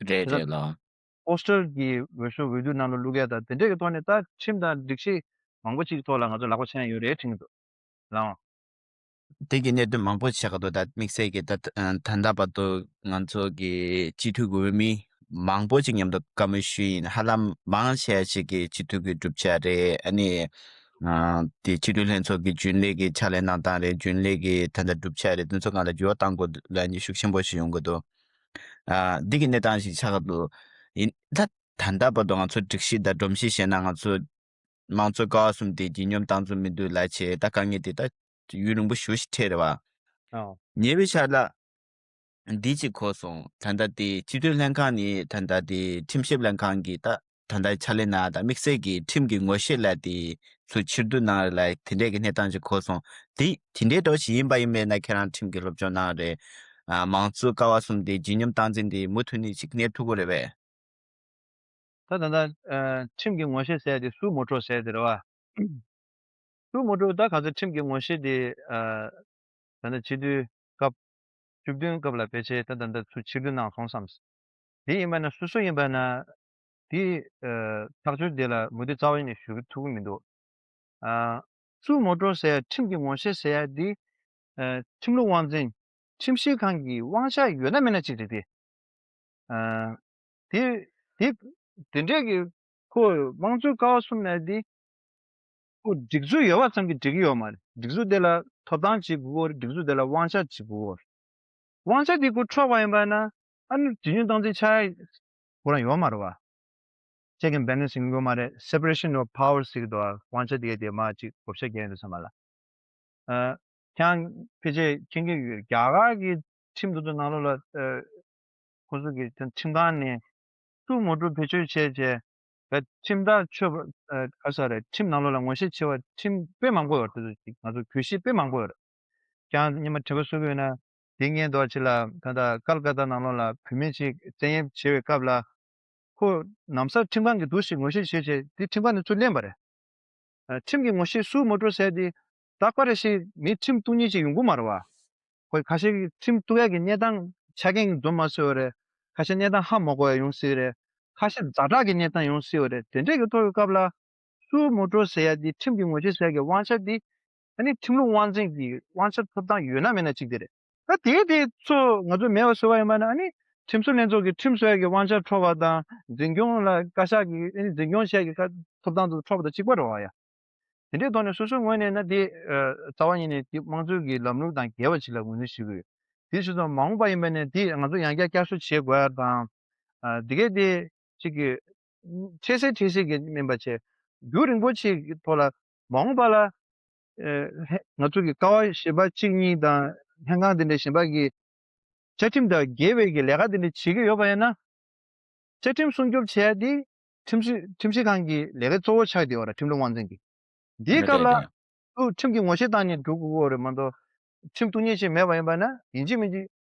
རེད་རེད་ལགས། པོ་སི་ཊར་གྱི་འོས་ཤོག་འོས་བསྡུ་ནང་ལ་བླུག་ཡ་དང་དེ་འདྲས་ཀྱི་ཐོག་ནས་ད་ཁྲིམས་དང་སྒྲིག་གཞི་མང་པོ་ཅིག་ཐོག་ལ་ང་ཚོ་ལག་པ་འཆང་ཡ་ཡོད་རེད་དྲན་གྱི་འདུག་ལགས། དེ་གི་གནད་དོན་མང་པོ་ཆགས་ཀྱི་འདུག་ད་དམིགས་བསལ་གྱི་ད་ད་ལྟ་བར་དུ་ང་ཚོ་གི་སྤྱི་འཐུས་ཀྱི་འོས་མི་མང་པོ་ཅིག་མཉམ་དུ་བཀའ་མོལ་ཞུས་ཡིན། ཧ་ལམ་མང་ཆེ་ཞིག་གིས་སྤྱི་འཐུས་ཀྱི་གྲུབ་ཆ་རེད། ཨ་ནི་ཨ་དེ་སྤྱི་འཐུས་ལྷན་ཚོགས་ཀྱི་རྒྱུན་ལས་ཀྱི་ཕྱག་ལས་གནང་སྟངས་རེད། རྒྱུན་ལས་ཀྱི་ད་ལྟ་གྲུབ་ཆ་རེད། དེ་ཚོ་སྒང་ལ་འགྱུར་བ་གཏང་དགོས་ལབ་ནས་ཤུགས་ཆེན་པོ་ཞིག་ཡོང་གི་འདུག་ཨ་འདི་གི་གནས་སྟངས་ཤིག་ཆགས་ཀྱི་འདུག་ཡིན་ད་ད་ལྟ་བར་དུ་ང་ཚོ་སྒྲིག་གཞི་དང་སྒྲོམ་གཞི་བཤད་ན་ང་ཚོ་དམངས་གཙོ་ཀ་བ་གསུམ་དེ་ལྗིད་སྙོམས་བཏང་ཚུལ་མི་འདུག་ལབ་བྱས། ད་དཀའ་ངལ་དེ་ད་ཡུན་རིང་པོ་ཞེ་པོ་ཞིག་འཕྲད་རེད་བ། ཨོ། ཉེ་བའི་ཆར་ལ་འདི་གཅིག་གོ་སོང་། ད་ལྟ་དེ་སྤྱི་འཐུས་ལྷན་ཁང་ནས་ད་ལྟ་དེ་ཁྲིམས་ཞིབ་ལྷན་ཁང་གི་ད་ད་ལྟ་ཕྱག་ལས་གནང་ད་དམིགས་བསལ་གྱི་ཁྲིམས་ཀྱི་ངོ་ཤེས་ལ་དེ་ཚུར་ཕྱིར་བསྡུ་གནང་རེད་ལབ་དེ་འདྲས་ཀྱི་གནས་སྟངས་ཅིག་གོ་སོང་། དེ་དེ་འདྲས་འདྲ་ཞིག་ཡིན་པ་ཡིན་པས་ན་ཁྱེད་རང་ཁྲིམས་ཀྱི་སློབ་སྦྱོང་གནང་རེད། ཨ་དམངས་གཙོ་ཀ་བ་གསུམ་དེ་ལྗིད་སྙོམས་སྟངས་འཛིན་དེ་མུ་མཐུད་ནས་ཅིག་གནས་ཐུབ་ཀྱི་རེད་པས། ད་ད་ལྟ་ཨ་ཁྲིམས་ཀྱི་ངོ་ཤེས་ཟེར་ཡ་དེ་སུའུ་མོ་ཊོ་ཟེར་ཡ་དེ་རེད་བ། སུའུ་མོ་ཊོ་ད་ག་ཚོད་ཁྲིམས་ཀྱི་ངོ་ཤེས་དེ་ཨ་ད་ལྟ་སྤྱི་འཐུས་སྐབས་བཅུ་བདུན་སྐབས་ལ་ཕལ་ཆེར་ད་ད་ལྟ་ཚུར་ཕྱིར་བསྡུ་གནང་སོང་བསམ། དེ་ཡིན་པ་ན་སུ་སུ་ཡིན་པ་ན་དེ་ཨ་ཐག་གཅོད་དེ་ལ་མུ་མཐུད་རྩ་བ་ཉིད་ནས་ཞུ་ཐུབ་ཀྱི་མི་འདུག་ཨ་སུའུ་མོ་ཊོ་ཟེར་ཡ་ཁྲིམས་ཀྱི་ངོ་ཤེས་ཟེར་ཡ་དེ་ཨ་ཁྲིམས་ལུགས་དབང་འཛིན་ཁྲིམས་ཞིབ་ཁང་གི་དབང་ཆ་ཡོད་ན་མེད་ན་ཅིག་རེད་དེ། ཨ་དེ་དེ་དེ་འདྲས་ཀྱི་ཁོ་དམངས་གཙོའི་ཀ་བ་གསུམ་ནས་དེ་ཁོ་སྒྲིག་འཛུགས་ཡོད་པ་ཙམ་གྱིས་འགྲིག་གི་ཡོད་མ་རེད། སྒྲིག་འཛུགས་དེ་ལ་ཐོབ་ཐང་ཅིག་དགོས་ཀྱི་ཡོད་རེད། སྒྲིག་འཛུགས་དེ་ལ་དབང་ཆ་ཅིག་དགོས་ཀྱི་ཡོད་རེད། དབང་ཆ་དེ་ཁོ་འཕྲོག་པ་ཡིན་པ་ན་ཨ་ནི་ཇི་ཉུང་སྟངས་འཛིན་ཆགས་ཡ་ཁོ་རང་ཡོད་མ་རེད་བ། Check and balance ཡོང་གི་ཡོད་མ་རེད། Separation of powers ཟེར་གྱི་འདུག་བ། དབང་ཆ་དེ་ག་དེ་མ་ཅིག་བགོ་བཤའ་རྒྱག་ཡོང་དུས་ཙམ་པ་ལ། ཨ་ཁྱེད་ཕལ་ཆེར་མཁྱེན་གྱི་ཡོད། རྒྱ་གར་གྱི་ཁྲིམས་དེ་ཚོ་ནང་ལོགས་ལ་ཨ་ཁོ་ཚོ་གི་ཁྲིམས་ཁང་ནས་སུའུ་མོ་ཊོ་བེད་སྤྱོད་བྱས་བྱས་ཁྲིམས་ཐག་ཆོད་པ་ཨ་ག་ས་རེད། ཁྲིམས་ནང་ལོགས་ལ་ངོ་ཤེས་ཆེ་བ་ཁྲིམས་དཔེ་མང་པོ་ཡོད་རེད། དེ་ཚོ་ཅིག་ང་ཚོ་གྱོད་གཞི་དཔེ་མང་པོ་ཡོད་རེད། ཀྱང་སྔོན་མ་དྲི་བ་གསུང་གི་ཡོད་ན། དེ་སྔོན་དུ་ཅི་ལ་ད་ལྟ་ཀལ་ཀ་ཏ་ནང་ལོགས་ལ་བུད་མེད་ཅིག་བཙན་གཡེམ་བྱས་པའི་སྐབས་ལ། ཁོ་ལམ་སང་ཁྲིམས་ཁང་གིས་འདུག་སེ་ངོ་ཤེས་བྱས་བྱས་དེ་ཁྲིམས་ཁང་ནས་ཚུར་ལེན་པ་རེད། ཨ་ཁྲིམས་ཀྱི་ངོ་ཤེས་སུའུ་མོ་ཊོ་ཟེར་དེ་ད་ཀ་རེ་ཞིག་མི་ཁྲིམས་གཏུག་མཁན་ཅིག་ཡོང་གི་མ་རེད་བ། ཁོས་ཁ་ཤས་ཀྱིས་ཁྲིམས་གཏུག་ཡག་གི་གནས་སྟངས་ཆ་རྐྱེན་འཛོམས་མ་སོང་བ་རེད། ཁ་ཤས་གནས་སྟངས་ཧ་མ་གོ་ཡ་ཡོང་སྲིད་རེད། ཁ་ཤས་ཛ་དྲག་གི་གནས་སྟངས་ཡོང་སྲིད་པ་རེད། དེ་འདྲས་ཀྱི་ཐོག་གི་སྐབས་ལ། སུའུ་མོ་ཊོ་ཟེར་ཡ་དེ་ཁྲིམས་ཀྱི་ངོ་ཤེས་ཟེར་ཡ་གི་དབང་ཆ་དེ་ཨ་ནི་ཁྲིམས་ལུགས་དབང་འཛིན་གྱི་དབང་ཆ་ཐོབ་ཐང་ཡོད་ན་མེད་ན་གཅིག་དེ་རེད། ད་དེ་དེ་ཚོ་ང་ཚོ་མེད་པ་བཟོ་བ་ཡིན་པ་ན་ཨ་ནི་ཁྲིམས་བཟོ་ལྷན་ཚོགས་ཀྱི་ཁྲིམས་བཟོ་ཡ་གི་དབང་ཆ་འཕྲོག་པ་དང་འཛིན་སྐྱོང་ལ་བཀའ་ཤག་གི་ཨ་ནི་འཛིན་སྐྱོང་བྱེད་ཡ་གི་ཐོབ་ཐང་དེ་ཚོ་འཕྲོག་པ་དང་གཅིག་པ་རེད་བ་ཡ། དེ་འདྲའི་ཐོག་ནས་སོ་སོའི་ངོས་ནས་ན་དེ་ཨ་རྩ་བ་ཉིད་ནས་དེ་དམངས་གཙོའི་གི་ལམ་ལུགས་དང་འགལ་བ་ཞིག་ལ་ངོས་འཛིན་ཞུ་གི་ཡོད། དེ་བྱས་ཙང་མ་འོངས་པ་ཡིན་པ་ནས་དེ་ང་ཚོ་ཡང་བསྐྱར་བསྐྱར་གསོ་བྱེད་དགོས་ཡ་དང་། ཨ་དེ་གས་དེ་གཅིག་གི་འཕྲལ་སེལ་འཕྲལ་སེལ་གྱི་མིན་པ་བྱས། རྒྱུན་རིང་པོ་ཞིག་གི་ཐོག་ལ་མ་འོངས་པ་ལ་ཨ་ཧེ་ང་ཚོ་གི་ཀ་བ་གཞན་པ་གཅིག་གཉིས་དང་ལྷན་ཁང་དེ་འདྲ་གཞན་པ་གི་བཅའ་ཁྲིམས་དང་འགལ་བའི་གི་ལས་ཀ་དེ་འདྲ་བྱེད་ཀྱི་ཡོད་པ་ཡིན་ན། བཅའ་ཁྲིམས་སྲུང་སྐྱོབ་བྱེད་ཡ་དེ་ཁྲིམས་ཞིབ་ཁྲིམས་ཞིབ་ཁང་གི་ལས་ཀའི་གཙོ་བོ་ཆགས་བསྡད་ཡོད་རེད། ཁྲིམས་ལུགས་དབང་འཛིན་གྱི། འདིའི་རེད་སྐབས་རེད་ལ་རེད། ཁོས་ཁྲིམས་ཀྱི་ངོ་ཤེས་བཏང་ནས་འགྲོ་དགོས་ཀྱི་ཡོད་རེད་མ་གཏོགས། ཁྲིམས་གཏུག་མཁན་ཞིག་མེད་པ་ཡིན་པ་ན་ཡིན་གཅིག་མིན་གཅིག་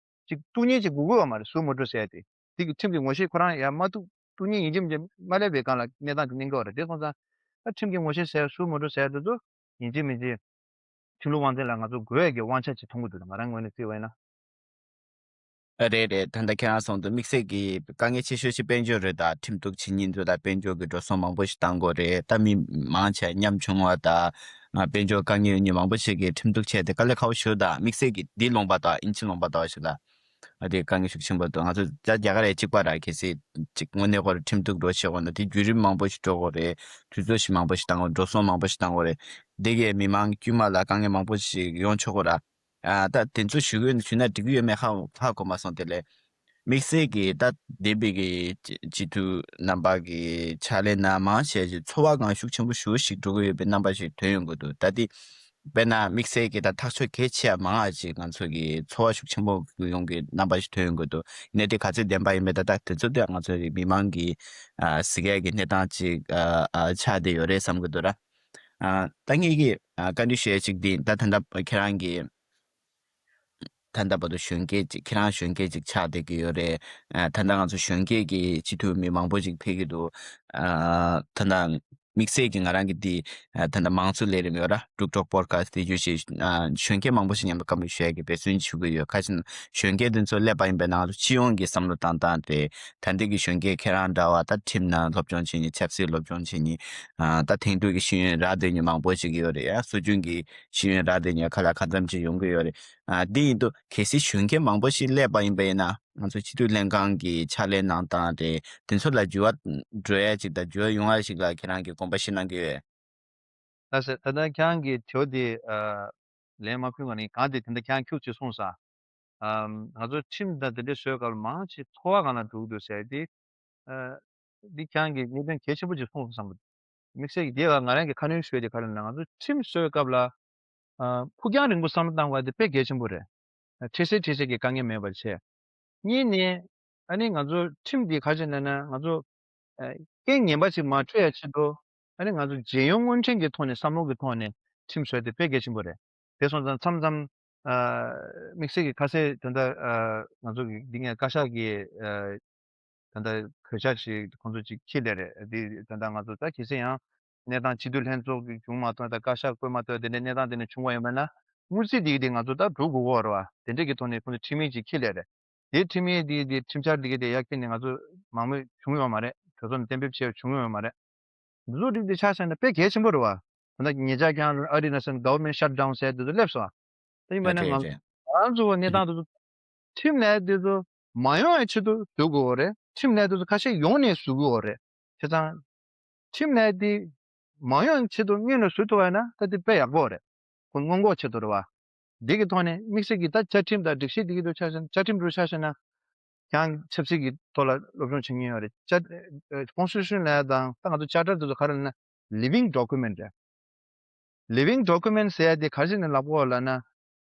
ཅིག་གཏུག་མཁན་ཅིག་དགོས་ཀྱི་ཡོད་མ་རེད། སུའུ་མོ་ཊོ་ཟེར་ཡ་དེ་དེ་གི་ཁྲིམས་ཀྱི་ངོ་ཤེས་ཁོ་རང་ཡར་མ་གཏུག་གཏུག་མཁན་ཡིན་གཅིག་མིན་གཅིག་མ་སླེབས་པའི་སྒང་ལ་གནས་སྟངས་དེ་གནས་ཀྱི་ཡོད་རེད། དེ་སོང་ཙང་ད་ཁྲིམས་ཀྱི་ངོ་ཤེས་ཟེར་ཡ་སུའུ་མོ་ཊོ་ཟེར་ཡ་དེ་ཚོ་ཡིན་གཅིག་མིན་གཅིག་ཁྲིམས་ལུགས་དབང་འཛིན་ལ་ང་ཚོ་དགོས་ཡ་གི་དབང་ཆ་ཅིག་མཐོང་གི་འདུག་ང་རང་ངོས་ནས་བརྩིས་པ་ཡིན་ན། རེད་རེད། ད་ལྟ་ཁྱེད་རང་གསུངས་འདུག་དམིགས་བསལ་གྱི་དཀའ་ངལ་ཆེ་ཤོས་ཤིག་དཔལ་འབྱོར་རེད། ད་ཁྲིམས་གཏུག་བྱེད་མཁན་ཚོ་ད་དཔལ་འབྱོར་གྱི་འགྲོ་སོང་མང་པོ་ཞིག་བཏང་དགོས་རེད། ད་མི་མང་ཆེ་ཉམ་ཆུང་བ་ད་དཔལ་འབྱོར་དཀའ་ངལ་ཡོད་མཁན་མང་པོ་ཞིག་གིས་ཁྲིམས་གཏུག་བྱས་ཏེ་དཀའ་ལས་ཁག་པོ་ཞིག་ད་དམིགས་བསལ་གྱི་འདི་ལུང་པ་དང་དབྱིན་ཇི་ལུང་པ་དང་ཞིག་ལ་ཨ་དེ་དཀའ་ངལ་ཤུགས་ཆེན་པོ་འདུག་ང་ཚོ་ད་རྒྱ་གར་ཡ་གཅིག་པ་ར་གལ་སྲིད་ཅིག་དངོས་གནས་ཁོ་རང་ཁྲིམས་གཏུག་འགྲོ་བྱེད་དགོས་ན་དེ་བརྒྱུད་རིམ་མང་པོ་ཞིག་འགྲོ་དགོས་རེད། དུས་ཚོད་ཞིག་མང་པོ་ཞིག་བཏང་དགོས། འགྲོ་སོང་མང་པོ་ཞིག་བཏང་དགོས་རེད། དེ་གས་མི་མང་དཀྱུས་མ་ལ་དཀའ་ངལ་མང་པོ་ཞིག་ཡོང་ཆོག་གི་ར། ཨ་ད་དེ་ཚོ་ཞུ་གི་ཡོད་ན་ཞུས་ན་འགྲིག་གི་ཡོད་མེད་ཧ་ཧ་གོ་མ་སོང་། དེ་ལས་ དམིགས་བསལ་གྱི་ད་འདས་པའི་གི་སྤྱི་སྤྱི་འཐུས་རྣམ་པ་གི་ཕྱག་ལས་གནང་མང་ཆེ་ཞིག་ཚོར་བ་གང་ཤུགས་ཆེན་པོ་ཞེ་པོ་ཞིག་འགྲོ་གི་ཡོད་པའི་རྣམ་པ་ཞིག་ཐོན་ཡོང་གི་འདུག་ད་དེ་དཔེར་ན་དམིགས་བསལ་གྱི་ད་ཐག་གཅོད་གལ་ཆེ་བ་མང་བ་ཅིག་ང་ཚོ་གི་ཚོར་བ་ཤུགས་ཆེན་པོ་ཡོང་གི་རྣམ་པ་ཞིག་ཐོན་ཡོང་གི་འདུག་ཡིན་ནའི་དེ་ག་ཚོད་བདེན་པ་ཡིན་མིན་ད་ལྟ་དེ་ཚོ་དེ་ང་ཚོ་གི་མི་མང་གི་ཨ་གཟིགས་ཡས་ཀྱི་གནས་སྟངས་ཅིག་ཨ་ཨ་ཆགས་བསྡད་ཡོད་རེད་བསམ་གི་འདུག་ར། ཨ་ད་ངེད་ཀྱི་ཨ་བཀའ་འདྲི་ཞུ་ཡས་ཅིག་འདི་ད་ད་ལྟ་ཁྱེད་རང་གི་ད་ལྟ་བར་དུ་གཞོན་སྐྱེས་ཅིག་ཁྱེད་རང་གཞོན་སྐྱེས་ཅིག་ཆགས་བསྡད་ཀྱི་ཡོད་རེད། ཨ་ད་ལྟ་ང་ཚོ་གཞོན་སྐྱེས་ཀྱི་སྤྱི་འཐུས་མི་མང་པོ་ཅིག་ཕེབས་ཀྱི་འདུག་ཨ་ད་ལྟ་དམིགས་བསལ་གྱི་ང་རང་གི་འདི་ཨ་ད་ལྟ་མང་གཙོ་ལས་རིམ་ཡོད་ར་འབྲུག་ཊོག་པོ་ཌི་ཁ་སི་ཊི་དེ་བརྒྱུད་བྱས་ཨ་གཞོན་སྐྱེས་མང་པོ་ཞིག་མཉམ་དུ་བཀའ་མོལ་ཞུ་ཡས་ཀྱི་འབད་བརྩོན་ཞུ་གི་ཡོད། ཁ་ཅིག་གཞོན་སྐྱེས་དེ་ཚོ་སླེབས་པ་ཡིན་པས་ན་ང་ཚོ་སྤྱི་ཡོངས་ཀྱི་བསམ་བློ་བཏང་སྟངས་དེ་ད་ལྟའི་གི་གཞོན་སྐྱེས་ཁྱེད་རང་འདྲ་བ་ད་ཁྲིམས་ནང་སློབ་སྦྱོང་བྱེད་མཁན་ཆབ་སྲིད་སློབ་སྦྱོང་བྱེད་མཁན་ཨ་ད་དེང་དུས་ཀྱི་ཤེས་ཡོན་རག་བསྡད་མཁན་མང་པོ་ཞིག་ཡོད་རེད་ཡ། སྲོལ་རྒྱུན་གྱི་ཤེས་ཡོན་རག་བསྡད་མཁན་ཁ་ལག་གང་འཚམ་ཅིག་ཡོང་གི་ཡོད་རེད། ཨ་འདི་ཡིན་དུས་གལ་སྲིད་གཞོན་སྐྱེས་མང་པོ་ཞིག་སླེབས་པ་ཡིན་པ་ཡིན་ན་ང་ཚོ་སྤྱི་འཐུས་ལྷན་ཁང་གི་ཕྱག་ལས་གནང་སྟངས་དེ་དེ་ཚོ་ལ་འགྱུར་བ་འགྲོ་ཡ་ཅིག་དང་འགྱུར་བ་ཡོང་ཡ་ཞིག་ལ་ཁྱེད་རང་གིས་དགོངས་པ་བཞེས་གནང་གི་ཡོད། ལགས་སོ། ད་ལྟ་ཁྱེད་རང་གིས་དྲི་བ་དེ་ཨ་ལན་མ་ཕུལ་བ་ནི་གང་དེ་དེ་འདྲ་ཁྱེད་རང་ཁྱུག་ཅིག་གསུངས་སོང་། ཨམ་ང་ཚོ་ཁྲིམས་དང་དེ་འདྲ་བཟོས་སྐབས་ལ་མང་ཆེ་ཚོར་བ་སྒང་ལ་འགྲོ་གི་འདུག་ཟེར་ཏེ། ཨ་འདི་ཁྱེད་རང་གིས་གནད་དོན་གལ་ཆེན་པོ་ཅིག་གསུངས་སོང་བསམ་པ། དམིགས་བསལ་གྱི་དེ་ལ་ང་རང་གིས་ཁ་སྣོན་ཞུ་ཡ་དེ་ག་རེ་ན་ང་ཚོ་ཁྲིམས་བཟོས་སྐབས་ལ་ཨ་ཕུགས་རྒྱང་རིང་པོ་བསམ་བློ་བཏང་དགོས་པ་དེ་དཔེ་གལ་ཆེན་པོ་རེད། འཕྲལ་སེལ་འཕྲལ་སེལ་གྱི་དཀའ་ངལ་མེད་པར་བྱས། གཉིས་ནས་ཨ་ནི་ང་ཚོ་ཁྲིམས་འདི་ག་རེ་ཟེར་ན་ང་ཚོ་ཨ་རྐྱེན་ངན་པ་ཞིག་མ་འཕྲད་ཡ་ཆེད་དུ་ཨ་ནི་ང་ཚོ་རྗེས་ཡོང་དངོས་འབྲེལ་གྱི་ཐོག་ནས་བསམ་བློ་གི་ཐོག་ནས་ཁྲིམས་བཟོ་ཡ་དེ་དཔེ་གལ་ཆེན་པོ་རེད། དེ་སོང་ཙང་མཚམས་མཚམས་ཨ་དམིགས་བསལ་གྱི་ཁ་གསལ་དོན་དག་ཨ་ང་ཚོ་གི་འདི་ངས་བཀའ་ཤག་གི་ཨ་ད་ལྟ་གོད་ཆག་ཞིག་ཁོང་ཚོ་ཅིག་ཁྱེར་ལས་རེད། འདི་ད་ལྟ་ང་ཚོ་ད་གལ་སྲིད་ཡང་གནས་སྟངས་སྤྱི་འཐུས་ལྷན་ཚོགས་ཀྱི་བྱུང་མ་ཐོན་དང་བཀའ་ཤག་བསྐོས་མ་ཐོན་དེ་འདྲའི་གནས་སྟངས་དེ་འདྲ་བྱུང་བ་ཡིན་པ་ན་དངུལ་རྩིས་འདི་གི་དེ་ང་ཚོ་ད་སྒྲུབ་དགོས་ཀྱི་རེད་བ། དེ་འདྲས་ཀྱི་ཐོག་ནས་ཁོང་ཚོ་ཁྲིམས་ཡིག་ཅིག་ཁྱེར་ལས་རེད། དེ་ཁྲིམས་ཡིག་འདི་འདི་ཁྲིམས་འཆར་འདི་གི་དེ་ཡར་ཁྱེར་ནས་ང་ཚོ་མང་མོས་བྱུང་ཡོད་མ་རེད། གྲོས་ཚོགས་ནས་གཏན་འབེབས་བྱས་བྱུང་ཡོད་མ་རེད། འདི་ཚོ་རིགས་འདི་ཆ་བཞག་ན་དཔེ་གལ་ཆེན་པོ་རེད་བ། ད་ལྟ་ཉེ་ཆར་ཁྱེད་རང་ཨ་རི་ན་སན་government shutdown ཟེར་འདི་ཚོ་སླེབས་སོང་། ད་ཡིན་པ་ན་རེད་ང་རེད་རེད། ང་ཚོ་གནས་སྟངས་འདི་ཚོ་ཁྲིམས་ལས་འདི་ཚོ་མ་ཡོང་བའི་ཆེད་དུ་བཟོ་དགོས་པ་རེད། ཁྲིམས་ལས་འདི་ཚོ་ཁ་ཤས་ཡོང་ནས་བཟོ་དགོས་པ་རེད། བྱས་ཙང་ཁྲིམས་ལས་འདི་མ་ཡོང་བའི་ཆེད་དུ་སྔོན་ནས་བཟོ་ཐུབ་པ་ཡིན་ན་ད་འདི་དཔེ་ཡག་པོ་རེད། ཁོ་སྔོན་འགོག་ཆེད་དུ་རེད་བ། འདི་གི་ཐོག་ནས་དམིགས་བསལ་གྱི་ད་བཅའ་ཁྲིམས་དང་སྒྲིག་གཞི་འདི་གི་ཐོག་ཆ་བཞག་ན་བཅའ་ཁྲིམས་རུ་ཆ་བཞག་ན། ཀྱང་ཆབ་སྲིད་ཀྱི་ཐོག་ལ་སློབ་སྦྱོང་བྱེད་མཁན་ཡོད་རེད། ཅ་ཨ་constitution ལབ་ཡ་དང་ད་ང་ཚོ་charter དེ་ཚོ་ག་རེ་ལབ་ན་living document རེད། living document ཟེར་ཡ་དེ་ག་རེ་ཟེར་ནས་ལབ་དགོས་ལབ་ན།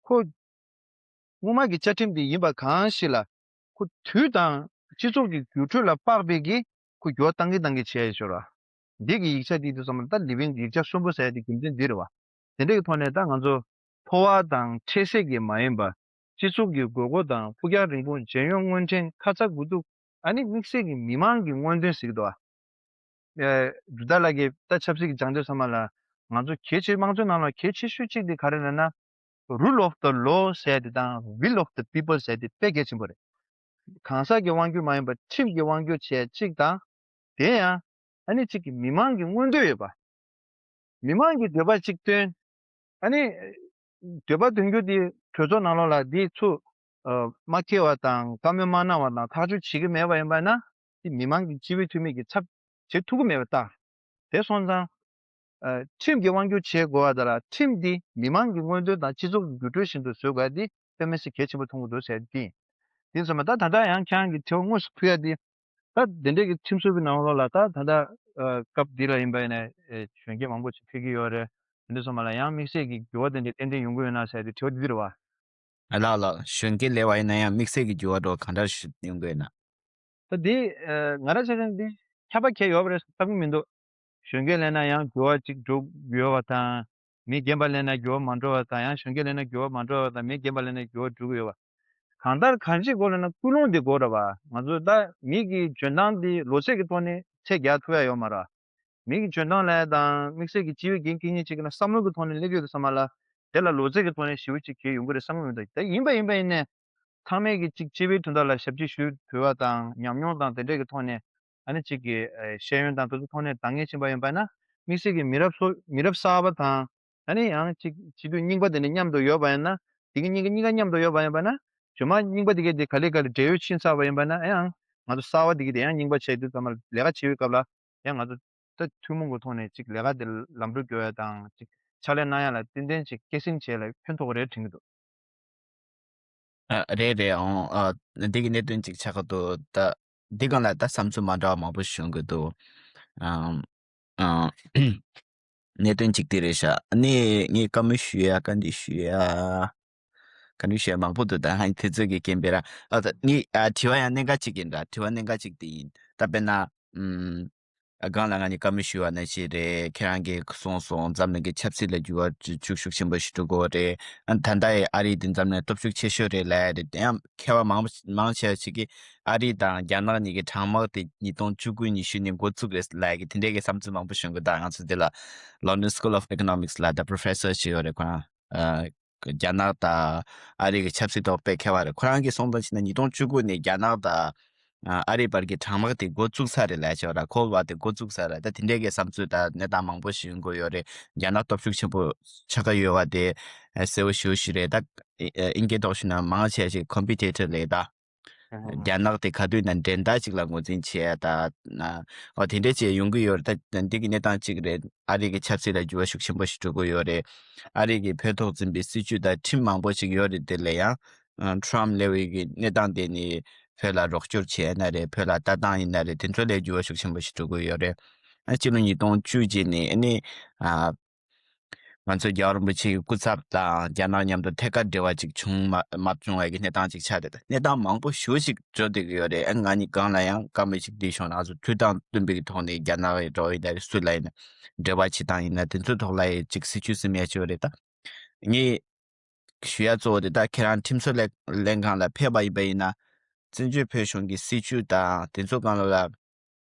ཁོ་སྔོན་མ་གི་བཅའ་ཁྲིམས་དེ་ཡིན་པ་གང་ཞིག་ལ་ཁོ་དུས་དང་སྤྱི་ཚོགས་ཀྱི་འགྱུར་འགྲོས་ལ་དཔག་པའི་གི་ཁོ་འགྱུར་བ་གཏང་གི་གཏང་གི་བྱས་ཡོད་ཤོར་བ། འདི་གི་ཡིག་ཆ་འདི་དུས་ཙམ་ལ་ད་living ཡིག་ཆ་གསོན་པོ་ཟེར་ཡ་དེ་རྒྱུ་མཚན་འདི་རེད་བ། དེ་འདྲ་གི་ཐོག་ནས་ད་ང་ཚོ་ཚོར་བ་དང་འཕྲལ་སེལ་གྱི་མ་ཡིན་པ། སྤྱི་ཚོགས་ཀྱི་དགོས་མཁོ་དང་ཕུགས་རྒྱང་རིང་པོ་རྗེས་ཡོང་དངོས་འབྲེལ་ཁ་ཚ་དགོས་གཏུགས་ཨ་ནི་དམིགས་བསལ་གྱི་མི་མང་གི་མངོན་འདོད་ཟེར་གྱི་འདུག་ཨ། ཨེ་འབྲུག་རྟ་ལགས་ཀྱིས་ད་ཆབ་སྲིད་ཀྱི་སྦྱང་དོན་ཚང་མ་ལ་ང་ཚོ་གལ་ཆེ་དམངས་གཙོའི་ནང་ལ་གལ་ཆེ་ཤོས་གཅིག་དེ་ག་རེ་ལབ་ན། rule of the law ཟེར་དེ་དང་will of the people ཟེར་དེ་དཔེ་གལ་ཆེན་པོ་རེད། གང་ཟག་གི་དབང་སྒྱུར་མ་ཡིན་པར་ཁྲིམས་ཀྱི་དབང་སྒྱུར་བྱས་གཅིག་དང་། དེ་ཡང་ཨ་ནི་གཅིག་གི་མི་མང་གི་མངོན་འདོད་ཡོད་པ། མི་མང་གི་འདོད་པ་གཅིག་བཏོན། ཨ་ནི་འདོད་པ་འདོན་རྒྱུ་དེ་གྲོས་ཚོགས་ནང་ལོགས་ལ་དེ་ཚུར་ཨ་མ་འཁྱེར་བ་དང་བཀའ་མོལ་མ་གནང་བ་དང་ཐག་གཅོད་བྱེད་ཀྱི་མེད་པ་ཡིན་པ་ན་དེ་མི་མང་གི་སྤྱི་པའི་འཐུས་མི་གི་ཚབ་བྱེད་ཐུབ་ཀྱི་མེད་པ་རྟགས། དེ་སོང་ཙང་། ཨ་ཁྲིམས་ཀྱི་དབང་སྒྱུར་བྱེད་དགོས་པ་དང་ཁྲིམས་འདི་མི་མང་གི་མངོན་འདོད་དང་སྤྱི་ཚོགས་ཀྱི་འགྱུར་འགྲོས་བཞིན་དུ་བཟོ་དགོས་པ་འདི་དཔེ་མི་སྲིད་གལ་ཆེན་པོ་མཐོང་གི་འདུག་ཟེར་ཡ་འདི་ཡིན། དེ་ཙམ་མ་ད་ད་ལྟ་ཡང་ཁྱེད་རང་གི་དྲི་བ་དངོས་སུ་ཕུལ་ཡ་འདི་ད་དེ་འདྲས་ཀྱི་ཁྲིམས་བཟོ་བའི་ནང་ལོགས་ལ་ད་ད་ལྟ་ཨ་སྐབས་འདི་ལ་ཡིན་པ་ཡིན་ན་ཨེ་གཞོན་སྐྱེས་མང་པོ་ཅིག་ཕེབས་ཀྱི་ཡོད་རེད། དེ་འདྲ་སོང་མ་ལ་ཡང་དམིགས་བསལ་གྱི་འགྱུར་བ་དེ་འདྲས་ཏན་ཏན་ཡོང་གི་ཡོད་ན་ཟེར་ཡ་དེ་དྲི་བ་འདི་འདི་རེད་བ། ཨ་ལགས་ལགས་གཞོན་སྐྱེས་སླེབས་པ་ཡིན་ན་ཡང་དམིགས་བསལ་གྱི་འགྱུར་བ་འགྲོ་གང་འདྲ་ཞིག་ཡོང་གི་ཡོད་ན། ད་འདི་ཨ་ང་རང་ཆ་ཆ་འདི་ཁྱབ་པ་ཁྱད་ཡོད་པ་རེད་བསམ་གྱི་མི་འདུག་གཞོན་སྐྱེས་སླེབས་ན་ཡང་འགྱུར་བ་ཅིག་འགྲོ་ཡོད་པ་དང་། མི་རྒན་པ་སླེབས་ན་འགྱུར་བ་མ་འགྲོ་བ་དང་། ཡང་གཞོན་སྐྱེས་སླེབས་ན་འགྱུར་བ་མ་འགྲོ་བ་དང་མི་རྒན་པ་སླེབས་ན་འགྱུར་བ་འགྲོ་གི་ཡོད་པ། གང་ལྟར་གང་ཅིའི་སྐོར་ལ་ན་ཀུན་སློང་འདི་དགོས་རེད་བ། ང་ཚོ་ད་མི་གི་འཇོན་ཐང་འདི་ལོ་ཚད་ཀྱི་ཐོག་ནས་ཚད་རྒྱག་ཐུབ་ཡ་ཡོད་མ་རེད། མི་གི་འཇོན་ཐང་ལ་དང་དམིགས་བསལ་གྱི་སྤྱི་པའི་འགན་འཁྱེར་མཁན་ཅིག་གི་ན་བསམ་བློ་གི་ཐོག་ནས་སླེབས་ཡོད་དུས་ཙམ་པ་ལ་དེ་ལ་ལོ་ཚད་ཀྱི་ཐོག་ནས་ཞེ་པོ་ཅིག་གལ་ཡོང་གི་རེད་བསམ་གྱི་མི་འདུག་ད་ཡིན་པ་ཡིན་པ་ཡིན་ནའི་ཚང་མས་ཀྱི་ཅིག་སྤྱི་པའི་དོན་དག་ལ་ཞབས་ཕྱི་ཞུ་ཕོད་པ་དང་ཉམས་མྱོང་དང་དེ་འདྲས་ཀྱི་ཐོག་ནས་ཨ་ནི་ཅིག་གི་ཤེས་ཡོན་དང་དེ་ཚོ་ཐོག་ནས་འདང་ངེས་ཕྱིན་པ་ཡིན་པ་ན་དམིགས་བསལ་གྱི་མི་རབས་སོ་མི་རབས་གསར་པ་དང་ཨ་ནི་ཡང་ཅིག་སྤྱི་འཐུས་རྙིང་པ་དེ་འདྲ་མཉམ་དུ་ཡོད་པ་ཡིན་ན་དེ་གི་གཉིས་ཀ་གཉིས་ཀ་མཉམ་དུ་ཡོད་པ་ཡིན་པ་ན་རྗེས་མ་རྙིང་པ་དེ་གས་དེ་ག་ལེ་ག་ལེ་བགྲེས་ཡོལ་ཕྱིན་ཚར་བ་ཡིན་པ་ན་ཡང་ང་ཚོ་གསར་པ་དེ་གས་དེ་ཡང་རྙིང་པ་བྱས་དུས་ཙམ་པ་ལས་ཀ་བྱེད་པའི་སྐབས་ལ་ཡང་ང་ཚོ་ད་ཐུན་མོང་གི་ཐོག་ནས་ཅིག་ལས་ཀ་དེ་ལམ་འགྲོ་རྒྱོབ་ཡ་དང་ཅིག་ཕྱག་ལས་གནང་ཡ་ལ་ཏན་ཏན་ཅིག་སྐྱེད་སྲིང་བྱེད་ཡ་ལ་ཕན་ཐོགས་ཀྱི་རེད་དྲན་གྱི་འདུག་ཨ། རེད་རེད། ཨང་། ཨ། འདི་གི་གནད་དོན་ཅིག་ཆགས་ཀྱི་འདུག་ད་འདི་སྒང་ལ་ད་བསམ་ཚུལ་མ་འདྲ་བ་མང་པོ་བྱུང་གི་འདུག་ཨམ། ཨ། གནད་དོན་ཅིག་དེ་རེད་ཤག་ཨ་ནི་ངས་བཀའ་མོལ་ཞུ་ཡ། བཀའ་འདྲི་ཞུ་ཡ། བཀའ་འདྲི་ཞུ་ཡ་མང་པོ་འདུག་ད་ཧ་དེ་ཚོ་གི་རྐྱེན་པས་ར། ཨ། ད་ངས། ཨ། དྲི་བ་ཡང་གནད་འགག་ཅིག་ཡིན་ར། དྲི་བ་གནད་འགག་ཅིག་དེ་ཡིན། ད་དཔེར་ན། ཨམ། སྒང་ལ་ང་གཉིས་བཀའ་མོལ་ཞུས་པ་ནང་བཞིན་རེད། ཁྱེད་རང་གིས་གསུངས་སོང་། འཛམ་གླིང་གི་ཆབ་སྲིད་ལ་འགྱུར་བ་ཤུགས་ཤུགས་ཆེན་པོ་ཞིག་འགྲོ་གི་ཡོད་རེད། ཨ། ད་ལྟ་ཡི་ཨ་རི་དེ་འཛམ་གླིང་སྟོབས་ཤུགས་ཆེ་ཤོས་རེད་ལབ་ཡ་རེད། དེ་ཡང་མཁས་པ་མང་མང་ཆེ་བ་ཞིག་གིས་ཨ་རི་དང་རྒྱ་ནག་གཉིས་ཀྱི་གྲང་དམག་དེ་ཉིས་སྟོང་བཅུ་དགུ་ཉི་ཤུ་ནས་འགོ་བཙུགས་རེད་ལབ་ཡ་གི་དེ་འདྲའི་གི་བསམ་ཚུལ་མང་པོ་བྱུང་གི། ད་ང་ཚོ་འདི་ལ་London School of Economics ལ་ད་professor ཞིག་ཡོད་རེད། ཁོ་རང་། ཨ། རྒྱ་ནག་དང་ཨ་རི་གི་ཆབ་སྲིད་ཐོག་དཔེ་མཁས་པ་རེད། ཁོ་རང་གིས་གསུངས་སྟངས་བྱས་ན་ཉིས་སྟོང་བཅུ་དགུ་ནས་རྒྱ་ནག་དང་ཨ་རི་བར་གྱི་གྲང་དམག་དེ་འགོ་བཙུགས་ཚར་རེད་ལབ་བྱས་པ་ར། Cold War དེ་འགོ་བཙུགས་ཚར་རེད། ད་དེ་འདྲའི་གི་བསམ་ཚུལ་དང་གནས་སྟངས་མང་པོ་ཞིག་ཡོང་གི་ཡོད་རེད། རྒྱ་ནག་སྟོབས་ཤུགས་ཆེན་པོ་ཆགས་ཀྱི་ཡོད་པ་དེ་གསལ་པོ་ཞེ་པོ་ཞིག་རེད། ད་ཨིན་སྐད་ཐོག་ཞུས་ན་མང་ཆེ་ཞིག་competitor ལས་ད། ཨ་ཧ། རྒྱ་ནག་དེ་ག་དུས་ན་འགྲན་ཟླ་ཅིག་ལ་ངོས་འཛིན་བྱས་ད། ཨོ། དེ་འདྲ་བྱས་ཡོང་གི་ཡོད་རེད། ད་འདི་གི་གནས་སྟངས་གཅིག་རེད། ཨ་རི་གི་ཆབ་སྲིད་ལ་འགྱུར་བ་ཤུགས་ཆེན་པོ་ཞིག་འགྲོ་གི་ཡོད་རེད། ཨ་རི་གི་བོད་ཐོག་འཛིན་པའི་སྲིད་བྱུས་དང་ཁྲིམས་མང་པོ་ཞིག་ཡོད་རེད། དེ་ལ་ཡང་ཨ། Trump སླེབས་པའི་གི་གནས་སྟངས་དེ་ནི་བོད་ལ་རོགས་སྐྱོར་བྱས་ན་རེད། བོད་ལ་ལྟ་སྟངས་ཡིན་ན་རེད། དེ་ཚོ་ལ་འགྱུར་བ་ཤུགས་ཆེན་པོ་ཞིག་འགྲོ་གི་ཡོད་རེད། ཨ། སྤྱི་ལོ་ཉིས་སྟོང་བཅུ་རྗེས་ནས་ཨ་ནི་ཨ། ང་ཚོ་རྒྱལ་བ་རིན་པོ་ཆེའི་སྐུ་ཚབ་དང་རྒྱ་ནག་མཉམ་དུ་ཐད་ཀར་འབྲེལ་བ་ཅིག་བྱུང་མ་མ་བྱུང་བའི་གི་གནས་སྟངས་ཅིག་ཆགས་བསྡད། གནས་སྟངས་མང་པོ་ཞེ་པོ་ཅིག་འགྲོ་བསྡད་ཀྱི་ཡོད་རེད། ཨ། ང་གཉིས་སྒང་ལ་ཡང་བཀའ་མོལ་ཅིག་འདི་བྱུང་ན། ང་ཚོ་དུས་དང་བསྟུན་པའི་གི་ཐོག་ནས་རྒྱ་ནག་གི་འགྲོ་བའི་ད་རེས་སུ་ལ་ཡིན་ན་འབྲེལ་བ་བྱེད་སྟངས་ཡིན་ན་དེ་ཚོའི་ཐོག་ལ་ཡི་ཅིག་སྲིད་བྱུས་ཟིན་ཡ་ཅིག་ཡོད་རེད། ད་ངས་ཞུ་ཡ་གཙོ་བོ་དེ་ད་ཁྱེད་རང་ཁྲིམས་བཟོ་ལས་ལྷན་ཁང་ལ་ཕེབས་པ་ཡིན་པ་ཡིན་ན། བཙན་བྱོལ་བོད་གཞུང་གི་སྲིད་བྱུས་དང་དེ་ཚོ་སྒང་ལ་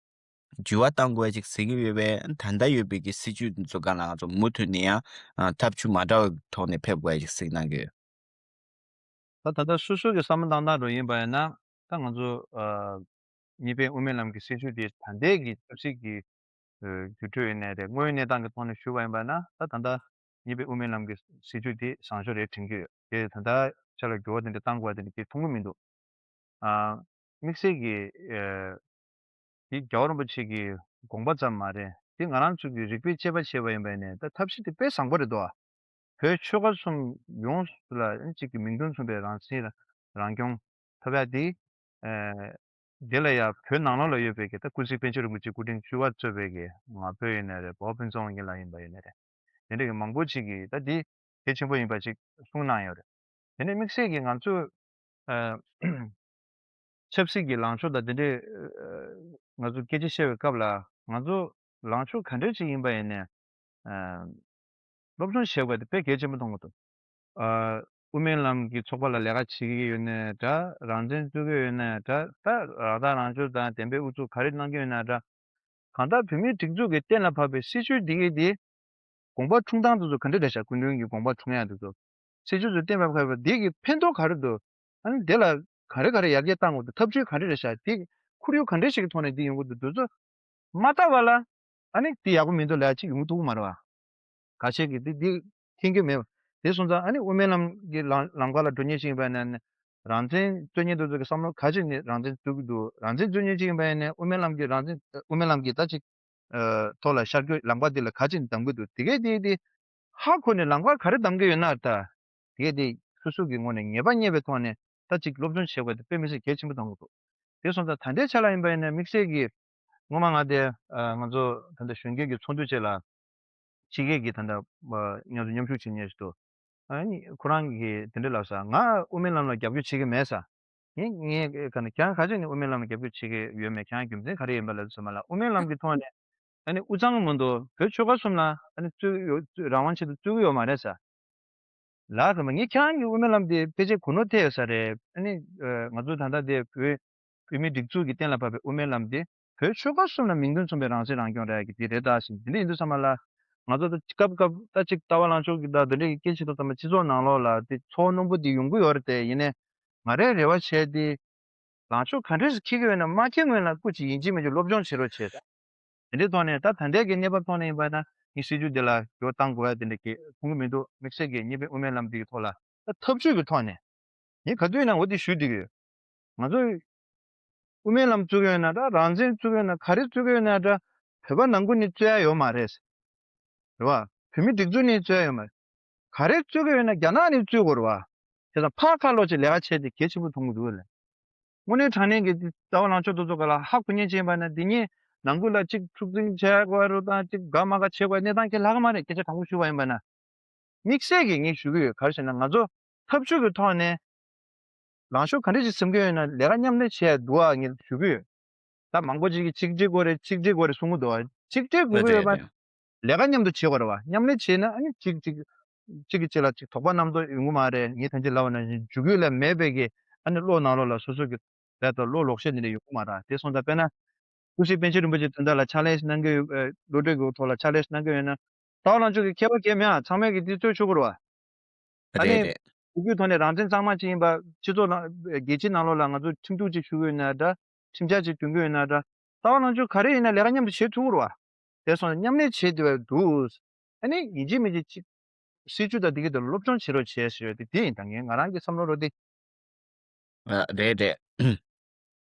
འགྱུར་བ་གཏང་དགོས་ཅིག་ཟེར་གྱི་ཡོད་པས། ད་ལྟ་ཡོད་པའི་གི་སྲིད་བྱུས་འདི་ཚོ་སྒང་ལ་ང་ཚོ་མུ་མཐུད་ནས་ཡང་ཨ། ཐབས་བྱུས་མ་འདྲ་བའི་ཐོག་ནས་ཕེབས་དགོས་ཅིག་ཟེར་གནང་གི་ཡོད། ད་ད་ལྟ་སོ་སོ་གི་བསམ་བློ་བཏང་སྟངས་འདྲ་ཡིན་པ་ཡིན་ན། ད་ང་ཚོ་ཨ། གཉིས་ཕན་དབུ་མའི་ལམ་གྱི་སྲིད་བྱུས་དེ་ད་ལྟའི་གི་ཆབ་སྲིད་ཀྱི་ཨ། འགྱུར་འགྲོས་ཡིན་ནའི་རེད། དངོས་ཡོད་གནས་སྟངས་ཀྱི་ཐོག་ནས་ཞུས་པ་ཡིན་པ་ན། ད་ད་ལྟ་གཉིས་ཕན་དབུ་མའི་ལམ་གྱི་སྲིད་བྱུས་དེ་བཟང་ཤོས་རེད་དྲན་གྱི་ཡོད། དེ་ད་ལྟ་ཆ་ལ་འགྱུར་བ་དེ་འདྲ་གཏང་དགོས་པ་དེ་འདྲ་གང་ཡང་མཐོང་གི་མི་འདུག་ཨ། དམིགས་བསལ་གྱི་ཨ། དེ་རྒྱལ་བ་རིན་པོ་ཆེ་གི་དགོངས་པ་ཙམ་མ་རེད། དེ་ང་རང་ཚོ་གི་རིག་པའི་དཔྱད་པ་བྱས་པ་ཡིན་པ་ཡིན་ནའི་ད་ཐབས་ཤེས་དེ་དཔེ་བཟང་པོ་རེད་འདུག་ཨ། བོད་ཆོལ་ཁ་གསུམ་ཡོངས་སུ་ལ་གཅིག་གི་མིང་དོན་མཚུངས་པའི་རང་བཙན་རང་སྐྱོང་ཐོབ་ཡ་དེ། ཨ། དེ་ལ་ཡ་བོད་ནང་ལོགས་ལ་ཡོད་པའི་གི་ད་ཀུན་གཟིགས་པཎ་ཆེན་རིན་པོ་ཆེ་སྐུ་ཕྲེང་བཅུ་པ་གཙོས་པའི་གི་ང་ཕོད་ཡིན་ནའི་རེད། བོད་ཕུན་ཚོགས་དབང་རྒྱལ་ལགས་ཡིན་པ་ཡིན་ནའི་རེད། དེ་འདྲ་གི་མང་པོ་ཅིག་གིས་ད་དེ་གལ་ཆེན་པོ་ཡིན་པ་ཅིག་གསུངས་གནང་ཡོད་རེད། དེ་ནས་དམིགས་བསལ་གྱིས་ང་ཚོས་ཨ། ཆབ་སྲིད་ཀྱི་ལངས་ཕྱོགས་དང་དེ་འདྲའི་ཨ། ང་ཚོ་སྐད་ཆ་བཤད་པའི་སྐབས་ལ་ང་ཚོ་ལངས་ཕྱོགས་ག་འདྲ་ཅིག་ཡིན་པ་ཡིན་ནའི་ཨ། སློབ་སྦྱོང་བྱེད་དགོས་དེ་དཔེ་གལ་ཆེན་པོ་མཐོང་གི་འདུག་ཨ། དབུ་མའི་ལམ་གྱི་ཚོགས་པ་ལ་ལས་ཀ་བྱེད་ཀྱི་ཡོད་ནའི་འདྲ། རང་བཙན་རྩོད་ཀྱི་ཡོད་ནའི་འདྲ། ད་རང་ཐག་རང་གཅོད་དང་བདེན་པའི་ཨུ་ཚུགས་ག་རེ་གནང་གི་ཡོད་ནའི་འདྲ། གང་ལྟར་བོད་མིའི་སྒྲིག་འཛུགས་ཀྱིས་གཏན་ལ་ཕབ་པའི་སྲིད་བྱུས་འདི་གའི་དེ་དགོངས་པ་འཁྲུངས་སྟངས་དེ་ཚོ་ག་འདྲ་རེད་ཤག་སྐུ་མདུན་གྱི་དགོངས་པ་འཁྲུངས་ཡ་དེ་ཚོ། སྲིད་བྱུས་ཚོ་གཏན་ལ་ཕབ་པ་འདི་གི་ཕན་ཐོགས་ག་རེ་འདུག་ཨ་ནི་དེ་ལ་ག་རེ་ག་རེ་ཡར་རྒྱས་གཏང་དགོས་འདུག་ཐབས་བྱུས་ག་འདྲ་རེད་ཤག་དེ་ཁོར་ཡུག་ག་འདྲ་ཞིག་གི་ཐོག་ནས་འདི་ཡོང་གི་འདུག་དེ་ཚོ་མ་བལྟ་བ་ལ་ཨ་ནི་དེ་ཡག་པོ་མི་འདུག་ལབ་ཡ་ཅིག་ཡོང་གི་འདུག་མ་རེད་བ། ཁ་ཤས་ཀྱིས་འདི་འདི་མཁྱེན་གྱི་མེད་པ། དེ་སོང་ཙང་ཨ་ནི་དབུ་མའི་ལམ་གྱི་ལམ་ལམ་ཁ་ལ་འགྲོ་མཁན་ཞིག་ཡིན་པ་ཡིན་ན། རང་བཙན་རྩོད་མཁན་དེ་ཚོ་གི་བསམ་བློ་ག་ཅིག་ནས་རང་བཙན་རྩོད་ཀྱི་འདུག་རང་བཙན་རྩོད་མཁན་ཅིག་ཡིན་པ་ཡིན་ན་དབུ་མའི་ལམ་གྱི་རང་བཙན་དབུ་མའི་ལམ་གྱི་ད་ཅིག་ཨ། ཐོག་ལ་ཤར་བསྐྱོད་ལམ་ཁ་འདི་ལ་ག་ཅིག་ནས་གདམ་གྱི་འདུག་དེ་གས་དེ་དེ་ཧ་གོ་ནས་ལམ་ཁ་ག་རེ་གདམ་གྱི་ཡོད་ན་ད། དེ་གས་དེ་སོ་སོ་གི་ངོས་ནས་ངེས་པ་རྙེད་པའི་ཐོག་ནས་ད་ཅིག་སློབ་སྦྱོང་བྱེད་དགོས་དེ་དཔེ་མི་སྲིད་གལ་ཆེན་པོ་མཐོང་གི་འདུག་དེ་སོང་ཙང་ད་ལྟའི་ཆ་ལ་ཡིན་པ་ཡིན་ན་དམིགས་བསལ་གྱི་སྔོན་མ་ང་དེ་ཨ། ང་ཚོ་ད་ལྟ་གཞོན་སྐྱེས་ཀྱི་ཚོགས་འདུ་བཅས་ལ་ཕྱི་རྒྱལ་གྱི་ད་ལྟ་ཨ། མཉམ་དུ་མཉམ་ཞུགས་བྱེད་མཁན་ཞིག་འདུག་ཨ་ནི་ཁོ་རང་གིས་དེ་འདྲ་ལབ་ས། ང་དབུ་མའི་ལམ་ལ་རྒྱབ་སྐྱོར་བྱེད་ཀྱི་མེད་ས། ངས་ངས་ག་ནས་ཁྱེད་རང་ག་ཅིག་ནས་དབུ་མའི་ལམ་ལ་རྒྱབ་སྐྱོར་བྱེད་ཀྱི་ཡོད་མེད། ཁྱེད་རང་རྒྱུ་མཚན་ག་རེ་ཡིན་པ་ལབ་ཟེར་མ་ལ། དབུ་མའི་ལམ་གྱི་ཐོག་ནས་ཨ་ནི་དབུ་གཙང་མ་གཏོགས་བོད་ཆོལ་ཁ་གསུམ་ལ་ཨ་ནི་རྩོད་ཡོད་རྩོད་རང་དབང་ཆེད་དུ་རྩོད་ཀྱི་ཡོད་མ་རེད་ས། ལགས་སོ། མ་ངས་ཁྱེད་རང་གི་དབུ་མའི་ལམ་དེ་ཕལ་ཆེར་གོ་ནོར་ཐེབས་ཡོད་ས་རེད། ཨ་ནི་ཨ། ང་ཚོ་ད་ལྟ་དེ་བོད་བོད་མིའི་སྒྲིག་འཛུགས་ཀྱིས་གཏན་ལ་ཕབ་པའི་དབུ་མའི་ལམ་དེ་བོད་ཆོལ་ཁ་གསུམ་ལ་མིང་དོན་མཚུངས་པའི་རང་བཙན་རང་སྐྱོང་རག་གི་དེ་རེད་ད་ཟེར། དེ་འདྲ་ཡིན་དུས་ཙམ་པ་ལ་ང་ཚོ་ད་སྐབས་སྐབས་ད་ཅིག་ལྟ་བ་ལངས་ཕྱོགས་ཀྱི་ད་དེ་འདྲ་གི་སྐད་ཆ་དང་ཙམ་པ་སྤྱི་ཚོགས་ནང་ལོགས་ལ་དེ་ཚོར་རྣོན་པོ་དེ་ཡོང་གི་ཡོད་རེད་དེ། ཡིན་ནའི་ང་རའི་རེ་བ་བྱས་ཏེ། ལངས་ཕྱོགས་ག་འདྲས་སུ་འཁྱེར་གྱི་ཡོད་ན་མ་འཁྱེར་སྔོན་ལ་སྐུ་མཁྱེན་ཡིན་གཅིག་མིན་གཅིག་སློབ་སྦྱོང་བྱེད་རོགས་བྱེད། དེ་འདྲའི་ཐོག་ནས་ད་ད་ལྟའི་གི་གནས་བབ་ཐོག་ནས་ཡིན་པ་ན་ངས་སྲིད་ཇུས་འདི་ལ་འགྱུར་བ་གཏང་དགོས་ཡ་དེ་འདྲ་གི་མཐོང་གི་མི་འདུག་དམིགས་བསལ་གྱི་གཉིས་ཕན་དབུ་མའི་ལམ་འདི་གི་ཐོག་ལ་ད་ཐབས་ཇུས་ཀྱི་ཐོག་ནས་ངས་ག་དུས་ཡིན་ན་འོ་དེ་ཞུ་བསྡད་ཀྱི་ཡོད། ང་ཚོས་དབུ་མའི་ལམ་བཙུགས་ཡོད་ན་འདྲ། རང་བཙན་བཙུགས་ཡོད་ན་ག་རེ་བཙུགས་ཡོད་ན་འདྲ། བོད་པ་ནང་ཁུལ་ནས་རྩོད་ཡ་ཡོད་མ་རེད། རེད་བ། བོད་མི་སྒྲིག་འཛུགས་ནས་རྩོད་ཡ་ཡོད་མ་རེད། ག་རེ་རྩོད་ཀྱི་ཡོད་ན་རྒྱ་ནག་ནས་རྩོད་དགོས་རེད་བ། བྱས་ཙང་ཕར་ཁ་ལོག་ཅིག་ལས་ཀ་བྱས་ཏེ་གལ་ཆེན་པོ་མཐོང་གི་འདུག་ལ། དངོས་གནས་དྲང་གནས་ཀྱི་འདི་རྩ་བ་ལངས་ཕྱོགས་དེ་ཚོ་ག་ལ་ཧ་གོ་མཁན་ཅིག་ཡིན་པ་ན། འདི་གཉིས་ནང་ཁུལ་ལ་གཅིག་འཁྲུག་འཛིང་བྱས་དགོས་རེད་དང་། གཅིག་དགའ་མ་དགའ་བྱས་དགོས་གནས་སྟངས་ཁྱེད་ལྷག་གི་མ་རེད། སྐད་ཆ་དྲང་པོ་ཞུ་བ་ཡིན་པ་ན། དམིགས་བསལ་གྱིས་ངས་ཞུ་གི་ཡོད། ག་རེ་ཟེར་ན། ང་ཚོ་ཐབས་ཇུས་ཀྱི་ཐོག་ནས་ལངས་ཕྱོགས་ག་འདྲ་ཞིག་འཛིན་གྱི་ཡོད་ན། ལས་ཀ་མཉམ་ལས་བྱས་འདུག་ཨ། ངས་ཞུ་གི་ཡོད། ད་མང་པོ་ཅིག་གིས་གཅིག་སྒྲིལ་དགོས་རེད། གཅིག་སྒྲིལ་དགོས་རེད་གསུང་གི་འདུག་ཨ། གཅིག་སྒྲིལ་དགོས་ཀྱི་ཡོད་པ། ལས་ཀ་མཉམ་དུ་བྱེད་དགོས་རེད་བ། མཉམ་ལས་བྱས་ན་ཨ་ནི་གཅིག་གཅིག་གཅིག་གིས་གཅིག་ལ་གཅིག་དོགས་པ་རྣམ་རྟོག་ཡོང་གི་མ་རེད། ངས་ཐམས་ཅད་ལབ་པ་ནང་བཞིན་འཇུག་ཡུལ་ལ་མེད་པའི་གི་ཨ་ནི་བློ་ནང་ལོགས་ལ་སོ་སོ་གི་རེད་དོ། བློ་ལོག་ཤེས་འདི་འདྲ་ཡོང་གི་མ་རེད། དེ་སོང་ཙང་དཔེར་ན། སྐུ་ཞབས་པཎ་ཆེན་རིན་པོ་ཆེ་དོན་དག་ལ་ཕྱག་ལས་གནང་གི་ཡོད། ཨ། བློ་གྲོས་ཀྱི་ཐོག་ལ་ཕྱག་ལས་གནང་གི་ཡོད་ན། རྩ་བ་ལངས་ཕྱོགས་ཀྱི་ཁྱད་པར་གང་ཡང་མེད་ཨ། ཚང་མས་ཀྱི་འདི་རྩོད་ཆོག་གི་རེད་བ། ཨ་ནི། རེད་རེད། ལོ་རྒྱུས་ཐོག་ནས་རང་བཙན་གཙང་མ་ཅིག་ཡིན་པ། སྤྱི་ཚོགས་ནང་རྒྱལ་སྤྱིའི་ནང་ལོགས་ལ་ང་ཚོ་ཁྲིམས་གཏུག་ཅིག་ཞུ་གི་ཡོད་ན་འདྲ། ཁྲིམས་འཆར་ཅིག་འདོན་གི་ཡོད་ན་འདྲ། རྩ་བ་ལངས་ཕྱོགས་ག་རེ་ཡིན་ན་ལས་ཀ་མཉམ་དུ་བྱེད་ཐུབ་ཀྱི་རེད་བ། དེ་སོང་ཙང་མཉམ་ལས་བྱེད་བསྡད་པ་འདུག་ཨ་ནི་ཡིན་གཅིག་མིན་གཅིག་ཅིག་སྲིད་བྱུས་དང་འདི་གི་དེ་སློབ་སྦྱོང་བྱེད་རོགས་བྱས་ཟེར་ཡོད་དེ་དེ་ཡིན། ད་ངས་ང་རང་གི་བསམ་བློ་རོ་དེ། ཨ། རེད་རེད།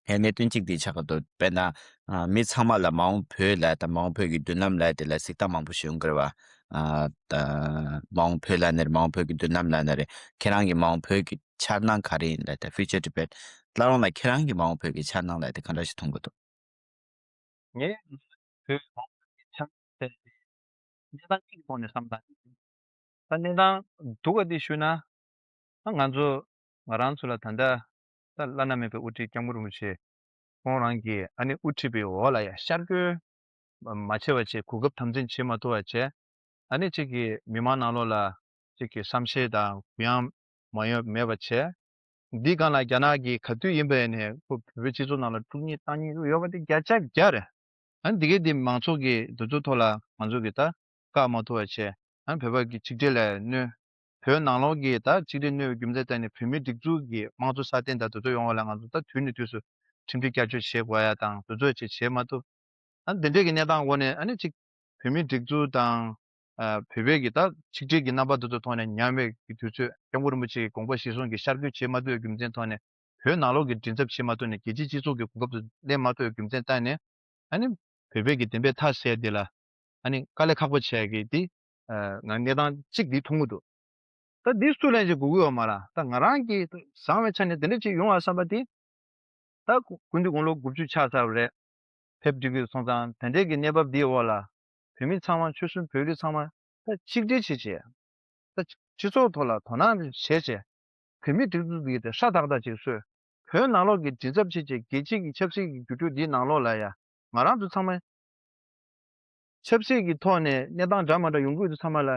ཨེ། གནད་དོན་གཅིག་འདི་ཆགས་ཀྱི་འདུག་དཔེར་ན། ཨ། མི་ཚང་མ་ལ་མ་འོངས་བོད་ལ་དང་མ་འོངས་བོད་ཀྱི་མདུན་ལམ་ལ་དེ་ལ་གཟིགས་སྟངས་མང་པོ་ཞིག་ཡོང་གི་རེད་བ། ཨ། ད་མ་འོངས་བོད་ལབ་ན་རེད། མ་འོངས་བོད་ཀྱི་མདུན་ལམ་ལབ་ན་རེད། ཁྱེད་རང་གི་མ་འོངས་བོད་ཀྱི་འཆར་སྣང་ག་རེ་ཡིན་ལབ་དེ། Future Tibet། བླ་རུང་ལགས་ཁྱེད་རང་གི་མ་འོངས་བོད་ཀྱི་འཆར་སྣང་ལབ་དེ་ག་འདྲ་ཞིག་མཐོང་གི་འདུག་ངས་བོད་མང་པོའི་ཆ་ནས་གནས་སྟངས་གཅིག་གི་ཐོག་ནས་བསམ་སྟངས་ཅིག་ད་གནས་སྟངས་སྡུག་ག་འདི་ཞུས་ན། ཨ། ང་ཚོ་ང་རང་ཚོ་ལ་ད་ལྟ་ད་བླ་ན་མེད་པའི་དབུ་ཁྲིད་སྐྱབས་མགོན་རིན་པོ་ཆེ་ཁོང་རང་གིས་ཨ་ནི་དབུ་ཁྲིད་པའི་འོག་ལ་ཡ་ཤར་བསྐྱོད་མ་བྱས་པ་བྱས། གོ་སྐབས་དམ་འཛིན་བྱེད་མ་ཐུབ་པ་བྱས། ཨ་ནི་གཅིག་གིས་མི་མང་ནང་ལོགས་ལ་གཅིག་གི་བསམ་ཤེས་དང་གུ་ཡངས་མ་ཡོད་མེད་པ་བྱས། འདི་སྒང་ལ་རྒྱ་ནག་གིས་ག་དུས་ཡིན་པ་ཡིན་ནའི་ཁོ་བོད་པའི་སྤྱི་ཚོགས་ནང་ལ་དཀྲུག་སྙིང་གཏོང་སྙིང་ཡོད་པ་དེ་བརྒྱ་ཆ་བརྒྱ་རེད། ཨ་ནི་འདི་གའི་འདི་མང་ཚོགས་ཀྱི་འདི་ཚོའི་ཐོག་ལ་ང་ཚོ་གིས་ད་བཀག་མ་ཐུབ་པ་བྱས། ཨ་ནི་བོད་པ་གི་ཆིག་སྒྲིལ་ལ་གནོད། བོད་ནང་ལོགས་ཀྱི་ད་ཆིག་སྒྲིལ་གནོད་པའི་རྒྱུ་མཚན་བལྟས་ནས་བོད་མིའི་སྒྲིག་འཛུགས་ཀྱི་དམངས་གཙོ་སྲ་བརྟན་དང་དེ་ཚོ་ཡོང་བ་ལ་ང་ཚོ་ད་དུས་ནས་དུས་སུ་ཁྲིམས་སྒྲིག་བསྐྱར་བཅོས་བྱེད་དགོས་ཡ་དང་དེ་ཚོ་བྱེད་བྱེད་མ་ཐུབ། ཨ་ནི་འདི་འདྲའི་གི་གནས་སྟངས་འོག་ནས་ཨ་ནི་ཅིག་བོད་མིའི་སྒྲིག་འཛུགས་དང་། ཨ། བོད་པའི་གི་ད་ཆིག་སྒྲིལ་གྱི་རྣམ་པ་དེ་ཚོ་ཐོག་ནས་ཉམས་པའི་གི་དུས་ཚོད། སྐྱབས་མགོན་རིན་པོ་ཆེ་གི་དགོངས་པ་གཞིར་བཟུང་གི་ཤར་བསྐྱོད་བྱེད་མ་ཐུབ་པའི་རྒྱུ་མཚན་ཐོག་ནས་བོད་ནང་ལོགས་ཀྱི་མགྲིན་ཚབ་བྱེད་མ་ཐུབ་ནས་རྒྱལ་སྤྱིའི་སྤྱི་ཚོགས་ཀྱི་གོ་སྐབས་དེ་ལེན་མ་ཐུབ་པའི་རྒྱུ་མཚན་བལྟས་ནས། ཨ་ནི་བོད་པའི་གི་བདེན་པའི་མཐའ་གསལ་འདི་ལ་ཨ་ནི་དཀའ་ལས་ཁག་པོ་བྱས་གི་འདི། ཨ། ང་གནས་སྟངས་གཅིག་འདི་མཐོང་གི་འདུག་ད་འདི་སུ་ལན་ཞིག་དགོས་ཀྱི་ཡོད་མ་རེད། ད་ང་རང་གི་བཟང་བའི་ཆ་ནས་དེ་འདྲ་ཅིག་ཡོང་བ་བསམ་པ་དེ། ད་སྐུ་མདུན་དགུང་ལོ་དགུ་བཅུ་ཆགས་ཚར་བ་རེད། ཕེབས་འགྲིག་གི་སོང་ཙང་དེ་འདྲའི་གི་གནས་བབ་འདིའི་འོག་ལ་བོད་མི་ཚང་མ་ཆོལ་གསུམ་བོད་རིགས་ཚང་མ་ད་གཅིག་སྒྲིལ་བྱེད་བྱས། ད་སྤྱི་ཚོགས་ཐོག་ལ་དོ་སྣང་བྱེད་བྱས། བོད་མིའི་སྒྲིག་འཛུགས་འདི་དེ་སྲ་ཐག་ཐག་ཅིག་བཟོས། བོད་ནང་ལོགས་ཀྱི་མགྲིན་ཚབ་བྱེད་བྱས་རྒྱལ་སྤྱི་གི་ཆབ་སྲིད་ཀྱི་འགྱུར་འགྲོས་འདིའི་ནང་ལོགས་ལ་ཡ་ང་རང་ཚོ་ཚང་མ་ཆབ་སྲིད་ཀྱི་ཐོག་ནས་གནས་སྟངས་འདྲ་མ་འདྲ་ཡོང་གི་ཡོད་དུས་ཚང་མ་ལ་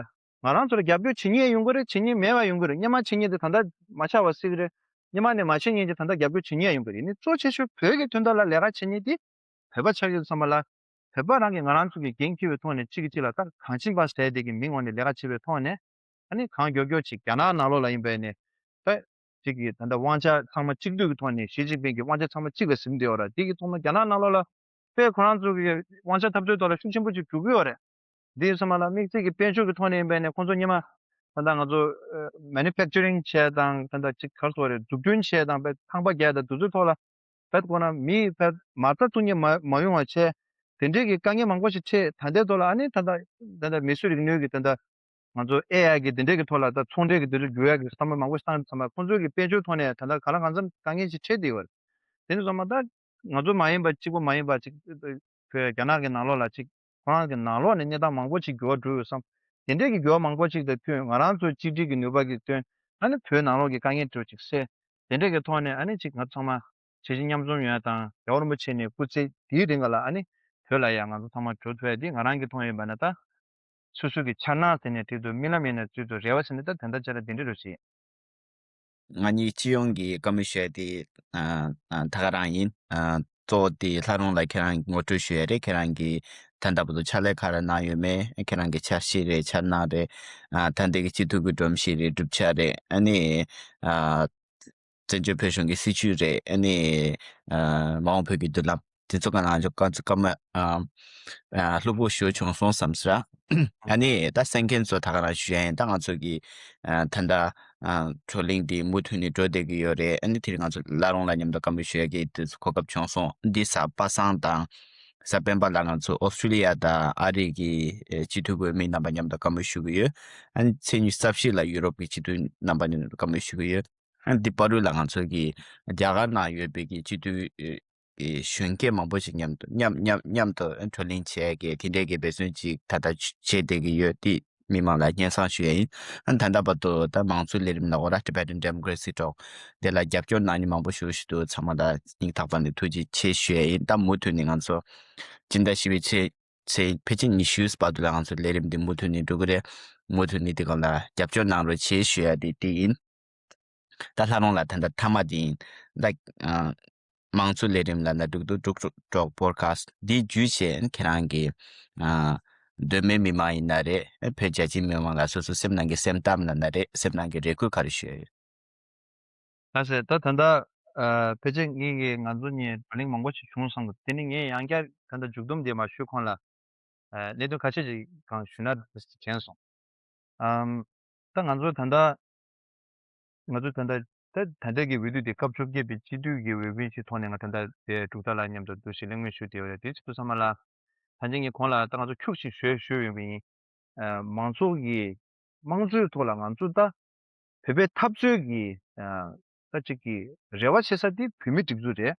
ང་རང་ཚོ་ལ་རྒྱབ་སྐྱོར་བྱེད་མཁན་ཡོང་གི་རེད། བྱེད་མཁན་མེད་པ་ཡོང་གི་རེད། སྔོན་མ་བྱེད་མཁན་དེ་ད་ལྟ་མ་ཆགས་པ་སྲིད་ཀྱི་རེད། སྔོན་མ་ནས་མ་བྱེད་མཁན་དེ་ད་ལྟ་རྒྱབ་སྐྱོར་བྱེད་མཁན་ཡོང་གི་རེད། ཡིན་ནའི་གཙོ་ཆེ་ཤོས་བོད་ཀྱི་དོན་དག་ལ་ལས་ཀ་བྱེད་མཁན་དེ་བོད་པ་ཆགས་ཡོད་དུས་ཚང་མ་ལ་བོད་པ་རང་གིས་ང་རང་ཚོ་གི་འགན་འཁྱེར་བའི་ཐོག་ནས་གཅིག་གིས་གཅིག་ལ་ད་གང་ཕྱིན་པ་ཟེར་དེ་གི་མིང་འོག་ནས་ལས་ཀ་བྱེད་པའི་ཐོག་ནས། ཨ་ནི་གང་མགྱོགས་མགྱོགས་ཅིག་རྒྱ་ནག་ནང་ལོགས་ལ་ཡིན་པ་ཡིན་ནའི་ད་ཅིག་གིས་ད་ལྟ་དབང་ཆ་ཚང་མ་གཅིག་སྡུད་ཀྱི་ཐོག་ནས་ཞི་ཅིན་ཕིང་གིས་དབང་ཆ་ཚང་མ་གཅིག་ལ་ཟིན་བསྡད་ཡོད་རེད། དེ་གི་ཐོག་མ་རྒྱ་ནག་ནང་ལོགས་ལ་དཔེ་ཁོ་རང་ཚོ་གི་དབང་ཆ་འཐབ་རྩོད་ཐོག་ལ་ཤུགས་ཆེན་པོ་ཅིག་འགྲོ་གི་ཡོད་རེད། འདི་ཚང་མ་ལ་དམིགས་བསལ་གྱི་དཔལ་འབྱོར་གྱི་ཐོག་ནས་ཡིན་པ་ཡིན་ནའི་ཁོང་ཚོ་སྔོན་མ་ད་ལྟ་ང་ཚོ་ཨ་manufacturing་བྱས་དང་། ད་ལྟ་ཅིག་ག་རེ་ཟེར་དགོས་རེད། འཛུགས་སྐྲུན་བྱས་དང་། དཔེ་ཁང་པ་རྒྱག་དང་། དེ་ཚོའི་ཐོག་ལ་དཔེ་དགོས་ན་མི་དཔེ་མ་རྩ་བཙུགས་མཁན་མ་མ་ཡོང་བ་བྱས། དེ་འདྲའི་གི་དཀའ་ངལ་མང་པོ་ཞིག་འཕྲད། ད་ལྟའི་ཐོག་ལ་ཨ་ནི་ད་ལྟ་ད་ལྟ་མིས་བཟོས་རིག་ནུས་ཀྱི་ད་ལྟ་ང་ཚོ་ཨེ་ཨའི་གི་དེ་འདྲའི་གི་ཐོག་ལ་ད་ཚོང་འབྲེལ་གྱི་དེ་ཚོ་བསྒྱུར་ཡག་གི་བསམ་བློ་མང་པོ་ཞིག་བཏང་ཡོད་ཙང་། ཁོང་ཚོའི་གི་དཔལ་འབྱོར་ཐོག་ནས་ད་ལྟ་ག་ལ་གང་འཚམ་དཀའ་ངལ་ཞིག་འཕྲད་བསྡད་ཡོད་རེད། དེ་ནས་བཟུང་མ་ད་ང་ཚོ་མ་ཡིན་པ་གཅིག་པོ་མ་ཡིན་པ་ཅིག་བོད་རྒྱ་ནག་གི་ནང་ལོགས་ལ་ཅིག་ཁོ་རང་གི་ནང་ལོགས་ནས་གནས་སྟངས་མང་པོ་ཅིག་འགྱུར་བ་འགྲོ་ཡོད་བསམ། དེ་འདྲའི་གི་འགྱུར་བ་མང་པོ་ཅིག་དང་བསྟུན། ང་རང་ཚོ་གཅིག་སྒྲིལ་གྱི་ནུས་པ་གི་བསྟུན། ཨ་ནི་བོད་ནང་ལོགས་ཀྱི་དཀའ་ངལ་འདྲ་བོ་ཅིག་སེལ། དེ་འདྲའི་གི་ཐོག་ནས་ཨ་ནི་ཅིག་ང་ཚོ་ཚང་མ་ཇི་བཞིན་མཉམ་འཛོམས་ཡོང་ཡ་དང་། རྒྱལ་བ་རིན་པོ་ཆེ་ནས་སྐུ་ཚེ་འདིའི་རིང་ག་ལ་ཨ་ནི་བོད་ལ་ཡ་ང་ཚོ་ཚང་མ་འགྲོ་ཐུབ་ཡ་འདི་ང་རང་གི་མཐོང་ཡོད་པ་ན། ད་སོ་སོ་གི་འཆར་སྣང་ཟེར་ནས་འགྲིག་འདུག་རྨི་ལམ་ཡིན་ན་འགྲིག་འདུག་རེ་བ་ཟེར་ནས་ད་དེ་འདྲ་ཅིག་ལ་དེ་འདྲ་རེད་ཟེར། ང་གཉིས་སྤྱི་ཡོངས་ཀྱི་བཀའ་མོལ་ཞུ་ཡ་དེ། ཨ། ཨ། ད་ག་རང་ཡིན། ཨ། གཙོ་བོ་དེ་ལྷ་རུང་ལ་ཁྱེད་རང་ངོ་སྤྲོད་ཞུ་ཡ་རེད། ཁྱེད་རང་གིས་ད་ལྟ་བར་དུ་ཕྱག་ལས་ག་རེ་གནང་ཡོད་མེད། ཁྱེད་རང་གི་འཆར་གཞི་རེད། འཆར་སྣང་རེད། ཨ། ད་ལྟའི་གི་སྤྱི་འཐུས་ཀྱི་སྒྲོམ་གཞི་རེད། གྲུབ་ཆ་རེད། ཨ་ནི། ཨ། བཙན་བྱོལ་བོད་གཞུང་གི་སྲིད་བྱུས་རེད། ཨ་ནི། ཨ། མ་འོངས་བོད་ཀྱི་མདུན་ལམ་དེ་ཚོ་ག་ན་ཅོ་ག་ཚོད་བཀའ་མོལ། ཨ། ཨ། ལྷུག་པོ་ཞུ་བྱུང་སོང་བསམ་ཟེར། ཨ་ནི་ད་གསན་མཁན་ཚོ་ད་ག་རང་ཞུ་ཡ་ཡིན། ད་ང་ཚོ་གི། ཨ། ད་ལྟ། ཨ། བགྲོ་གླེང་འདི་མུ་མཐུད་ནས་འགྲོ་བསྡད་ཀྱི་ཡོད་རེད། ཨ་ནི་དེ་རིང་ང་ཚོ་བླ་རུང་ལ་མཉམ་དུ་བཀའ་མོལ་ཞུ་ཡ་གི་དེ་ཚོ་གོ་སྐབས་བྱུང་སོང་། འདི་གཟའ་པ་སངས་དང་། གཟའ་སྤེན་པ་ལ་ང་ཚོ་ཨོ་སི་ཀྲི་ལི་ཡ་དང་ཨ་རི་གི་ཨེ་སྤྱི་འཐུས་འོས་མི་རྣམ་པ་མཉམ་དུ་བཀའ་མོལ་ཞུ་གི་ཡོད། ཨ་ནི་ཚེས་ཉི་ཤུ་རྩ་བཞི་ལ་ཡུ་རོབ་ཀྱི་སྤྱི་འཐུས་རྣམ་པ་མཉམ་དུ་བཀའ་མོལ་ཞུ་གི་ཡོད། ཨ་ནི་འདི་བར་དུ་ལ་ང་ཚོ་གི་རྒྱ་གར་ནང་ཡོད་པའི་གི་སྤྱི་འཐུས་ཨེ་གི་གཞོན་སྐྱེས་མང་པོ་ཞིག་མཉམ་དུ་མཉམ་མཉམ་མཉམ་དུ་བགྲོ་གླེང་བྱས་ཀྱི་དེ་འདྲའི་གི་འབད་བརྩོན་ཅིག་ད་ལྟ་བྱེད་བསྡད་ཀྱི་ཡོད། དེ་མི་མང་ལ་སྙན་སེང་ཞུ་ཡ་ཡིན། ཨ་ནི་ད་ལྟ་བར་དུ་ད་མང་གཙོའི་ལས་རིམ་ལ་འོ་ར་Tibetan Democracy Talk དེ་ལ་རྒྱབ་སྐྱོར་གནང་མཁན་མང་པོ་ཞིག་ཞིག་འདུག་ཚང་མ་ལ་སྙིང་ཐག་པ་ནས་ཐུགས་རྗེ་ཆེ་ཞུ་ཡ་ཡིན། ད་མུ་མཐུད་ནས་ང་ཚོ་སྤྱི་ཟླ་བཞི་པའི་ཚེས་ཚེས་ཕལ་ཆེར་ཉི་ཤུའི་བར་དུ་ལ་ང་ཚོ་ལས་རིམ་འདི་མུ་མཐུད་ནས་འགྲོ་གི་རེད། མུ་མཐུད་ནས་འདི་སྒང་ལ་རྒྱབ་སྐྱོར་གནང་རོགས་བྱེད་ཞུ་ཡ་དེ་དེ་ཡིན། ད་ལྷ་རོང་ལ་ད་ལྟ་མཐའ་མ་དེ་ཡིན། ད་ཨ་མང་གཙོ་ལས་རིམ་ལ་ན་འགྲིག་འདུག་འགྲིག་འགྲིག་འགྲིག་པོ་ཌི་ཁ་སི་ཊི་འདི་བརྒྱུད་བྱས་ཁྱེད་རང་གི་ཨ་གདོད་མའི་མི་མང་ཡིན་ན་རེད། བོད་རྒྱ་ཆེའི་མི་མང་ལ་སོ་སོ་སེམས་ནང་གི་སེམས་གཏམ་ལབ་ན་རེད། སེམས་ནང་གི་རེ་སྐུལ་ག་རེ་ཞུ་ཡ་ཡོད། ལགས་སེ། ད་ད་ལྟ་ཨ་ཕལ་ཆེར་ངེད་ཀྱིས་ང་ཚོ་གཉིས་བགྲོ་གླེང་མང་པོ་ཞིག་བྱུང་སོང་གི། དེ་ནི་ངས་ཡང་བསྐྱར་ད་ལྟ་མཇུག་བསྡོམས་དེ་མར་ཞུ་གོང་ལ་ཨ་གནད་དོན་ཁ་ཤས་ཤིག་གང་ཞུ་ན་དྲན་སོང་། ཨམ། ད་ང་ཚོ་ད་ལྟ་ང་ཚོ་ད་ལྟ་ད་ད་ལྟ་གི་འོས་བསྡུ་དེ་སྐབས་བཅོ་བརྒྱད་པའི་སྤྱི་འཐུས་ཀྱི་འོས་མི་ཞིག་ཐོག་ནས་ང་ད་ལྟ་དེ་གྲུབ་རྟགས་ལ་མཉམ་དུ་འདུ་ཞིག་གླེང་མོལ་ཞུས་བསྡད་ཡོད་རེད། དེ་ཚོ་ཚང་མ་ལ་ད་ཅི་ངས་གོང་ལ་ད་ང་ཚོ་ཁྱུག་ཅིག་ཞུས་ཞུས་ཡོད་པ་ཡིན། ཨ་མང་ཚོགས་ཀྱི་དམངས་གཙོའི་ཐོག་ལ་ང་ཚོ་ད་བོད་པའི་འཐབ་རྩོད་ཀྱི་ཨ་ད་ཅིག་གི་རེ་བ་བྱེད་ས་དེ་བོད་མིའི་སྒྲིག་འཛུགས་རེད།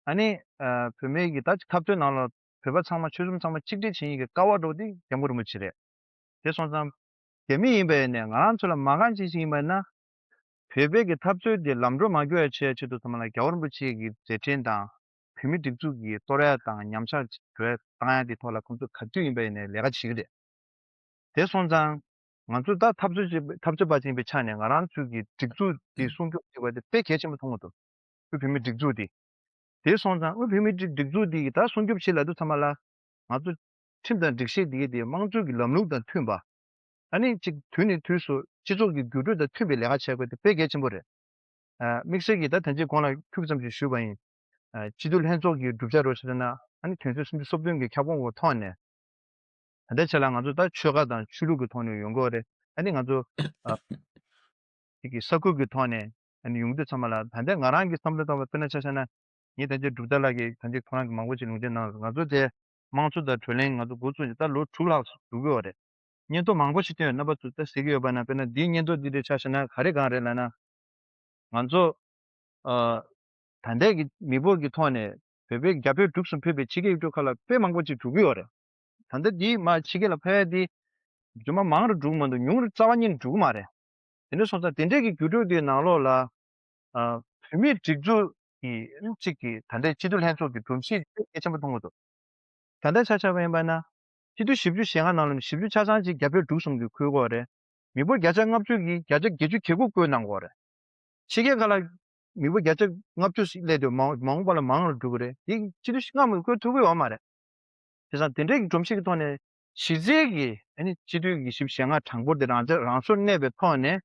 ཨ་ནི་ཨ་བོད་མིའི་གི་ད་ཅིག་འཐབ་རྩོད་ནང་ལ་བོད་པ་ཚང་མ་ཆོལ་གསུམ་ཚང་མ་གཅིག་སྒྲིལ་བྱེད་མཁན་གྱི་ཀ་བ་འདྲ་བོ་དེ་སྐྱབས་མགོན་རིན་པོ་ཆེ་རེད། དེ་སོང་ཙང་རྒྱ་མི་ཡིན་པ་ཡིན་ནའི་ང་རང་ཚོ་ལ་མ་རྐང་ཅི་ཞིག་ཡིན་པ་ཡིན་ན། བོད་པའི་གི་འཐབ་རྩོད་དེ་ལམ་འགྲོ་མ་འགྱུར་ཡ་བྱེད་ཡ་ཆེད་དུ་ཚང་མ་ལ་རྒྱལ་བ་རིན་པོ་ཆེ་གི་མཛད་འཕྲིན་དང་། བོད་མིའི་སྒྲིག་འཛུགས་ཀྱི་གཏོར་ཡ་དང་ཉམས་ཆག་འགྲོ་ཡ་བཏང་ཡ་དེ་ཐོག་ལ་ཁོང་ཚོ་ག་དུས་ཡིན་པ་ཡིན་ནའི་ལས་ཀ་བྱེད་ཀྱི་རེད། དེ་སོང་ཙང་ང་ཚོ་ད་འཐབ་རྩོད་བྱེད་འཐབ་རྩོད་པ་ཅིག་ཡིན་པའི་ཆ་ནས་ང་རང་ཚོའི་གི་སྒྲིག་འཛུགས་དེ་སྲུང་སྐྱོབ་བྱེད་དགོས་དེ་དཔེ་གལ་ཆེན་པོ་མཐོང་གི་འདུག་དབུས་བོད་མིའི་སྒྲིག་འཛུགས་དེ། དེ་སོང་ཙང་དབུས་བོད་མིའི་སྒྲིག་སྒྲིག་འཛུགས་དེ་གི་ད་སྲུང་སྐྱོབ་བྱེད་ལ་དུས་ཚང་མ་ལ་ང་ཚོ་ཁྲིམས་དང་སྒྲིག་གཞི་དེ་གི་དེ་དམངས་གཙོའི་གི་ལམ་ལུགས་དང་མཐུན་པ། ཨ་ནི་གཅིག་དུས་ནས་དུས་སུ་སྤྱི་ཚོགས་ཀྱི་འགྱུར་འགྲོས་དང་མཐུན་པའི་ལས་ཀ་བྱེད་དགོས་དེ་དཔེ་གལ་ཆེན་པོ་རེད། ཨ་དམིགས་བསལ་གྱིས་ད་ཐེངས་གཅིག་གོང་ལ་ཁྱུག་ཙམ་ཞིག་ཞུས་པ་ཡིན། ཨ་སྤྱི་འཐུས་ལྷན་ཚོགས་ཀྱི་གྲུབ་ཆ་རོ་ཞེ་ན་ཨ་ནི་དོན་ཚན་སུམ་ཅུ་སོ་བདུན་གྱི་ཁྱབ་ཁོངས་འོག་ཐོག་ནས། ད་ལྟའི་ཆ་ལ་ང་ཚོ་ད་ཆོལ་ཁ་དང་ཆོས་ལུགས་ཀྱི་ཐོག་ནས་ཡོང་གི་ཡོད་རེད། ཨ་ནི་ང་ཚོ་ཨ་ཅིག་གི་ས་ཁུལ་གྱི་ཐོག་ནས་ཨ་ནི་ཡོང་དུས་ཚང་མ་ལ་ད་ལྟའི་ང་རང་གི་བསམ་བློ་བཏང་བ་དཔེར་ན་ཆ་བཞག་ན། ངས་ད་ལྟའི་གྲུབ་རྟགས་ལགས་ཀྱིས་ད་ལྟའི་ཁོ་རང་གི་མང་པོ་ཅིག་ལུང་བསྟན་གནང་སོང་། ང་ཚོ་དེ་དམངས་གཙོ་དང་བགྲོ་གླེང་ང་ཚོ་འགོ་བཙུགས་ནས་ད་ལོ་དྲུག་ལྷག་འགྲོ་གི་ཡོད་རེད། སྙན་ཐོ་མང་པོ་ཞིག་བཏོན་ཡོད། རྣམ་པ་ཚོ་ད་གཟིགས་ཀྱི་ཡོད་པ་ན། དཔེར་ན་འདིའི་སྙན་ཐོ་འདི་འདྲ་ཆ་བཞག་ན་ག་རེ་གང་རེད་ལབ་ན། ང་ཚོ་ཨ་ད་ལྟའི་གི་མི་འབོར་གྱི་ཐོག་ནས་བོད་པའི་རྒྱ་བོད་འབྲུག་གསུམ་ཕེབས་པའི་ཕྱི་རྒྱལ་ཡུལ་གྲུ་ཁག་ལ་དཔེ་མང་པོ་ཅིག་འགྲོ་གི་ཡོད་རེད། ད་ལྟ་འདི་མ་ཕྱི་རྒྱལ་ལ་ཕེབས་ཡ་འདི་ཇོ་མ་མང་རུ་འགྲོ་གི་མ་གཏོགས་ཉུང་རུ་རྩ་བ་ཉིད་ནས་འགྲོ་གི་མ་རེད། དེ་འདྲ་སོང་ཙང་དེ་འདྲའི་གི་འགྱུར་འགྲོས་དེའི་ནང་ལོགས་ལ་ཨ་བོད་མིའི་སྒྲིག་འཛུགས་ཀྱི་གཅིག་གི་ད་ལྟའི་སྤྱི་འཐུས་ལྷན་ཚོགས་ཀྱི་སྒྲོམ་གཞི་གལ་ཆེན་པོ་མཐོང་གི་འདུག་ད་ལྟ་ཆ་བཞག་པ་ཡིན་པ་ན། སྤྱི་འཐུས་བཞི་བཅུ་ཞེ་ལྔ་ནང་ལ་བཞི་བཅུ་ཆ་ཚང་ཅིག་རྒྱ་བོད་འབྲུག་གསུམ་གྱིས་བསྐོས་ཡོད་རེད། མི་འབོར་བརྒྱ་ཆ་ལྔ་བཅུ་གིས་བརྒྱ་ཆ་བརྒྱད་ཅུ་གྱ་དགུ་བསྐོས་གནང་ཡོད་རེད། ཕྱི་རྒྱལ་ཁག་ལ་མི་འབོར་བརྒྱ་ཆ་ལྔ་བཅུ་ཞིག་སླེབས་དུས་མ་མ་འོངས་པ་ལ་མང་རུ་འགྲོ་གི་རེད། དེ་སྤྱི་འཐུས་ལྔ་མ་བསྐོས་ཐུབ་ཀྱི་ཡོད་མ་རེད། བྱས་ཙང་དེ་འདྲའི་གི་སྒྲོམ་གཞི་གི་ཐོག་ནས་གཞི་རྩའི་གི་ཨ་ནི་སྤྱི་འཐུས་ཀྱི་བཞི་བཅུ་ཞེ་ལྔ་གྲངས་འབོར་དེ་རང་རང་སོར་གནས་པའི་ཐོག་ནས་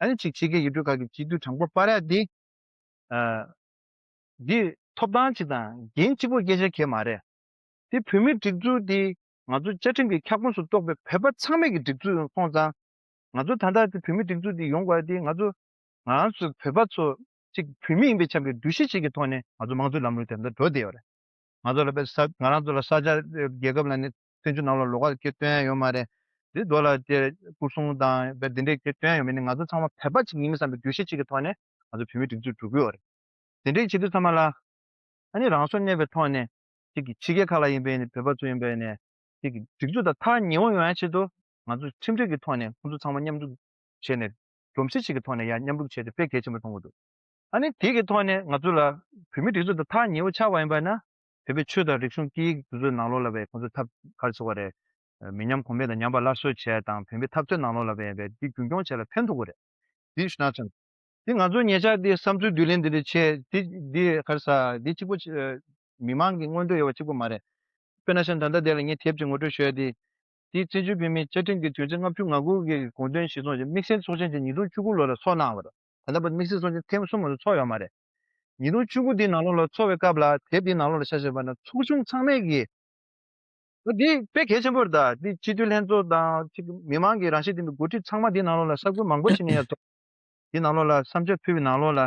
ཨ་ནི་གཅིག་ཕྱི་རྒྱལ་ཡུལ་གྲུ་ཁག་གི་སྤྱི་འཐུས་གྲངས་འབོར་སྤར་ཡ་འདི་ཨ་འདི་ཐོབ་ཐང་གཅིག་དང་འགན་གཅིག་པོ་སྐད་ཆ་གང་ཡང་མ་རེད། དེ་བོད་མིའི་སྒྲིག་འཛུགས་འདི་ང་ཚོ་བཅའ་ཁྲིམས་ཀྱི་ཁྱབ་ཁོངས་སུ་གཏོགས་པའི་བོད་པ་ཚང་མའི་གི་སྒྲིག་འཛུགས་སོང་ཙང་། ང་ཚོ་ད་ལྟ་དེ་བོད་མིའི་སྒྲིག་འཛུགས་འདི་ཡོང་དགོས་དེ་ང་ཚོ་ང་རང་ཚོ་བོད་པ་ཚོ་གཅིག་བོད་མི་ཡིན་པའི་ཆ་གི་འདུ་ཤེས་གཅིག་གི་ཐོག་ནས་ང་ཚོ་དམངས་གཙོའི་ལམ་ལུགས་དེ་འདྲ་འགྲོ་བསྡད་ཡོད་རེད། ང་ཚོ་ལ་དཔེ་ས་ང་རང་ཚོ་ལ་ས་ཆ་རྒྱལ་ཁབ་ལ་ནི་བཙན་བྱོལ་ནང་ལོགས་ལོགས་ཀ་སྐད་སྟོན་ཡ་ཡོད་མ་རེད། འདི་མདོ་ལ་དེ་སྐུ་སྲུང་དང་དཔེ་འདི་འདྲའི་སྐད་སྟོན་ཡ་ཡོད་མེད་ནི་ང་ཚོ་ཚང་མ་བོད་པ་གཅིག་ཡིན་བསམ་པའི་འདུ་ཤེས་གཅིག་གི་ཐོག་ནས་ང་ཚོ་བོད་མིའི་སྒྲིག་འཛུགས་འགྲོ་གི་ཡོད་རེད། དེ་འདྲའི་བྱེད་དུས་ཚང་མ་ལ་ཨ་ནི་རང་སྲོག་གནས་པའི་ཐོག་ནས་གཅིག་གི་ཕྱི་རྒྱལ་ཁག་ལ་ཡིན་པའི་ནི་བོད་པ་ཚོ་ཡིན་པའི་ནི་གཅིག་གི་སྒྲིག་འཛུགས་དང་ཐག་ཉེ་བོ་ཡོང་ཡ་ཆེད་དུ་ང་ཚོ་ཁྲིམས་སྒྲིག་གི་ཐོག་ནས་ཁོང་ཚོ་ཚང་མ་མཉམ་འཛུགས་བྱས་ནས་སྒྲོམ་གཞི་གཅིག་གི་ཐོག་ནས་ཡ་མཉམ་རུབ་བྱས་ཏེ་དཔེ་གལ་ཆེན་པོ་མཐོང་གི་འདུག་ཨ་ནི་དེ་གི་ཐོག་ནས་ང་ཚོ་ལ་བོད་མིའི་སྒྲིག་འཛུགས་དང་ཐག་ཉེ་བོ་ཆགས་པ་ཡིན་པ་ན་བོད་པའི་ཆོས་དང་རིག་གཞུང་སྐད་ཡིག་དེ་ཚོའི་ནང་ལོགས་ལ་བའི་ཁོང་ཚོ་ཐབས་ག་རེ་ཟེར་བ་རེད། མི་ཉམས་གོང་འཕེལ་དང་ཉམས་པ་སླར་གསོ་བྱས་དང་བོད་མིའི་འཐབ་རྩོད་ནང་ལོགས་ལ་བའི་བའི་འདི་རྒྱུན་སྐྱོང་བྱས་ལ་ཕན་ཐོགས་ཀྱི་རེད། འདི་ཞུ་ན་ཆོག་འདི་ང་ཚོ་ཉེ་ཆར་འདི་བསམ་ཚུལ་བསྡུ་ལེན་འདི་འདྲ་བྱས་འདི་འདི་ག་རེ་ཟ་འདི་གཅིག་པོ་ཅི་མི་མང་གི་མངོན་འདོད་ཡོད་པ་གཅིག་པོ་མ་རེད། དཔེར་ན་ཆ་ད་ལྟ་འདི་ལ་ངས་དེབ་ཅིག་ངོ་སྤྲོད་ཞུ་ཡ་དེ། དེའི་བཙན་བྱོལ་བོད་མིའི་བཅའ་ཁྲིམས་ཀྱི་དོན་ཚན་ལྔ་བཅུ་ང་དགུ་གི་དགོངས་དོན་གཞིར་བཟུང་བྱས་དམིགས་བསལ་ཚོགས་ཆེན་ཅིག་ཉིས་སྟོང་བཅུ་དགུ་ལོ་ལ་ཚོགས་གནང་བ་རེད། ད་ལྟ་བར་དམིགས་བསལ་ཚོགས་ཆེན་ཐེངས་གསུམ་མ་གཏོགས་ཚོགས་ཡོད་མ་རེད། ཉིས་སྟོང་བཅུ་དགུ་འདིའི་ནང་ལོགས་ལ་ཚོགས་པའི་སྐབས་ལ་དེབ་འདིའི་ནང་ལོགས་ལ་ཆ་བཞག་པ་ན་ཚོགས་ཆུང་ཚང་མས་ཀྱིས། འདི་དཔེ་གལ་ཆེན་པོ་རེད། ད་འདི་སྤྱི་འཐུས་ལྷན་ཚོགས་དང་གཅིག་མི་མང་གི་རང་བཞིན་ལྡན་པའི་འགོ་ཁྲིད་ཚང་མ་འདིའི་ནང་ལོགས་ལ་ས་ཁུལ་མང་པོ་ཞིག་ནས་ཡར་ཐོན། འདིའི་ནང་ལོགས་ལ་བསམ་འཆར་ཕུལ་བའི་ནང་ལོགས་ལ་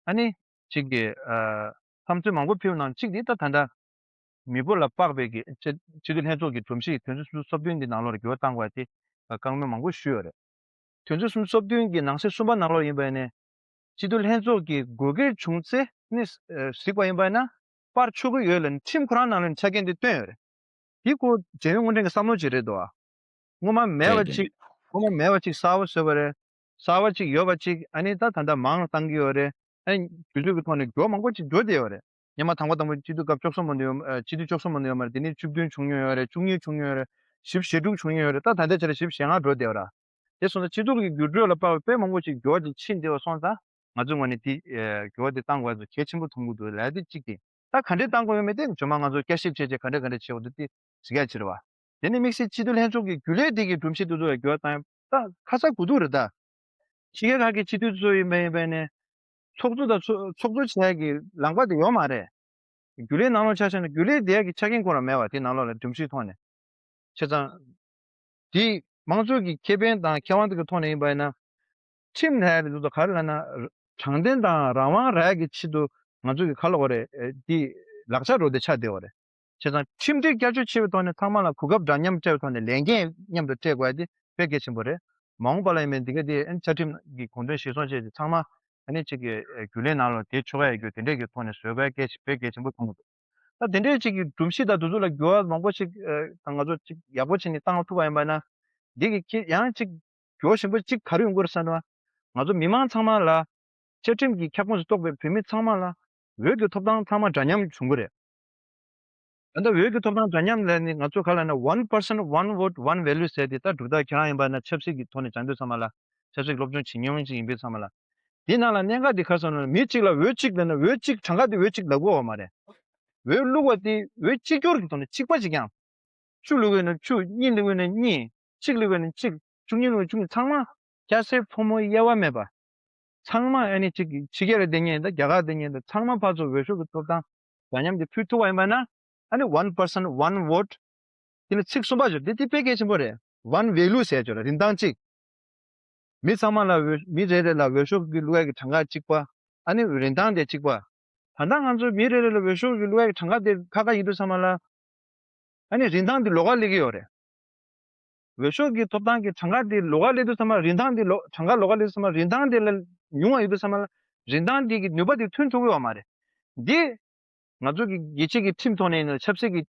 ཨ་ནི་གཅིག་གི་ཨ་བསམ་ཚུལ་མང་པོ་ཕུལ་བའི་ནང་གཅིག་འདི་ད་ད་ལྟ་ མི་འབོར་ལ་དཔག་པའི་གི་སྤྱི་སྤྱི་འཐུས་ལྷན་ཚོགས་ཀྱི་སྒྲོམ་གཞི་དོན་ཚན་སུམ་ཅུ་སོ་བདུན་འདི་ནང་ལོགས་ལ་འགྱུར་བ་བཏང་དགོས་ཡ་དེ་བཀའ་མོལ་མང་པོ་ཞུས་ཡོད་རེད། དོན་ཚན་སུམ་ཅུ་སོ་བདུན་གྱི་ནང་གསེས་གསུམ་པ་ནང་ལོགས་ཡིན་པ་ཡིན་ནའི། སྤྱི་འཐུས་ལྷན་ཚོགས་ཀྱི་དགོས་གལ་བྱུང་ཚེ་ནི་ཨ་གཟིགས་པ་ཡིན་པ་ཡིན་ན་སྤར་ཆོག་གི་ཡོད་ལ་ནི་ཁྲིམས་ཁོ་རང་ནང་ལ་ནི་ཆ་རྐྱེན་དེ་བཏོན་ཡོད་རེད། དེ་ཁོ་རྒྱལ་ཡོངས་དངུལ་ཁང་གི་བསམ་བློ་ཅིག་རེད་འདུག་ཨ། སྔོན་མ་མེད་པ་རེད་རེད། ཅིག་སྔོན་མ་མེད་པ་ཅིག་གསར་པ་བཟོས་པ་རེད། གསར་པ་ཅིག་ཡོད་པ་ཅིག་ཨ་ནི་ད་ད་ལྟ་མང་བཏང་གི་ཡོད་རེད། ཨ་ནི་དུས་ཚོད་ཀྱི་ཐོག་ནས་འགྱུར་བ་མང་པོ་ཅིག་འགྲོ་བསྡད་ཡོད་རེད། སྔོན་མ་དང་པོ་དང་པོ་སྤྱི་འཐུས་སྐབས་བཅུ་གསུམ་པ་ནས་ཡོད་ཨ་སྤྱི་འཐུས་བཅུ་གསུམ་པ་ནས་ཡོད་མ་རེད། དེ་ནས་བཅུ་བདུན་བྱུང་མྱོང་ཡོད་རེད། བཅུ་གཉིས་བྱུང་མྱོང་ཡོད་རེད། བཞི་བཅུ་ཞེ་དྲུག་བྱུང་མྱོང་ཡོད་རེད། ད་ད་ལྟའི་ཆར་བཞི་བཅུ་ཞེ་ལྔ་འགྲོ་བསྡད་ཡོད་ར། དེ་སོང་ཙང་སྤྱི་ཚོགས་ཀྱི་འགྱུར་འགྲོས་ལ་དཔག་པའི་དཔེ་མང་པོ་ཅིག་འགྱུར་བ་ཅིག་ཕྱིན་བསྡད་པ་སོང་ཙང་ང་ཚོའི་ངོས་ནས་དེ་ཨེ་འགྱུར་བ་དེ་བཏང་དགོས་ཚོ་གལ་ཆེན་པོ་མཐོང་གི་འདུག་ལབ་དེ་གཅིག་དེ། ད་ག་འདྲས་བཏང་དགོས་ཡོད་མེད་དེ་ཇོ་མ་ང་ཚོ་བསྐྱར་ཞིབ་བྱས་བྱས་ག་འདྲས་ག་འདྲས་བྱེད་དགོས་འདུག་དེ་གཟིགས་ཡ་ཅིག་རེད་བ། དེ་ནས་དམིགས་བསལ་སྤྱི་འཐུས་ལྷན་ཚོགས་ཀྱི་རྒྱུན་ལས་དེ་གི་སྒྲོམ་གཞི་དེ་ཚོ་ལ་འགྱུར་བ་བཏང་ཡ་ད་ཁ་ཚ་དགོས་གཏུགས་རེད་ད། ཕྱི་རྒྱལ་ཁག་གི་སྤྱི་འཐུས་ཚོ་ཡིན་པ་ཡིན་པ་ནས་ཚོགས་གཙོ་དང་ཚོགས་ཚོགས་གཙོ་བྱས་ཀྱི་ལམ་ཁ་དེ་ཡོད་མ་རེད། རྒྱུན་ལས་ནང་ལོགས་ཆ་བཞག་ན་རྒྱུན་ལས་དེ་གི་ཆ་རྐྱེན་ཁོ་རང་མེད་པ་དེ་ནང་ལོགས་ལ་སྒྲོམ་གཞིའི་ཐོག་ནས། བྱས་ཙང་། དེ་མང་ཚོགས་ཀྱི་ཁེ་ཕན་དང་ཁེ་དབང་དེ་གི་ཐོག་ནས་ཡིན་པ་ཡིན་ན། ཁྲིམས་ལ་ཡ་དེ་ཚོ་ག་རེ་ལབ་ན། དྲང་བདེན་དང་རང་དབང་རག་ཡ་གི་ཆེད་དུ་ང་ཚོ་གི་ག་ལབ་དགོས་རེད་ཨེ་དེ་ལག་ཆ་རོ་དེ་ཆགས་བསྡད་ཡོད་རེད། བྱས་ཙང་ཁྲིམས་སྒྲིག་བསྐྱར་བཅོས་བྱེད་པའི་ཐོག་ནས་ཚང་མ་ལ་གོ་སྐབས་འདྲ་མཉམ་སྤྲད་པའི་ཐོག་ནས་ལས་འགན་མཉམ་དུ་སྤྲད་དགོས་ཡ་དེ་དཔེ་གལ་ཆེན་པོ་རེད། མ་འོངས་པ་ལ་ཡིན་པའི་འདི་ག་དེ་ཨ་ནི་བཅའ་ཁྲིམས་ཀྱི་དགོངས་དོན་གཞིར་བཟུང་བྱས་ཏེ་ཚང་མ་ཨ་ནི་གཅིག་གི་ཨེ་རྒྱུན་ལས་ནང་ལ་དེ་ཆོག་ཡ་རྒྱུ་དེ་འདྲས་ཀྱི་ཐོག་ནས་བཟོས་དགོས་ཡ་གལ་ཆེ་དཔེ་གལ་ཆེན་པོ་མཐོང་གི་འདུག་ད་དེ་འདྲའི་གཅིག་གི་སྒྲོམ་གཞི་དང་དེ་ཚོ་ལ་འགྱུར་བ་མང་པོ་ཅིག་ཨེ་དང་ང་ཚོ་གཅིག་ཡག་པོ་བྱས་ནས་བཏང་ཐུབ་པ་ཡིན་པ་ན། འདི་གི་ཁྱེད་ཡང་གཅིག་འགྱུར་བ་ཞིམ་པོ་གཅིག་ག་རེ་ཡོང་གི་རེད་ཟེར་ན། ང་ཚོ་མི་མང་ཚང་མ་ལ་བཅའ་ཁྲིམས་ཀྱི་ཁྱབ་ཁོངས་སུ་གཏོགས་པའི་བོད་མི་ཚང་མ་ལ་འོས་ཀྱི་ཐོབ་ཐང་ཚང་མ་འདྲ་མཉམ་བྱུང་གི་རེད། ད་ལྟ་འོས་ཀྱི་ཐོབ་ཐང་འདྲ་མཉམ་ལས་ནི་ང་ཚོ་ག་ལ་ན་one person one vote one value ཟེར་ཏེ་ད་གྲུབ་རྟགས་ཁྱེད་རང་ཡིན་པ་ན་ཆབ་སྲིད་ཀྱི་ཐོག་ནས་སྦྱང་དུས་ཚང་མ་ལ་ཆབ་སྲིད་སློབ་སྦྱོང་བྱེད་མྱོང་ཅིག་ཡིན་པའི་ཚང་མ་ལ། དེ་ནང་ལ་གནད་འགག་དེ་ག་རེ་ཟེར་ན་མི་གཅིག་ལ་འོས་གཅིག་ལབ་ན་འོས་གཅིག་གྲངས་ཀ་དེ་འོས་གཅིག་ལབ་དགོས་བ་མ་རེད། འོས་བླུགས་པ་དེ་འོས་གཅིག་གྱུར་གྱི་ཐོག་ནས་གཅིག་པ་གཅིག་རྐྱང་། བཅུ་བླུགས་པ་ན་བཅུ། གཉིས་བླུགས་པ་ན་གཉིས། གཅིག་བླུགས་པ་ན་གཅིག་བཅུ་གཉིས་བླུགས་པ་ན་བཅུ་གཉིས་ཚང་མ་སྐྱ་སེར་ཕོ་མོ་དབྱེ་བ་མེད་པ། ཚང་མ་ཨ་ནི་གཅིག་གི་ཕྱི་རྒྱལ་ལ་བསྡད་མཁན་དང་རྒྱ་གར་བསྡད་མཁན་དང་ཚང་མ་ཕར་ཚུར་འོས་ཤོག་གི་ཐོབ་ཐང་འདྲ་མཉམ་དེ་ཕུལ་ཐུབ་པ་ཡིན་པ་ན་ཨ་ནི་one person one vote དེ་ལ་ཚིག་གསུམ་པ་བརྗོད་དེ་དེ་དཔེ་གལ་ཆེན་པོ་རེད། One value ཟེར་བརྗོད་རེད། རིན་ཐང་གཅིག་མི་ཚང་མ་ལ་འོས་མི་རེ་རེ་ལ་འོས་ཤོག་གི་བླུག་ཡ་གི་གྲངས་ཀ་གཅིག་པ། ཨ་ནི་རིན་ཐང་དེ་གཅིག་པ། ད་ལྟ་ང་ཚོ་མི་རེ་རེ་ལ་འོས་ཤོག་གི་བླུག་ཡ་གི་གྲངས་ཀ་དེ་ཁ་ཁ་ཡིན་དུས་ཚང་མ་ལ། ཨ་ནི་རིན་ཐང་དེ་ལོགས་ཀ་སླེབས་ཀྱི་ཡོད་རེད། འོས་ཤོག་གི་ཐོབ་ཐང་གི་གྲངས་ཀ་དེ་ལོགས་ཀ་སླེབས་དུས་ཚང་མ་རིན་ཐང་དེ་ལོ་གྲངས་ཀ་ལོགས་ཀ་སླེབས་དུས་ཚང་མ་རིན་ཐང་དེ་ལ་ཉུང་བ་ཡོད་དུས་ཚང་མ་ལ་རིན་ཐང་དེ་གི་ནུས་པ་དེ་ཐོན་ཐུབ་ཀྱི་ཡོད་མ་རེད། འདི་ང་ཚོ་གི་རྒྱལ་སྤྱི་གི་ཁྲིམས་ཐོག་ནས་ཡིན་ན་ཆབ་སྲིད་ཀྱི་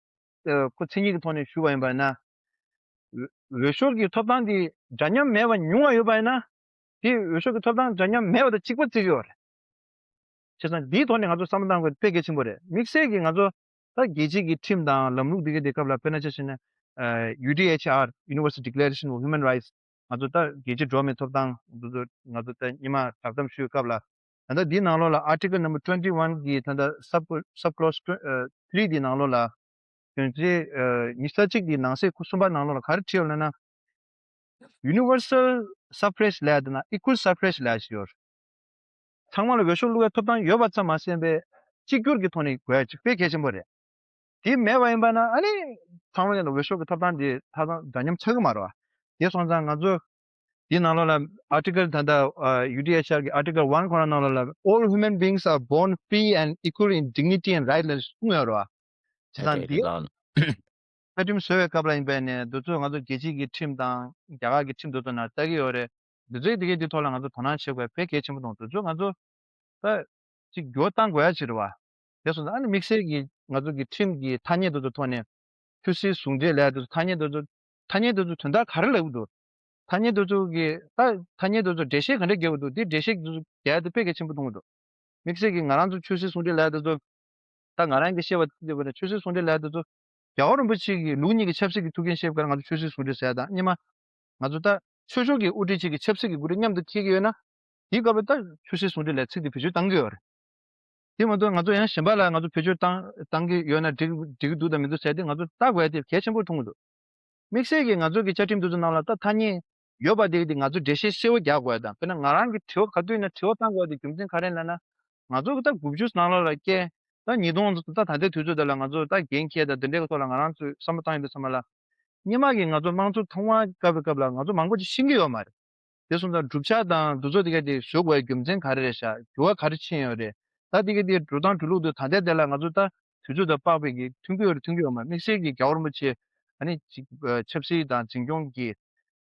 ཨ་ཁོ་མཚན་ཉིད་ཀྱི་ཐོག་ནས་ཞུས་པ་ཡིན་པ་ན། འོས་འོས་ཤོག་གི་ཐོབ་ཐང་དེ་འདྲ་མཉམ་མེད་པ་ཉུང་བ་ཡོད་པ་ཡིན་ན། དེ་འོས་ཤོག་གི་ཐོབ་ཐང་འདྲ་མཉམ་མེད་པ་དང་གཅིག་པ་བརྩི་གི་ཡོད་རེད། བྱས་ཙང་འདིའི་ཐོག་ནས་ང་ཚོ་བསམ་བློ་བཏང་དགོས་དཔེ་གལ་ཆེན་པོ་རེད། དམིགས་བསལ་གྱིས་ང་ཚོ་ད་རྒྱལ་སྤྱི་གི་ཁྲིམས་དང་ལམ་ལུགས་འདི་ག་དེ་སྐབས་ལ་དཔེར་ན་ཆ་བཞག་ན། ཨ་ཡུ་ཌི་ཨེཆ་ཨར་Universal Declaration of Human Rights ང་ཚོ་ད་རྒྱལ་སྤྱིའི་འགྲོ་བ་མིའི་ཐོབ་ཐང་འདི་ཚོ་ང་ཚོ་ད་སྔོན་མ་བསྒྲགས་གཏམ་ཞུས་སྐབས་ལ། ད་ལྟ་འདིའི་ནང་ལོགས་ལ་Article number twenty one གི་ད་ལྟ་sub sub clause three འདིའི་ནང་ལོགས་ལ། དོན་ཚན་ཉི་ཤུ་རྩ་གཅིག་གི་ནང་གསེས་ཁོ་གསུམ་པ་ནང་ལོགས་ལ་ག་རེ་བྲིས་ཡོད་ལབ་ན། Universal suffrage ལབ་ཡ་དེ་ན་equal suffrage ལབ་ཡ་ཞིག་ཡོད། ཚང་མ་ལ་འོས་ཤོག་བླུག་ཡ་ཐོབ་ཐང་ཡོད་པ་ཙམ་མ་ཟད་པའི་གཅིག་གྱུར་གྱི་ཐོག་ནས་དགོས་ཡ་ཅིག་དཔེ་གལ་ཆེན་པོ་རེད། དེ་མེད་པ་ཡིན་པ་ན་ཨ་ནི་ཚང་མ་ལ་འོས་ཤོག་གི་ཐོབ་ཐང་དེ་ཐོབ་ཐང་འདྲ་མཉམ་ཆགས་ཀྱི་མ་རེད་བ། དེ་སོང་ཙང་ང་ཚོ་དེའི་ནང་ལོགས་ལ་Article ད་ལྟ་ཡུ་ཌི་ཨེཆ་ཨར་གི་Article one ཁོ་རང་ནང་ལོགས་ལ་All human beings are born free and equal in dignity and right ལབ་གསུངས་ཡོད་རེད་བ། བྱས་ཙང་འདི་བཅའ་ཁྲིམས་བཟོ་བའི་སྐབས་ལ་ཡིན་པས་ནས་འདི་ཚོ་ང་ཚོ་རྒྱལ་སྤྱི་གི་ཁྲིམས་དང་རྒྱ་གར་གྱི་ཁྲིམས་འདི་ཚོ་ནང་བལྟ་གི་ཡོད་རེད། འདི་ཚོའི་དེ་གའི་དེ་ཐོག་ལ་ང་ཚོ་དོ་སྣང་བྱེད་དགོས་དཔེ་གལ་ཆེན་པོ་མཐོང་། འདི་ཚོ་ང་ཚོ་ད་ཅིག་འགྱུར་བ་གཏང་དགོས་ཡ་ཅིག་རེད་བ། དེ་སོང་ཙང་ཨ་ནི་དམིགས་བསལ་གྱི་ང་ཚོ་གི་ཁྲིམས་ཀྱི་ཐ་སྙད་འདི་ཚོ་ཐོག་ནས་ཆོས་སྲིད་ཟུང་འབྲེལ་ལབ་ཡ་འདི་ཚོ་ཐ་སྙད་འདི་ཚོ་ཐ་སྙད་འདི་ཚོ་དོན་དག་ག་རེ་ལབ་ཀྱི་འདུག་ཐ་སྙད་འདི་ཚོ་གི་ད་ཐ་སྙད་འདི་ཚོ་འགྲེལ་བཤད་ག་འདྲ་རྒྱག་གི་འདུག་འདི་འགྲེལ་བཤད་འདི་ཚོ་རྒྱག་ཡ་དེ་དཔེ་གལ་ཆེན་པོ་མཐོང་གི་འདུག་དམིགས་བསལ་གྱིས་ང་རང་ཚོ་ཆོས་སྲིད་ཟུང་འབྲེལ་ལབ་ཡ་དེ་ཚོ། ད་ང་རང་གིས་བཤད་པ་དེ་འདྲ་ཆོས་སྲིད་ཟུང་འབྲེལ་ལབ་ཡ་དེ་ཚོ། རྒྱལ་བ་རིན་པོ་ཆེ་གིས་ལུགས་གཉིས་ཀྱི་ཆབ་སྲིད་ཀྱི་ཐུགས་འགན་བཞེས་པ་ང་ཚོ་ཆོས་སྲིད་ཟུང་འབྲེལ་ཟེར་ཡ་དང་གཉིས་མ། ང་ཚོ་ད་ཆོས་ཕྱོགས་ཀྱི་དབུ་ཁྲིད་ཅིག་གིས་ཆབ་སྲིད་ཀྱི་འགོ་ཁྲིད་མཉམ་དུ་འཁྱེར་གྱི་ཡོད་ན། དེའི་སྐབས་ལ་ད་ཆོས་སྲིད་ཟུང་འབྲེལ་ལབ་ཚིག་དེ་བེད་སྤྱོད་གཏང་གི་ཡོད་རེད། དེ་མ་གཏོགས་ང་ཚོ་ཡང་གཞན་པ་ལ་ང་ཚོ་བེད་སྤྱོད་བཏང་བཏང་གི་ཡོད་ན་འགྲིག་འགྲིག་གི་འདུག་དང་མི་འདུག་ཟེར་ཏེ་ང་ཚོ་ལྟ་དགོས་ཡ་དེ་གལ་ཆེན་པོ་མཐོང་གི་འདུག་དམིགས་བསལ་གྱིས་ང་ཚོ་གི་བཅའ་ཁྲིམས་དེ་ཚོ་ནང་ལ་ད་ཐ་སྙད་ཡོད་པ་དེ་གི་དེ་ང་ཚོ་འགྲེལ་བཤད་གསལ་བོ་རྒྱག་དགོས་ཡ་དང་། དཔེར་ན་ང་རང་གི་དྲི་བ་ག་དུས་ཡིན་ན་དྲི་བ་བཏང་དགོས་ཡ་དེ་རྒྱུ་མཚན་ག་རེ་ལབ་ན། ང་ཚོ་གི་ད་དགུ་བཅུ་ནང་ལོགས་ལ་སྐྱེས། ད་ཉིས་སྟོང་ད་ད་ལྟའི་དུས་ཚོད་དེ་ལ་ང་ཚོ་ད་འགན་འཁྱེར་དང་དེ་འདྲའི་ཐོག་ལ་ང་རང་ཚོས་བསམ་བློ་བཏང་ཡོང་དུས་ཙམ་པ་ལ། སྔོན་མ་གི་ང་ཚོ་དམངས་གཙོ་ཐོག་མར་བཀའ་བའི་སྐབས་ལ་ང་ཚོ་མང་པོ་ཅིག་ཤེས་ཀྱི་ཡོད་མ་རེད། དེ་སོང་ཙང་གྲུབ་ཆ་དང་འདི་ཚོ་དེ་ག་དེ་བཟོ་དགོས་རྒྱུ་མཚན་ག་རེ་རེད་ཤག་འགྱུར་བ་ག་རེ་ཕྱིན་ཡོད་རེད། ད་དེ་ག་དེ་འགྲོ་སྟངས་འགྲོ་ལུགས་འདི་ད་ལྟའི་དེ་ལ་ང་ཚོ་ད་ དུས་ཚོད་དང་དཔག་པའི་གི་མཐུན་གྱི་ཡོད་རེད་མཐུན་གྱི་ཡོད་མ་རེད། དམིགས་བསལ་གྱི་རྒྱལ་བ་རིན་པོ་ཆེ་ཨ་ནི་ཅིག་ཆབ་སྲིད་དང་འཛིན་སྐྱོང་གི་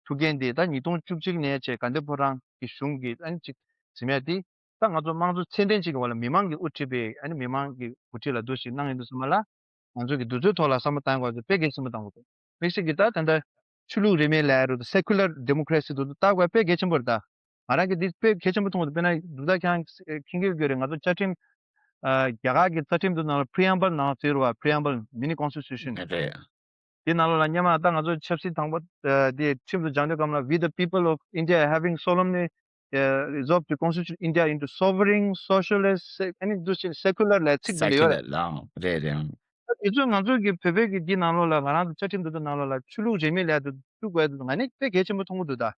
ཐུགས་འགན་དེ་ད་ཉིས་སྟོང་བཅུ་གཅིག་ནས་བྱས་དགའ་ལྡན་ཕོ་བྲང་གི་གཞུང་གི་ཨ་ནི་ཅིག་འཛིན་ཡ་དེ་ད་ང་ཚོ་དམངས་གཙོ་ཚད་ལྡན་ཅིག་གི་འོག་ལ་མི་མང་གིས་དབུ་ཁྲིད་པའི་ཨ་ནི་མི་མང་གི་འགོ་ཁྲིད་ལ་འདུ་ཞིག་གནང་ཡོང་དུས་ཙམ་པ་ལ། ང་ཚོས་ཀྱི་དུས་ཚོད་ཐོག་ལ་བསམ་བློ་བཏང་དགོས་ཚེ་དཔེ་གལ་ཆེན་པོ་བཏང་དགོས་འདུག་དམིགས་བསལ་གྱི་ད་ད་ལྟ་ཆོས་ལུགས་རིས་མེད་ལབ་ཡ་རུ་secular democracy་དུ་ལྟ་དགོས་དཔེ་གལ་ཆེན་པོ་རེད་ད། ང་རང་གི་འདི་དཔེ་གལ་ཆེན་པོ་མཐོང་འདུག་དཔེར་ན་འདུག་ད་ཁྱང་མཁྱེན་གྱི་ཡོད་རེད། ང་ཚོ་བཅའ་ཁྲིམས་ཨ་རྒྱ་གར་གྱི་རྩ་ཁྲིམས་དུ་ནང་ལ་preamble་ནང་ཟེར་བ་preamble mini constitution་རེད། དེ་ནང་ལོགས་ལ་སྔོན་མ་ད་ང་ཚོ་ཆབ་སྲིད་དང་པོ་ཨ་དེ་ཁྲིམས་སུ་སྦྱང་དུས་སྐབས་ལ་we the people of India having solemnly uh, resolved to constitute India into sovereign, socialist, ཨ་ནི་འདུ་ཞིང་secular་ལ་ཚིག་འདི་ལ་ཡོད་རེད། Secular་ལའང་རེད་རེད། ཨ་དེ་ཚོ་ང་ཚོ་གི་བོད་པའི་གི་འདི་ནང་ལོགས་ལ་ང་རང་ཚོ་བཅའ་ཁྲིམས་འདི་ཚོ་ནང་ལོགས་ལ་ཆོས་ལུགས་རིས་མེད་ལས་དུ་བཅུག་དགོས་དུ་ང་ནི་དཔེ་གལ་ཆེན་པོ་མཐོང་གི་འདུག་ད།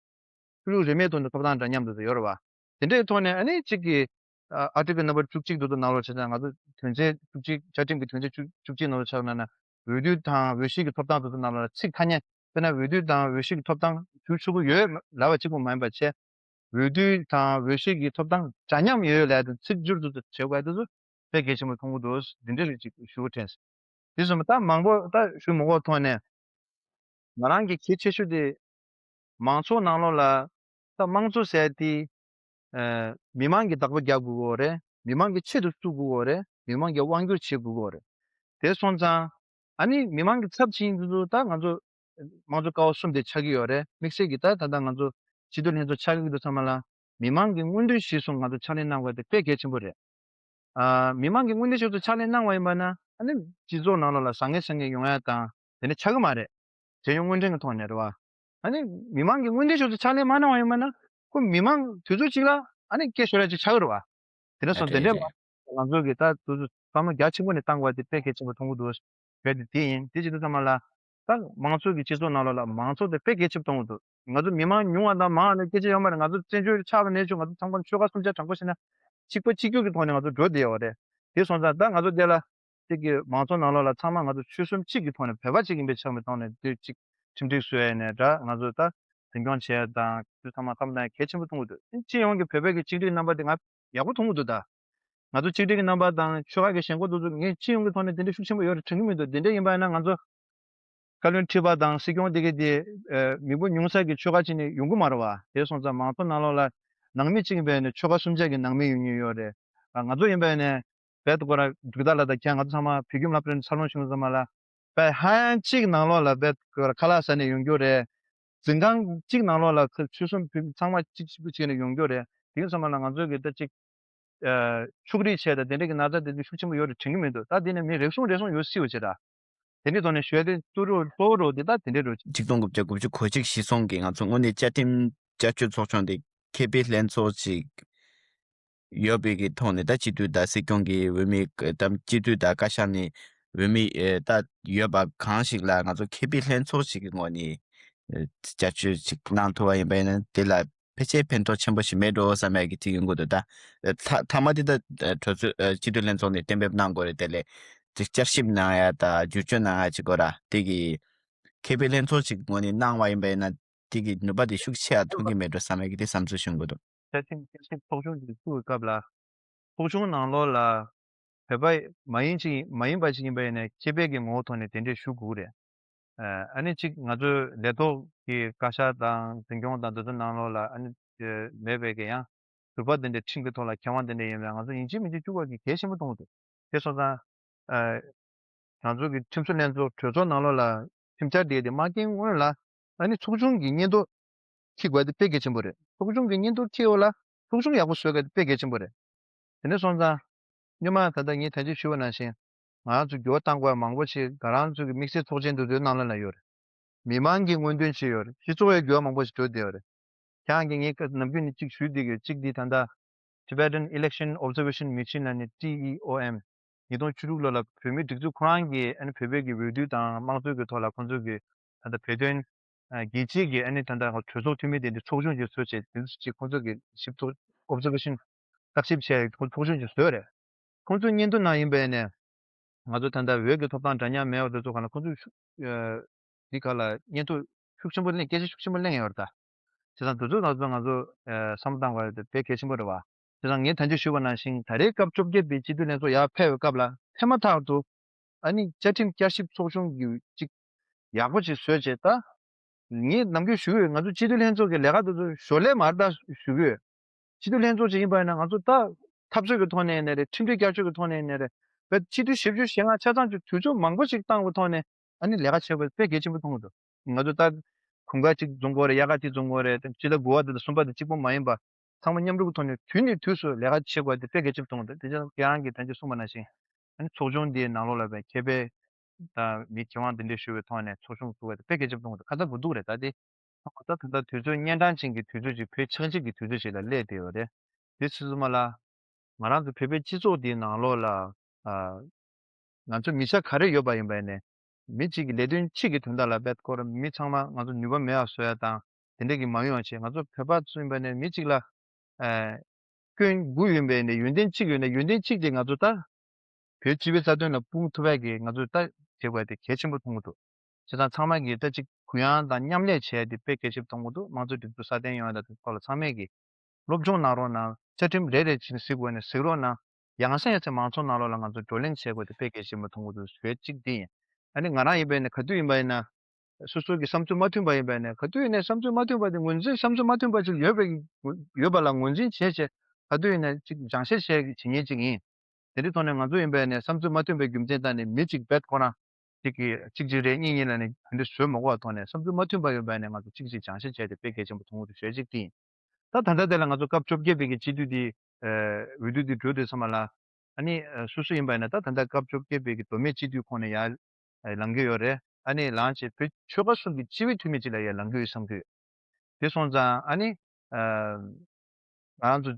ཆོས་ལུགས་རིས་མེད་ཐོག་ནས་ཐོབ་ཐང་འདྲ་མཉམ་དུ་ཡོད་རེད་བ། དེ་འདྲའི་ཐོག་ནས་ཨ་ནི་གཅིག་གི་ཨ་article number་བཅུ་གཅིག་དུ་དུ་ནང་ལོགས་བྱས་ཙང་ང་ཚོ་དོན་ཚན་བཅུ་གཅིག་བཅའ་ཁྲིམས་ཀྱི་དོན་ཚན་བཅུ་གཅིག་ནང་ལོགས་ཆགས་ན་ན་འོས་བསྡུ་དང་འོས་ཤོག་གི་ཐོབ་ཐང་དུ་དུ་ནང་ལོགས་ལ་ཚིག་ཐ་སྙད་དཔེར་ན་འོས་བསྡུ་དང་འོས་ཤོག་གི་ཐོབ་ཐང་ཞུ་ཆོག་གི་ཡོད་ལབ་པ་གཅིག་པུ་མ་ཡིན་པ་བྱས། འོས་བསྡུ་དང་འོས་ཤོག་གི་ཐོབ་ཐང་འདྲ་མཉམ་ཡོད་ལབ་དུས་ཚིག་སྦྱོར་དུ་དུ་བྱེད་དགོས་དུས་སུ་དཔེ་གལ་ཆེན་པོ་མཐོང་གི་འདུག་འདི་འདྲ་རེད་ཅིག་ཞུ་དྲན། དེ་སོང་ད་མང་པོ་ད་ཞུ་མི་དགོས་ཐོག་ནས། ང་རང་གི་གལ་ཆེ་ཤོས་དེ་མང་ཚོགས་ནང་ལོགས་ལ་ད་དམངས་གཙོ་ཟེར་དེ་ཨ་མི་མང་གི་བདག་པོ་རྒྱག་དགོས་ཀྱི་ཡོད་རེད། མི་མང་གི་ཆེད་དུ་བཙུགས་དགོས་ཀྱི་ཡོད་རེད། མི་མང་གི་དབང་སྒྱུར་བྱེད་དགོས་ཀྱི་ཡོད་རེད། དེ་སོང་ཙང་ཨ་ནི་མི་མང་གི་ཚབ་བྱེད་དུས་ད་ང་ཚོ་དམངས་གཙོ་ཀ་བ་གསུམ་དེ་ཆགས་ཀྱི་ཡོད་རེད། དམིགས་བསལ་གྱི་ད་ད་ལྟ་ང་ཚོ་སྤྱི་འཐུས་ལྷན་ཚོགས་ཆགས་ཀྱི་འདུག་ཚང་མ་ལ་མི་མང་གི་མངོན་འདོད་གཞིར་བཟུང་ང་ཚོ་ཕྱག་ལས་གནང་དགོས་དེ་དཔེ་གལ་ཆེན་པོ་རེད། ཨ་མི་མང་གི་མངོན་འདོད་གཞིར་བཟུང་ཕྱག་ལས་གནང་བ་ཡིན་པ་ན་ཨ་ནི་སྤྱི་ཚོགས་ནང་ལོགས་ལ་བཟང་ངན་བཟང་ངན་ཡོང་ཡ་དང་དེ་ནི་ཆགས་ཀྱི་མ་རེད། དེ་ཡང་དངོས་འབྲེལ་གྱི་ཐོག་ནས་རེད་བ། ཨ་ནི་མི་མང་གི་མངོན་འདོད་གཞིར་བཟུང་ཕྱག་ལས་མ་གནང་བ་ཡིན་པ་ན་ཁོ་མི་མང་དུས་ཚོད་གཅིག་ལ་ཨ་ནི་སྐད་ཤོར་ཡ་ཅིག་ཆགས་ཀྱི་རེད་བ། དེ་འདྲ་ཨ་སོང་དེ་རེད་འདྲའི་རེད། མ་ང་ཚོ་གི་ད་དུས་ཚོད་བསམ་བློ་རྒྱ་ཆེན་པོ་ནས་བཏང་དགོས་པ་དེ་དཔེ་གལ་ཆེན་པོ་མཐོང་གི་འདུག་བས་དེ་དེ་ཡིན་དེ་བྱེད་དུས་ཚང་མ་ལ་ད་མང་གཙོ་གི་སྤྱི་ཚོགས་ནང་ལོགས་ལ་མང་གཙོ་དེ་དཔེ་གལ་ཆེན་པོ་མཐོང་གི་འདུག་ང་ཚོ་མི་མང་ཉུང་བ་དང་མང་བ་ལ་སྐད་ཆ་ཡོད་མ་རེད། ང་ཚོ་བཙན་བྱོལ་ཆགས་པ་ནས་བྱུང་ང་ཚོ་ཚང་མ་ཆོལ་ཁ་གསུམ་ཆ་དྲང་པོ་བཤད་ན་གཅིག་པ་གཅིག་གྱུར་གྱི་ཐོག་ནས་ང་ཚོ་འགྲོ་བསྡད་ཡོད་རེད། དེ་སོང་ཙང་ད་ང་ཚོ་འདི་ལ་གཅིག་གི་མང་ཚོགས་ནང་ལོགས་ལ་ཚང་མ་ང་ཚོ་ཆོལ་གསུམ་གཅིག་གི་ཐོག་ནས་བོད་པ་གཅིག་ཡིན་པའི་ཆ་མི་ཐོག་ནས་དེ་གཅིག་ཁྲིམས་སྒྲིག་བཟོ་ཡས་ནས་འདྲ་ང་ཚོ་ད་འཛིན་སྐྱོང་བྱས་དང་དུས་ཚང་མ་བསམ་བློ་གལ་ཆེན་པོ་མཐོང་གི་འདུག་སྤྱི་ཡོངས་ཀྱི་བོད་པའི་གི་གཅིག་སྒྲིལ་རྣམ་པ་དེ་ང་ཡག་པོ་མཐོང་གི་འདུག་ད་ང་ཚོ་གཅིག་སྒྲིལ་གྱི་རྣམ་པ་དང་ཆོལ་ཁ་གི་ཞེན་ཁོག་དེ་ཚོ་ངས་སྤྱི་ཡོངས་ཀྱི་ཐོག་ནས་དེ་འདྲ་ཤུགས་ཆེན་པོ་ཡོད་རེད་དྲན་གི་མི་འདུག་དེ་འདྲ་ཡིན་པ་ཡིན་ན་ང་ཚོ་བཀའ་བློན་ཁྲི་པ་དང་སྲིད་སྐྱོང་དེ་གའི་དེ་མི་འབོར་ཉུང་ས་གི་ཆོལ་ཁ་ཅིག་ནས་ཡོང་གི་མ་རེད་བ། དེ་སོང་ཙང་མང་ཚོགས་ནང་ལོགས་ལ་ནང་མི་གཅིག་ཡིན་པ་ཡིན་ན་ཆོལ་ཁ་གསུམ་ཆ་གི་ནང་མི་ཡོང་མྱོང་ཡོད་རེད། ང་ཚོ་ཡིན་པ་ཡིན་ན་བལ་དུ་ཁོ་ར་འབྲུག་རྟ་ལ་དང་ཁྱེད་ང་ཚོ་ཚང་མ་བོད་ཁྱིམ་སློབ་གྲྭ་འཚར་ལོངས་བྱུང་ཙམ་པ་ལ་བལ་ཧ་ཡང་གཅིག་ནང་ལོགས་ལ་བལ་ཁོ་ར་ཁ་ལག་ཟ་ནས་ཡོང་རྒྱུ་རེད། འཛིན་ཁང་གཅིག་ནང་ལོགས་ལ་ཆོལ་གསུམ་ཚང་མ་གཅིག་གཅིག་པུ་བྱས་ནས་ཡོང་རྒྱུ་རེད། དེ་ཚང་མ་ལ་ང་ཚོ་གི་ད་གཅིག་ཕྱུགས་རིགས་བྱས་དང་དེ་འདྲ་གི་ན་ཚ་དེ་ཚོ་ཤུགས་ཆེན་པོ་ཡོད་རེད་དྲན་གི་མི་འདུག་ད་དེ་ནས་མི་རེ་ཟུང་རེ་ཟུང་ཡོད་སྲིད་པ་བྱེད་ད། དེ་འདྲའི་ཐོག་ནས་ཞུ་ཡ་དེ་ཏུ་རུ་གཙོ་བོ་རུ་དེ་ད་དེ་འདྲའི་རུ། ཆིག་སྟོང་དགུ་བརྒྱ་དགུ་བཅུ་གོ་གཅིག་གཞིས་སྲུང་གི་ང་ཚོ་དངོས་གནས་བཅའ་ཁྲིམས་བསྐྱར་བཅོས་ཚོགས་ཆུང་དེ་ཁེ་ཕན་ལྷན་ཚོགས་ཅིག་ཡོད་པའི་གི་ཐོག་ནས་ད་སྤྱི་འཐུས་དང་སྲིད་སྐྱོང་གི་འོས་མི་དང་སྤྱི་འཐུས་དང་བཀའ་ཤག་ནས་འོས་མི་ད་ཡོད་པ་གང་ཞིག་ལ་ང་ཚོ་ཁེ་ཕན་ལྷན་ཚོགས་ཤིག་གི་ངོས་ནས་བསྐྱར་བཅོས་ཅིག་གནང་ཐུབ་པ་ཡིན་པ་ཡིན་ན་དེ་ལ་ཕལ་ཆེར་ཕན་ཐོགས་ཆེན་པོ་ཞིག་མེད་འགྲོ་བསམ་ཡག་གི་ཅིག་ཡོང་གི་འདུག་ད་མཐའ་མ་དེ་ད་གྲོས་ཚོགས་སྤྱི་འཐུས་ལྷན་ཚོགས་ནས་གཏན་འབེབས་གནང་དགོས་རེད། དེ་ལས་ཅིག་བསྐྱར་ཞིབ་གནང་ཡ་ད་བསྒྱུར་བཅོས་གནང་ཡ་ཅིག་དགོས་ར་དེ་གི་ཁེ་ཕན་ལྷན་ཚོགས་ཅིག་ངོས་ནས་གནང་བ་ཡིན་པ་ཡིན་ན་དེ་གི་ནུས་པ་དེ་ཤུགས་ཆེ་ཡ་ཐོན་གི་མེད་འགྲོ་བསམ་ཡག་གི་དེ་བསམ་ཚུལ་བྱུང་གི་འདུག་བཅའ་ཁྲིམས་བསྐྱར་ཞིབ་ཚོགས་ཆུང་གི་བཙུགས་པའི་སྐབས་ལ་ཚོགས་ཆུང་ནང་ལོགས་ལ་བོད་པ་མ་ཡིན་ཅིག་མ་ཡིན་པ་ཅིག་ཡིན་པ་ཡིན་ན་ཁེ་ཕན་གྱི་ངོ་བོ་ཐོག་ནས་དེ་འདྲས་ཞུ་དགོས་རེད། ཨ་ནི་གཅིག་ང་ཚོའི་ལས་ཐོག་གི་བཀའ་ཤག་དང་འཛིན་སྐྱོང་དང་འདི་ཚོ་ནང་ལོགས་ལ་ཨ་ནི་མེད་པའི་གི་ཡང་ཟུར་པ་དེ་འདྲའི་ཁྲིམས་ཀྱི་ཐོག་ལ་མཁས་དབང་དེ་འདྲ་ཡིན་པས་ང་ཚོ་ཡིན་གཅིག་མིན་གཅིག་བཅུག་པ་གི་གལ་ཆེན་པོ་མཐོང་གི་འདུག་དེ་སོང་ཙང་ཨ་ང་ཚོ་གི་ཁྲིམས་བཟོ་ལྷན་ཚོགས་གྲོས་ཚོགས་ནང་ལོགས་ལ་ཁྲིམས་འཆར་དེ་དེ་མ་འཁྱེར་སྔོན་ལ་ཨ་ནི་ཚོགས་ཆུང་གི་སྙན་ཐོ་འཁྱེར་དགོས་དེ་དཔེ་གལ་ཆེན་པོ་རེད། ཚོགས་ཆུང་གི་སྙན་ཐོ་འཁྱེར་ཡོད་ལ་ཚོགས་ཆུང་ཡག་པོ་བཟོ་དགོས་དེ་དཔེ་གལ་ཆེན་པོ་རེད། དེ་འདྲ་སོང་ཙང་སྔོན་མ་ད་ལྟ་ངས་ད་ཅི་ཞུས་པ་ནང་བཞིན་ང་རང་ཚོ་འགྱུར་བ་གཏང་དགོས་པ་མང་པོ་ཞིག་ང་རང་ཚོ་གི་དམིགས་བསལ་ཚོགས་ཆེན་དེ་ཚོའི་ནང་ལོགས་ལ་ཡོད་རེད། མི་མང་གི་མངོན་འདོད་ཅིག་ཡོད་རེད། སྤྱི་ཚོགས་ཀྱི་འགྱུར་བ་མང་པོ་ཞིག་འགྲོ་བསྡད་ཡོད་རེད། ཁྱེད་རང་གིས་ངས་ནམ་རྒྱུན་ནས་གཅིག་ཞུས་བསྡད་ཀྱི་གཅིག་འདི་ད་ལྟ་Tibetan Election Observation Mission་ལ་ནི་ཊི་ཨི་ཨོ་ཨེམ་ཉིས་སྟོང་བཅུ་དྲུག་ལོ་ལ་བོད་མིའི་སྒྲིག་འཛུགས་ཁོ་རང་གིས་ཨ་ནི་བོད་པའི་གི་འོས་བསྡུ་དང་དམངས་གཙོའི་གི་ཐོག་ལ་ཁོང་ཚོ་གི་ད་ལྟ་བོད་དོན་རྒྱལ་སྤྱིའི་གི་ཨ་ནི་ད་ལྟ་གྲོས་ཚོགས་འཐུས་མི་དེ་འདི་ཚོགས་ཆུང་ཅིག་བཟོས་བྱས་དེ་ཚོ་ཅིག་ཁོང་ཚོ་གི་ཞིབ་ཚགས་Observation་བརྟག་ཞིབ་བྱས་ཁོང་ཚོགས་ཆུང་ཅིག་བཟོས་རེད། ཁོང་ཚོའི་སྙན་ཐོ་ནང་ཡིན་པས་ནས་ང་ཚོ་ད་ལྟ་འོས་ཀྱི་ཐོབ་ཐང་འདྲ་མཉམ་མེད་པ་དེ་ཚོ་ག་ལ་ཁོང་ཚོས་ཤུགས་ཨ་འདི་ག་ལ་སྙན་ཐོ་ཤུགས་ཆེན་པོ་གླེང་སྐད་ཆ་ཤུགས་ཆེན་པོ་གླེང་ཡོད་རེད་ད། བྱས་ཙང་དེ་ཚོ་ང་ཚོ་ང་ཚོ་ཨ་བསམ་བློ་བཏང་དགོས་རེད་དེ་དཔེ་གལ་ཆེན་པོ་རེད་བ། བྱས་ཙང་ངས་ད་ཅི་ཞུས་པ་ནང་བཞིན་ད་རེས་སྐབས་བཅོ་བརྒྱད་པའི་སྤྱི་འཐུས་ལྷན་ཚོགས་ཡར་ཕེབས་པའི་སྐབས་ལ་ཐེངས་མ་ཐག་ཏུ་ ཨ་ནི་བཅའ་ཁྲིམས་བསྐྱར་ཞིབ་ཚོགས་ཆུང་གི་ཅིག་ཡག་པོ་ཅིག་བཟོས་བྱས། ད་ངས་ནམ་རྒྱུན་ཞུ་གི་ཡོད། ང་ཚོ་སྤྱི་འཐུས་ལྷན་ཚོགས་ཀྱི་ལས་ཀ་དེ་ཚོ་ཞོར་ལས་མར་ད་ཞུ་གི་ཡོད། སྤྱི་འཐུས་ལྷན་ཚོགས་ཅིག་ཡིན་པ་ཡིན་ན། ང་ཚོ་ད་འཐབ་རྩོད་ཀྱི་ཐོག་ནས་ཡིན་ནའི་རེད། ཁྲིམས་སྒྲིག་བསྐྱར་བཅོས་ཀྱི་ཐོག་ནས་ཡིན་ནའི་རེད། བས་སྤྱི་འཐུས་བཞི་བཅུ་ཞེ་ལྔ་ཆ་ཚང་གི་དུས་ཚོད་མང་པོ་ཞིག་བཏང་བའི་ཐོག་ནས་ཨ་ནི་ལས་ཀ་བྱེད་དགོས་དཔེ་གལ་ཆེན་པོ་མཐོང་གི་འདུག་ང་ཚོ་ད་དགུན་ཁ་གཅིག་འཛོམས་དགོས་རེད། དབྱར་ཁ་གཅིག་འཛོམས་དགོས་རེད། སྤྱི་ཟླ་དགུ་པ་དེ་དང་གསུམ་པ་དེ་གཅིག་པོ་མ་ཡིན་པ། ཚང་མ་མཉམ་རུབ་ཀྱི་ཐོག་ནས་དུས་ནས་དུས་སུ་ལས་ཀ་བྱེད་དགོས་དེ་དཔེ་གལ་ཆེན་པོ་མཐོང་གི་འདུག་དེ་ཚོ་ཁྱེད་རང་གིས་ད་ཅི་གསུངས་པ་ནང་བཞིན། ཨ་ནི་ཚོགས་ཆུང་འདིའི་ནང་ལོགས་ལ་བས་མཁས་པའི་དང་མི་མཁས་དབང་འདི་འདྲས་ཞུ་བའི་ཐོག་ནས་ཚོགས་ཆུང་བཙུགས་པ་དེ་དཔེ་གལ་ཆེན་པོ་མཐོང་གི་འདུག་ཁ་ཚ་དགོས་གཏུགས་རེད། ད་དེ་ད་ད་ལྟ་དུས་ཚོད་གཉན་འཕྲང་ཅན་གྱི་དུས་ཚོད་ཅིག་བོད་ཆགས་འཇིག་གི་དུས་ཚོད་ཅིག་ལ་སླེབས་བསྡད་ཡོད་རེད། དེ་ཚོ་ཚང་མ་ལ་ང་རང་ཚོ་བོད་པའི་སྤྱི་ཚོགས་འདིའི་ནང་ལོགས་ལ་ཨ། ང་ཚོ་མི་ཆ་ག་རེ་ཡོད་པ་ཡིན་པ་ཡིན་ནའི་མི་གཅིག་གི་ལས་དོན་གཅིག་གི་དོན་དག་ལ་བས་སྐོར་མི་ཚང་མ་ང་ཚོ་ནུས་པ་མེད་པ་བཟོ་ཡ་དང་དེ་འདྲས་ཀྱི་མ་ཡོང་བ་བྱས། ང་ཚོ་བོད་པ་ཚོ་ཡིན་པ་ནས་མི་གཅིག་ལ་ཨ། སྐྱོན་དགུ་ཡོད་པ་ཡིན་ནའི་ཡོན་ཏན་གཅིག་ཡོད་ན་ཡོན་ཏན་གཅིག་དེ་ང་ཚོ་ད་བོད་སྤྱི་པའི་རྩ་དོན་ལ་སྤུངས་ཐུབ་པའི་གི་ང་ཚོ་ད་བྱེད་དགོས་དེ་གལ་ཆེན་པོ་མཐོང་གི་འདུག་བྱས་ཙང་ཚང་མ་གིས་ད་ཅིག་གུ་ཡངས་དང་མཉམ་ལས་བྱས་ཏེ་དཔེ་གལ་ཆེན་པོ་མཐོང་གི་འདུག་དམངས་གཙོའི་སྒྲིག་འཛུགས་སྲ་བརྟན་ཡོང་ཡ་ད་དེ་ཐོག་ལ་ཚང་མས་ཀྱིས་སློབ་སྦྱོང་གནང་རོགས་གནང་། བཅའ་ཁྲིམས་རེ་རེ་བཞིན་གཟིགས་དགོས་ནས་གཟིགས་རོགས་གནང་། ཡང་སེ་ཡང་སེ་མང་ཚོགས་ནང་ལོགས་ལ་ང་ཚོ་བགྲོ་གླེང་བྱེད་དགོས་དེ་དཔེ་གལ་ཆེན་པོ་མཐོང་གི་འདུག་ཞུ་ཡ་གཅིག་དེ་ཡིན། ཨ་ནི་ང་རང་ཡིན་པ་ཡིན་ན་ག་དུས་ཡིན་པ་ཡིན་ན། སོ་སོ་གི་བསམ་ཚུལ་མ་མཐུན་པ་ཡིན་པ་ཡིན་ན། ག་དུས་ཡིན་ནའི་བསམ་ཚུལ་མ་མཐུན་པ་དེ་ངོས་འཛིན། བསམ་ཚུལ་མ་མཐུན་པ་ཅིག་ཡོད་པའི་ཡོད་པ་ལ་ངོས་འཛིན་བྱས་བྱས། ག་དུས་ཡིན་ན་ཅིག་སྦྱང་བཤད་བྱས་བྱེད་མཁན་ཅིག་ཡིན། དེ་འདྲའི་ཐོག་ནས་ང་ཚོ་ཡིན་པ་ཡིན་ནའི་བསམ་ཚུལ་མ་མཐུན་པའི་རྒྱུ་མཚན་བཏགས་ནས་མི་གཅིག་བེད་ཁོ་རང་གཅིག་གིས་གཅིག་གཅིག་རེ་གཉིས་གཉིས་ལ་ནི་དེ་འདྲ་བཟོས་མ་དགོས་པ་ཐོག་ནས་བསམ་ཚུལ་མ་མཐུན་པ་ཡོད་པ་ཡིན་ནའི་ང་ཚོ་གཅིག་གཅིག་སྦྱང་བཤད་བྱས་ཏེ་དཔེ་གལ་ཆེན་པོ་མཐོང་གི་འདུག་ཞུ་ཡ་གཅིག་དེ་ཡིན། ད་ད་ལྟ་དེ་ལ་ང་ཚོ་སྐབས་བཅོ་བརྒྱད་པའི་གི་སྤྱི་འཐུས་དེ་ཨ། འོས་བསྡུ་དེ་གྲུབ་དུས་ཙམ་པ་ལ། ཨ་ནི་ཨ། སོ་སོ་ཡིན་པ་ཡིན་ན་ད་ད་ལྟ་སྐབས་བཅོ་བརྒྱད་པའི་གི་མདོ་སྨད་སྤྱི་འཐུས་ཁོངས་ནས་ཡར་ཨ། ལངས་ཀྱི་ཡོད་རེད། ཨ་ནི་ལངས་བྱས་བོད་ཆོལ་ཁ་གསུམ་གྱི་སྤྱི་བའི་འཐུས་མི་ཅིག་ལ་ཡར་ལངས་ཀྱི་ཡོད་བསམ་གྱི་ཡོད། དེ་སོང་ཙང་ཨ་ནི་ཨ། ང་རང་ཚོ་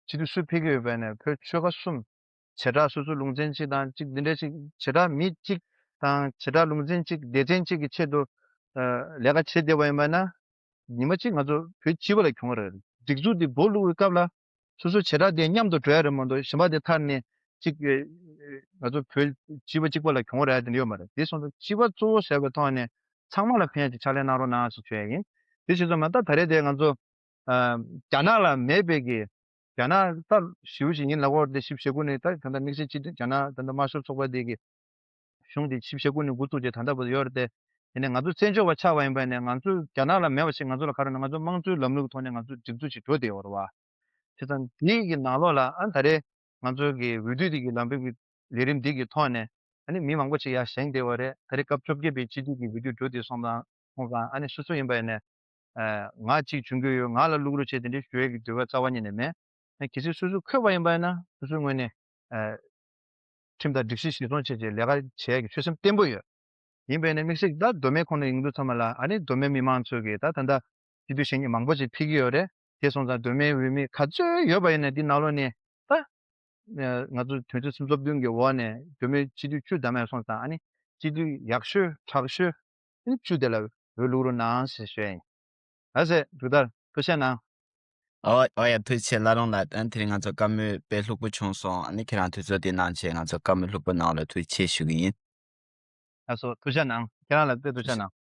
སྤྱི་འཐུས་སུ་ཕེབས་ཀྱི་ཡོད་པ་ཡིན་ནའི་བོད་ཆོལ་ཁ་གསུམ། བྱེ་བྲག་སོ་སོ་ལུང་ཚན་གཅིག་དང་གཅིག་འདི་འདྲ་ཅིག་བྱེ་བྲག་མི་གཅིག་དང་བྱེ་བྲག་ལུང་ཚན་གཅིག་སྡེ་ཚན་གཅིག་གི་ཆེད་དུ་ཨ། ལས་ཀ་བྱེད་བསྡད་པ་ཡིན་པ་ན། ཉི་མ་གཅིག་ང་ཚོ་བོད་སྤྱི་པ་ལ་གྱོང་རེད། སྒྲིག་འཛུགས་འདི་སྦོ་བླུགས་པའི་སྐབས་ལ་སོ་སོ་བྱེ་བྲག་དེ་མཉམ་དུ་འགྲོ་ཡ་རེད་མ་གཏོགས་གཞན་པ་དེ་ཐར་ནས་གཅིག་ཨེ། ང་ཚོ་བོད་སྤྱི་པ་གཅིག་པ་ལ་གྱོང་རེད་དེ་འདྲ་ཡོད་མ་རེད། དེ་སོང་ཙང་སྤྱི་པ་གཙོ་བོ་ཟེར་བའི་ཐོག་ནས་ཚང་མ་ལ་ཕན་ཡ་ཅིག་ཕྱག་ལས་གནང་རོགས་གནང་ཞེས་ཞུ་ཡ་ཡིན། དེ་བྱས་ཙང་མ་ད་ད་རེས་དེ་ང་ཚོ་ཨ། རྒྱ་ནག་ལ་མེད་པའི་གི་རྒྱ་ནག་ད་ཞེ་པོ་ཞིག་ཡིན་ལབ་དགོས་རེད། དེ་བཞི་བཅུ་ཞེ་དགུ་ནས་ད་ད་ལྟ་དམིགས་བསལ་སྤྱི་འཐུས་རྒྱ་ནག་ད་ལྟ་དམར་ཤོག་ཚོགས་པ་དེ་གི་གཞུང་དེ་བཞི་བཅུ་ཞེ་དགུ་ནས་འགོ་བཙུགས་བྱས་ད་ལྟ་བར་ཡོད་རེད་དེ། ཡིན་ནའི་ང་ཚོ་བཙན་བྱོལ་བ་ཆགས་པ་ཡིན་པ་ནས་ང་ཚོ་རྒྱ་ནག་ལ་མེད་པ་ཞིག་ང་ཚོ་ལ་ག་རེ་ན་ང་ཚོ་དམངས་གཙོའི་ལམ་ལུགས་ཐོག་ནས་ང་ཚོ་སྒྲིག་འཛུགས་ཤིག་འགྲོ་བསྡད་ཡོད་རེད་བ། བྱས་ཙང་དེའི་གི་ནང་ལོགས་ལ་ཨ་ད་རེས་ང་ཚོ་གི་འོས་བསྡུ་དེ་གི་ལམ་བུ་གི་ལས་རིམ་འདི་གི་ཐོག་ནས་ཨ་ནི་མི་མང་པོ་ཞིག་ཡར་བཞེངས་བསྡད་ཡོད་རེད། ད་རེས་སྐབས་བཅོ་བརྒྱད་པའི་སྤྱི་འཐུས་ཀྱི་འོས་བསྡུ་འགྲོ་བསྡད་སོང་ཙང་སོང་ཙང་ཨ་ནི་སོ་སོ་ཡིན་པ་ཡིན་ནའི། ཨ། ང་གཅིག་བྱུང་གི་ཡོད། ང་ལ་ལུག་རོ་བྱས་དེ་འདྲའི་ཞུ་ཡས་ཀྱི་འདོད་པ་རྩ་བ་ཉིད་ནས་མེད། ཨ། གལ་སྲིད་སོ་སོ་འཁོས་པ་ཡིན་པ་ཡིན་ན་སོ་སོའི་ངོས་ནས་ཨ། ཁྲིམས་དང་སྒྲིག་གཞི་གཞིར་བཟུང་བྱས་བྱས་ལས་ཀ་བྱེད་ཡས་ཀྱི་ཆོད་སེམས་བརྟན་པོ་ཡོད། ཡིན་པ་ཡིན་ན་དམིགས་བསལ་ད་མདོ་སྨད་ཁོངས་ནས་ཡོང་དུས་ཙམ་པ་ལ་ཨ་ནི་མདོ་སྨད་མི་མང་ཚོས་ཀྱིས་ད་ད་ལྟ་སྤྱི་འཐུས་གཞན་གྱི་མང་པོ་ཞིག་ཕེབས་ཀྱི་ཡོད་རེད། དེ་སོང་ཙང་མདོ་སྨད་འོས་མི་ག་ཚོད་ཡོད་པ་ཡིན་ན་འདི་ནང་ལོགས་ནས་ད། ཨ། ང་ཚོ་དོན་ཚན་སུམ་ཅུ་སོ་བདུན་གྱི་འོག་ནས་མདོ་སྨད་སྤྱི་འཐུས་བཅུ་བདམས་ཡོད་སོང་ཙང་ཨ་ནི་སྤྱི་འཐུས་ཡག་ཤོས་དྲག་ཤོས་ཨ་ནི་བཅུ་དེ་ལ་འོས་བླུག་རོགས་གནང་ཞེས་ཞུ་ཡ་ཡིན། ལགས་སེ་འབྲུག་ཐར་ཐུགས་རྗེ་གནང་། ཨོ་ཨོ་ཡ་ཐུགས་རྗེ་ཆེ་བླ་རུང་ལགས། ཨ་ནི་དེ་རིང་ང་ཚོ་བཀའ་མོལ་དཔེ་ལྷུག་པོ་བྱུང་སོང་། ཨ་ནི་ཁྱེད་རང་དུས་ཚོད་འདི་གནང་བྱས་ང་ཚོ་བཀའ་མོལ་ལྷུག་པོ་གནང་བ་ལ་ཐུགས་རྗེ་ཆེ་ཞུ་གི་ཡིན། ལགས་སོ་ཐུགས་རྗེ་གནང་། ཁྱེད་རང་ལ་དཔེ་ཐུགས་རྗེ་གནང་།